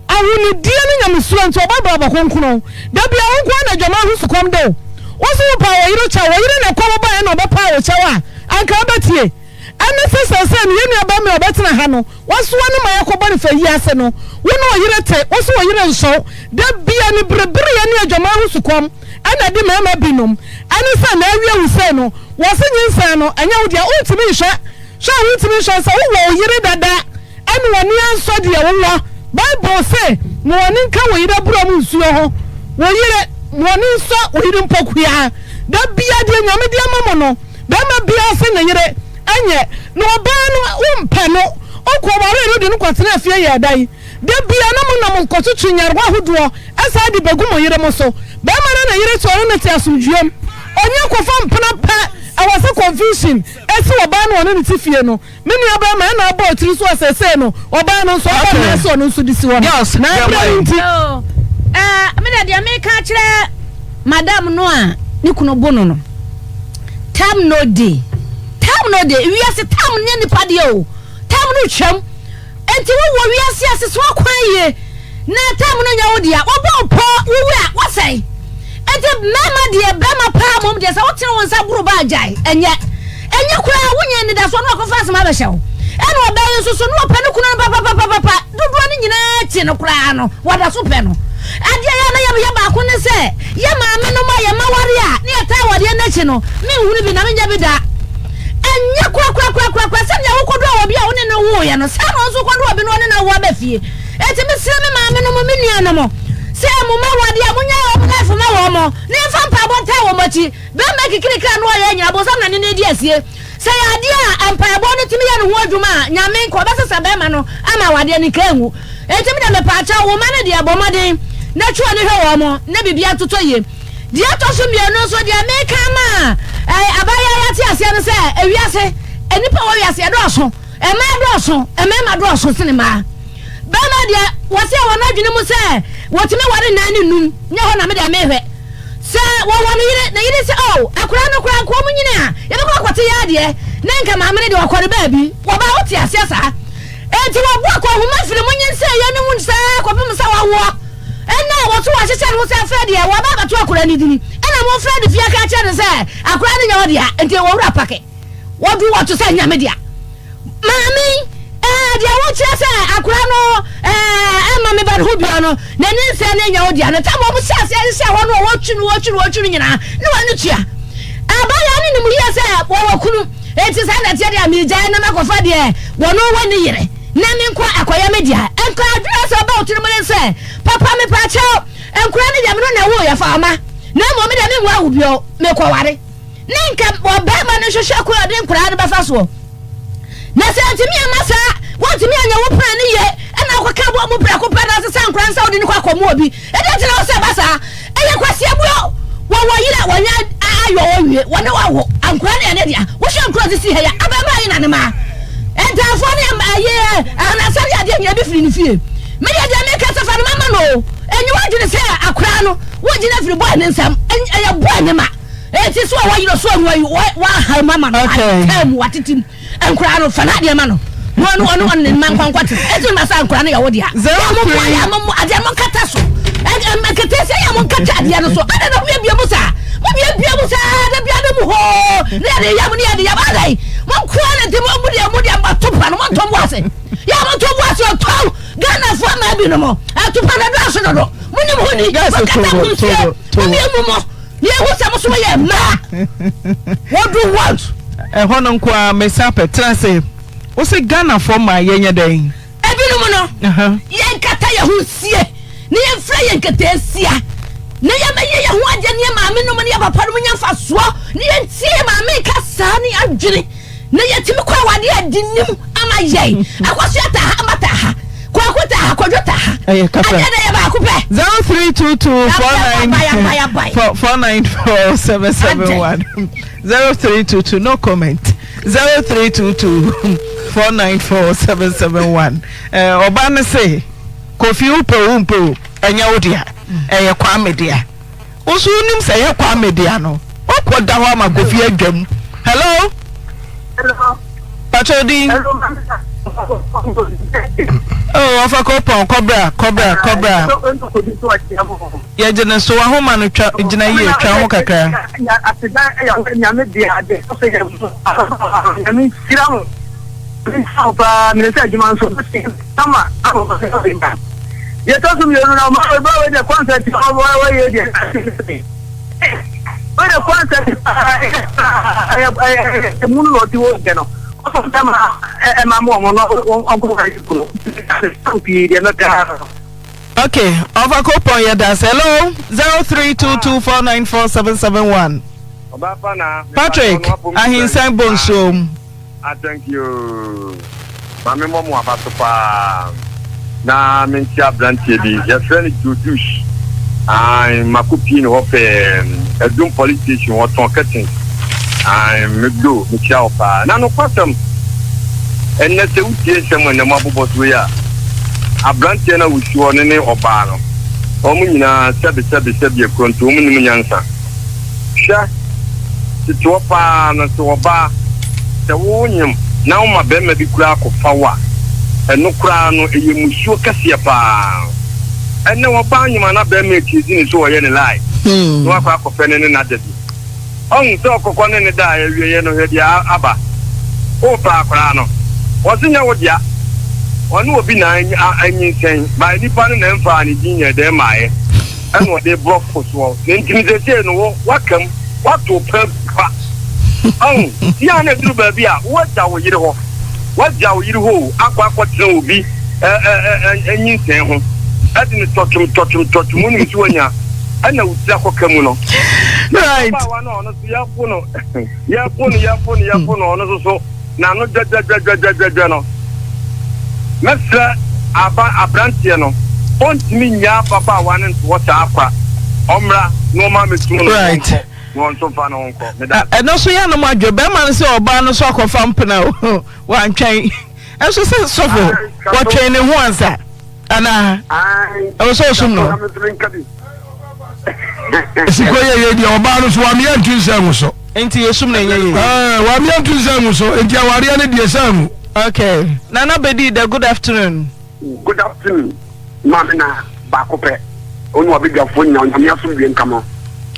ahonidie ne nyamesuro nti ɔbɔ abrabɔ kronkron. Da biara wo nko ara na adwaman ho sukɔm de wo. Wo nso wopaa wo yere kyɛw, wo yere na ɛkɔm baeɛ na ɔbɛpaa wo kyɛw a, anka wobɛtie? Ɛne sɛ seesei no yɛn nua barima a ɔbɛtena ha no, Wasoa no ma yɛakɔbɔ no fɛ yi ase no, wo ne ɔyere te, wo so ɔyere nsɔ wo. Da bia ne berebereɛ ne adwaman ho sukɔm na ɛde mmarima binom. Ɛne sɛ na awie wo sei no, wɔse nyinsɛn no ɛnyɛ wo dea, wontumi nhwɛ. Hwɛ a wontumi nhwɛ sɛ wowɔ ɔyere dada ɛne w'ani ansɔ deɛ wowɔ. Bible se ma w'ani nka wo yere abura mu nsuo ho, wo yere, ma w'ani nsɔ wo yere mpɔkua. Da bia deɛ Nyame de ama mo no, Barima biara se ne yere nyɛ na ɔbaa no wompɛ no, wokɔwaree no de no kɔtenaa fie yɛɛ dɛn? Da biara na monam nkɔtwetwe nyarewa ahodoɔ san de bɛgu mo yere mo so. Barima ne ne yere te ɔne no te asomdwoeɛm, ɔnya kɔfa mpena pɛ, ɛwɔ sɛ confusion si ɔbaa no ɔne no te fie no. Me nua barima ɛna abɔ tiri so a seesei no ɔbaa no nso aba nan sɛ ɔno nso de si hɔ no na ɛbrɛ no nti. Oh, eh, me de deɛ meka kyerɛ madam no a ne kunu bo no no, tam no de, tam no de, wiase tam nyɛ nipa deɛ o, tam no twam, enti wowɔ wiase a sesa w'akwan yie. Na tam no nyɛ wo dea, wɔbɔ wo pɔ, wowu a, woasɛe. Enti mmarima deɛ, barima paa mmom deɛ, sɛ wotene wo nsa boro ba a, gyae. Ɛnyɛ. Ɛnyɛ koraa, wonya anidasoɔ na wakɔfa asɛm abɛhyɛ wo. Ɛna ɔbaa yi nso so, na ɔpɛ ne kunu no papapapapa, dodoɔ no nyinaa akyi no koraa no, wɔda so pɛ no. Adeɛ a ɛyɛ a na yɛyɛ baako ne sɛ, yɛ maamenom a yɛma ware a, na yɛtaa awareɛ no akyi no, menhunu bi na menyɛ bi da. Ɛnyɛ korakorakorakorakora, sɛdeɛ wokɔdɔɔ obi a wo ne no woeɛ no, saa na ɔno nso kɔdɔ obi na ɔne no awo aba fie. Enti mesrɛ me maame nom, me nua nom, sɛ mo mma wɔ adeɛ a, monyɛ wɔn life ma wɔn, na yɛmfa mpaebɔ ntaa wɔn akyi. Bɛrima kikirikiri a na ɔyɛ nyina, bonsam na ne no redi asie. Sɛ ɛyɛ adeɛ a mpaebɔ no tumi yɛ ne ho adwuma a, Nyame nka ɔbɛsesa bɛrima no ama awadeɛ no nka anwu. Enti me deɛ mepaakyɛw, wo mma no deɛ bɔ mmɔden na twe w'ani hwɛ wɔn, na biribiara ntotɔ yie. Deɛ ɛtɔ so mmienu nso, deɛ meka ama abaayewa yi ate aseɛ ne sɛ, ewiase, nnipa wɔ wiase yɛdɔɔso. Mmaa dɔɔso, mmarima dɔɔso sene mmaa. Barima deɛ, wɔse ɛwɔ n'adwene mu sɛ wɔtumi ware nnan ne nnum, nyɛ hɔ na me deɛ mehwɛ. Sɛ wɔwɔ ne yere, ne yere sɛ oh, akwadaa no koraa nka wɔn nyini a, yɛbɛkɔ akɔte yɛ adeɛ, na nka maame no deɛ ɔkɔ ne baabi. Wɔbaa wote aseɛ saa. Enti wɔbo akɔnhoma firi mo nyinsɛnyɛ no mu saa kɔpem sɛ wɔawoɔ. Ɛnna a wɔso wɔahyehyɛ ne ho sɛ afei deɛ wɔaba abɛto akwadaa no dini, ɛnna momfrɛ no fie aka akyerɛ no sɛ akwadaa no nyɛ wo dea, enti wɔwura pake. Wɔdu wɔto sɛ nyame dea. Maame yi, ɛɛ deɛ wokyerɛ sɛ akora no ɛɛ ɛma me ba no ho bia no, n'ani nsɛ ne nya wo dea no. Tam wɔn hyɛ aseɛ hyehyɛ hɔ no wɔtwi no wɔtwi no wɔtwi no nyinaa ne wɔn ani tua. Abaayewa no nim yie sɛ wɔwɔ kunu, enti saa na ɛteɛ deɛ megyae na makɔfa deɛ wɔn wɔ ne yere na menkɔ akɔyɛ me dea. Nka adwene sɛ ɔba wo tirim ne sɛ, papa mepakyɛw, nkora no deɛ me no na ɛwoo yɛ fa ɔma, na mmom me deɛ menwo awo bio, mekɔware. Ne nka ɔbarima no nhwehwɛ kwan a ɔde nkwadaa no bɛfa soɔ. Na sɛ antumi amma saa, woantumi anyɛ wo plan no yie, ɛna wokɔka bɔ mu prɛko pɛ na asesa nkwadaa no sɛ wode no kɔ akɔmu obi. Ɛdeɛ nti na wo sɛ ɛba saa? Ɛyɛ kwasiabuo. Wɔwɔ yere a wɔnyɛ ayɔ wɔwie, wɔne wawo nkwadaa no yɛ ne dea. Wohwɛ nkwadaa sisi ha yi a, abarimaa yi na ne maa. Ntaafoɔ ne ɛyɛ anasa ne adeɛ nyina bi firi ne fie. Medeɛ deɛ meka sɛ fa no mama no o. Ɛnyɛ w'adwene sɛ akwadaa no wogyina firi bɔɔ ne nsam. Ɛyɛ bɔɔ ne ma. Eti so a wɔyerɛ so anua yi wɔahaw mu ama no ataa mu watete mu nkora no fa n'adeɛ ma no na ɔno ɔno ɔno ne mma nkɔnkɔ te eti ma sa nkora no yɛ wo dea yɛ mo boa yɛ mo adeɛ mo nkata so nketeesia yɛ mo nkata adeɛ no so ada na mo biabia mu saa mo biabia mu saa da bia no mu hoo ne yɛde yam ne yɛde yam ada yi mo nkoa ne nti mo mo deɛ mo deɛ mo ato pa no mo ntɔ mo ase yɛ mo ntɔ mo ase ɔtɔw Ghanafoɔ mmaa bi no mo ato pa no dɔɔso dodo mo nim ho ni mo nkata mo nsie mo bia mu mo. Yɛhu sɛ mo so moyɛ mmaa. What do you want? Ɛhɔ no nko ara me san pɛ tena ase. Wo se Ghanafoɔ mmaa yɛnyɛ dɛn? Ebinom no, yɛnkata yɛn ho nsie na yɛmfira yɛn nketeesia na yɛmmɛyɛ yɛn ho adeɛ ne yɛn maamenom ne yɛn papanom nya mfasoɔ na yɛntie yɛn maame nkasaa ne yɛn adwene na yɛtumi kɔ awadeɛ a adi nim ama yɛn. Akosua taa ha, Ama taa ha. Kwaku. ta ha, Kwadwo ta ha. Ɛyɛ kasa. Adeɛ na yɛ baako pɛ. 0322 49 494 771 0322 no comment 0322 494 771 ɔba no se Kofi wopɛ o wompɛ o ɛnyɛ wo dea ɛyɛ Kwame dea. Wo nso wonim sɛ ɛyɛ Kwame dea no woakɔ da hɔ ama Kofi adwam. Hello. Hello. Pacho din. Hello. Oh, ɔfa kɔpɔn kɔbra kɔbra kɔbra. Yɛgye ne so wahoma no twa gyina yie twa ho kakra. Nyame dea ade sɛ yɛ nyame nhyira mo nhyira mo paa mene sɛ adwuma nso ama ama yɛtɔ so mmienu na ɔma ɔba wei deɛ kɔnsɛt ɔwɔyɛ deɛ wei deɛ kɔnsɛt ɛmu no na ɔte wɔ deɛ no ɔsɔ bɛma ɛma mo ɔmo no ɔnkɔ wɔ pii deɛ mɛka no. Okay, ɔfa kopɔn yɛ da sɛ hello 0322494771. Patrick Ahinsan Bonsuom. Ah thank you Maame mmɔ mo aba so paa na menkyia abranteɛ bi yɛfrɛ no Joe Douche ae mako pie ne hɔ pɛɛ Adum police station ɔtɔn curtains ae me Joe mekyia wo paa na nokwasɛm ɛnnɛ sɛ wotie nsɛm ɛnnɛ mo abobɔ so yi a abranteɛ no a wosi hɔ no ne ɔbaa no wɔn nyinaa sɛbe sɛbe sɛbe akuronto wɔn nim nyansa Hwɛ, tete hɔ paa no, sɛ ɔbaa, sɛ wonyem na woma barima bi koraa kɔfa wo a, ɛno koraa no, ɛyɛ mmusuo kɛseɛ paa. Ɛnnɛ ɔbaa nyem a na barima rekyezi ne so ɔyɛ ne lie na wakɔ akɔpɛ no ne no ada bi. Ɔhu sɛ ɔkɔkɔ ne no da a, awieɛ no, hwɛ deɛ aba. Wopɛ akwadaa no, ɔse nyɛ wo dea. Ɔne obi na anyinsɛn, by nipa no na ɛmfaa ne din nyɛɛ dɛn maeɛ. Ɛna ɔde borɔfo soɔ na nti no seesei no wo waka mu wato wo pɛ agu kwa ɔho yɛ a na ɛduru baabi a woagya wo yere hɔ woagya wo yere hɔ o akɔ akɔtena obi ɛ ɛ ɛ ɛ nyinsɛn ho ɛde no tɔtwom tɔtwom tɔtwom wonim sɛ wanya ɛna wo tiri akɔka mu no right ababaawa no a ɔno so yɛpo no yɛpo no yɛpo no yɛpo no ɔno nso so N'ano dwɛdwɛdwɛdwɛdwɛdwɛ no, mɛsrɛ aba aberanteɛ no, ɔntumi nnyaa ababaawa no nto hɔ saa kwa. Ɔmmra na ɔmma mmɛsum no na Right. ɔnkɔ, na ɔno nso mfa ne ho nkɔ. Meda ase. Ɛno nso yɛ anom adwo. Bɛrima no sɛ ɔbaa no so akɔfa mpena o, wantwɛn. Ɛnso sɛ sɔfo, Ae, wɔtwɛn ne ho ansa anaa? Ae, Ɛwɔ sɛ ɔsum no. na me nso menka bi. Siko yɛ yɛ deɛ ɔbaa no so wamea ntu nsa ngu so. Nti yɛsum na ɛnyɛ yie. Ɛɛ wamea ntu nsa ngu so nti awareɛ no deɛ sɛ ngu. Okay. Nana Bedi the good afternoon. Good afternoon maame na baako pɛ wo ne wabadwafoɔ nyina onyame asomdwie nka mo.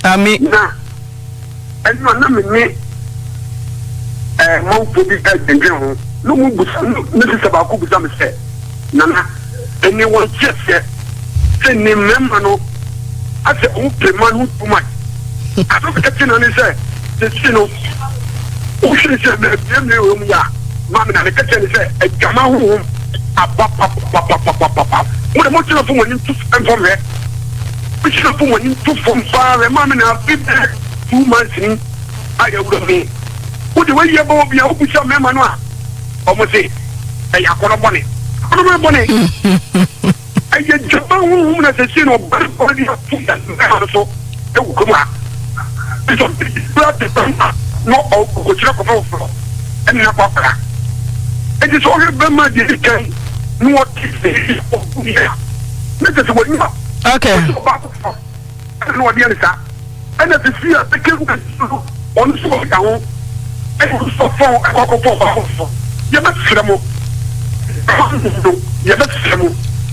Ami. Na ɛno a na me ne ɛɛ manfoɔ bi ɛdwendwen ho na ɔmo busa me sista baako busa me sɛ nana Ɛnne wɔn nteaseɛ sɛ nne mmarima no asɛ ɔmo pere mmaa no ho too much. Asɛm a ɛte na ne sɛ sesei no wohwɛ ne sɛ mmerɛ wɔ mu yɛ a maame na meka kyerɛ ne sɛ adwaman honhom aba papapapapapa. Mo de mo tena fam ani nto fam hwɛ. Mo tena fam ani nto fam paa hwɛ maame na afe bɛyɛ 2 months ni a yɛawura mu. Wo de wayi aba obi a wobisa mmarima no a Wɔn se, Ɛyɛ akɔnnɔ bɔne. Akɔnnɔ bɔne? Ɛyɛ gyama honhom na seesei no ɔbarima bi ato mmarima no so wɔ kurom ha. Nso bere te barima na ɔkɔkyerɛ kɔfa foforɔ ɛne no akɔ akɔda. Enti sɛ ɔhwɛ barima deɛ ɛdi kan na ɔte sɛ ɔbu yɛ a, na kyerɛ sɛ wanya ɔbaa foforɔ. Ɛna na ɔdeɛ no saa. Ɛna sisi a peke gu no ɔno nso ɔka ho. Ɛna ɔno nso ɔfɔn ɛkɔ akɔfɔ ɔbaa foforɔ. Yɛbɛsrɛ mo no yɛbɛsrɛ mo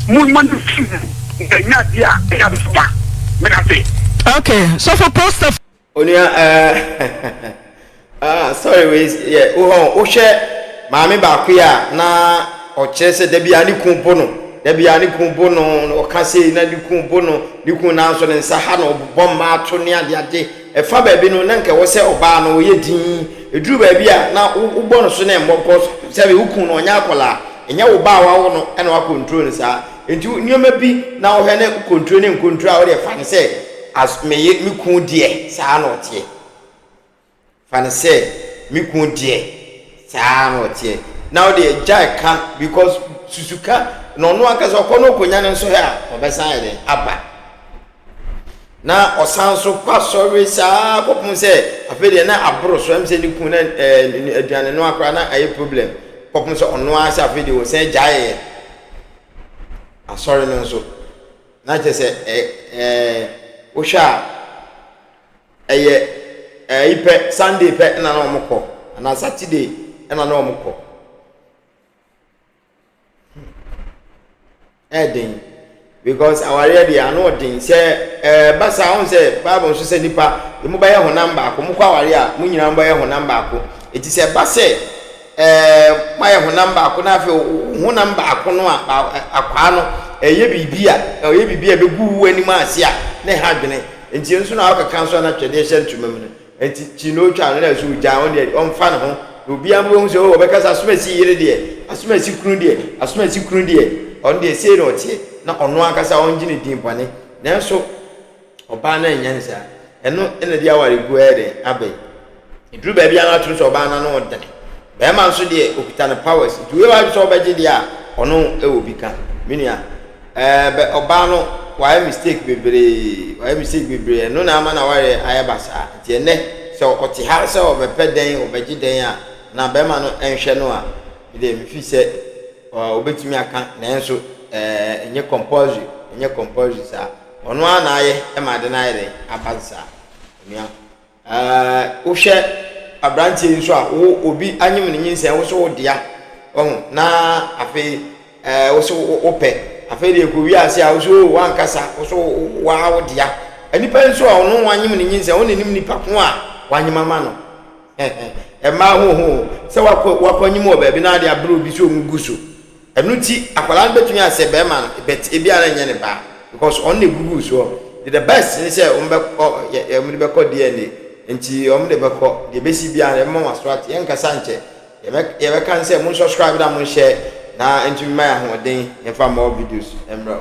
mo mma no mfi mu na ɛnyɛ adeɛ a ɛyɛ ade papa. Medase. Okay, sɔfo poster. Onua eh ah sorry wei yɛ wo hɔ wohwɛ maame baako yi a na ɔkyerɛ sɛ da biara ne kun bo no da biara ne kun bo no na ɔka sei na ne kun bo no ne kun nanso ne nsa ha na ɔbobɔ mmaa to ne ade ade ɛfa baabi no na nka ɛwɔ sɛ ɔbaa no ɔyɛ din ɛduru baabi a na wobɔ no so na ɛmmɔ kɔ sɛ wo kun no ɔnyɛ akwadaa ɛnyɛ wo ba a wawo no ɛna wakɔntro no saa nti nneɛma bi na wohwɛ ne kɔntro ne nkontro a wode fa no sɛ As me ye me kun deɛ saa na ɔteɛ. Fa no sɛ me kun deɛ saa na ɔteɛ. Na wo deɛ gyae ka because susu ka. Na ɔno ankasa ɔkɔ na ɔkɔnya ne nso hɛ a, ɔbɛsan ayɛ dɛn? Aba. Na ɔsan nso kɔ asɔre saa kɔpem sɛ afei deɛ na aboro so, ɛm sɛ ne kun na ɛɛ aduane noa koraa na ayɛ problem kɔpem sɛ ɔno ara sɛ afei deɛ ɔsan gyaeɛ asɔre no nso. Na kyerɛ sɛ ɛ ɛɛ wohwɛ a ɛyɛ ɛyi pɛ Sunday pɛ na na wɔn kɔ anaa Saturday na na wɔn kɔ. Ɛyɛ den because awareɛ deɛ ano ɔden sɛ ɛba saa ɔn sɛ bible nso sɛ nipa emu bɛyɛ honam baako mo kɔ awareɛ a mo nyinaa mo bɛyɛ honam baako eti sɛ ɛba sɛ ɛɛ moayɛ honam baako na afei honam baako no a akwaa no ɛyɛ biribi a ɛyɛ biribi a ɛbɛgu wo anim ase a na ɛha adwene nti nso na akeka nso na twɛdeɛ hyɛ ntoma mu no Enti kyi na otwa no na ɛso ogyaa ɔno deɛ ɔmfa ne ho na obiara mpo bɛhu sɛ oh ɔbɛka sɛ asomasi yere deɛ asomasi kunu deɛ asomasi kunu deɛ ɔno deɛ sei na ɔteɛ na ɔno ankasa ɔngye ne din bɔne nanso ɔbaa no anyɛ no saa ɛno na de awareguo ɛyɛ dɛn aba yi ɛduru baabi a no atom sɛ ɔbaa no ano ɔdene bɛrima nso deɛ ɔkuta no powers nti wei wadwe sɛ ɔbɛgye deɛ a ɔno ɛwɔ bi ka me nua Ɛɛ bɛ ɔbaa no wayɛ mistake bebree wayɛ mistake bebree ɛno na ama n'awareɛ ayɛ basaa nti ɛnɛ sɛ ɔte ha sɛ ɔbɛpɛ dɛn ɔbɛgye dɛn a na bɛrima no nhwɛ no a me deɛ me feel sɛ ɔbɛtumi aka nanso ɛɛ ɛnyɛ compulsory ɛnyɛ compulsory saa ɔno ara na ayɛ ɛma ade no ayɛ dɛn aba saa onua. Ɛɛ, wohwɛ aberanteɛ yi nso a, wo obi anyem ne nyinsɛn, wo so wo dea, wahu, na afei ɛɛ wo so wopɛ. Afei deɛ kɔ wiase a, wo so o wankasa, wo so waa wo dea. Nipa yi nso a ɔno wanyem ne nyinsɛn, wo na nim nipa ko a wanyem ama no. Mmaa ho ho sɛ wakɔ wakɔ anyim wɔ baabi na ade abere obi sɛ ɔngugu so. Ɛno nti akwadaa no bɛtumi asɛ bɛrima no but ebia na ɛnyɛ ne ba because ɔno na ɛguguu soɔ. Nti the best ne sɛ wɔn bɛkɔ yɛ wɔn de bɛkɔ DNA nti wɔn de bɛkɔ deɛ ɛbɛsi biara no yɛbɛma mo aso ate yɛnkasa nkyɛ yɛbɛ yɛbɛka ne sɛ mo subscribe na mo nhyɛ na ntumi ma yɛ ahoɔden yɛmfa more videos mmerɛ o.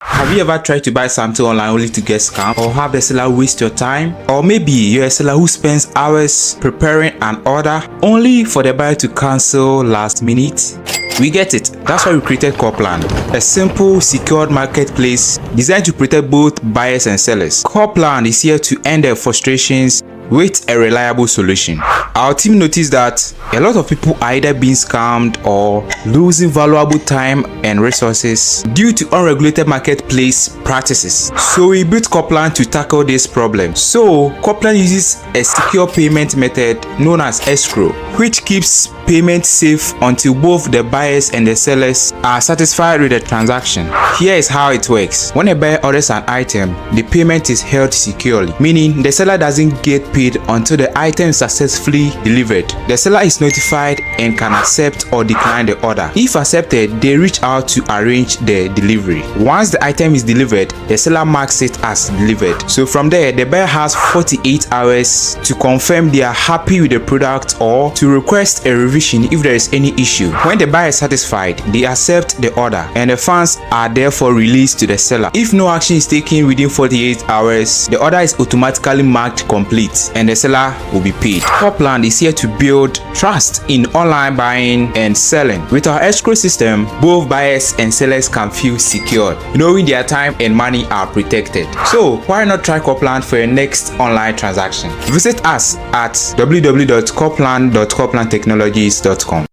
Have you ever tried to buy something online only to get scammed or have the seller waste your time? Or maybe you're a seller who spends hours preparing an order only for the buyer to cancel last minute? We get it. That's why we created Corplan, a simple, secured marketplace designed to protect both buyers and sellers. Corplan is here to end their frustrations with a reliable solution. Our team noticed that a lot of people are either being scammed or losing valuable time and resources due to unregulated marketplace practices. So we built Coplan to tackle this problem. So Coplan uses a secure payment method known as escrow, which keeps payment safe until both the buyers and the sellers are satisfied with the transaction. Here is how it works. When a buyer orders an item, the payment is held securely, meaning the seller doesn't get paid until the item is successfully delivered. The seller is notified and can accept or decline the order. If accepted, they reach out to arrange the delivery. Once the item is delivered, the seller marks it as delivered. So from there, the buyer has 48 hours to confirm they are happy with the product or to request a revision if there is any issue. When the buyer is satisfied, they accept the order and the funds are therefore released to the seller. If no action is taken within 48 hours, the order is automatically marked complete and the seller will be paid. Copland is here to build trust in online buying and selling. With our escrow system, both buyers and sellers can feel secured, knowing their time and money are protected. So why not try Copland for your next online transaction? Visit us at www.copland.coplandtechnologies.com.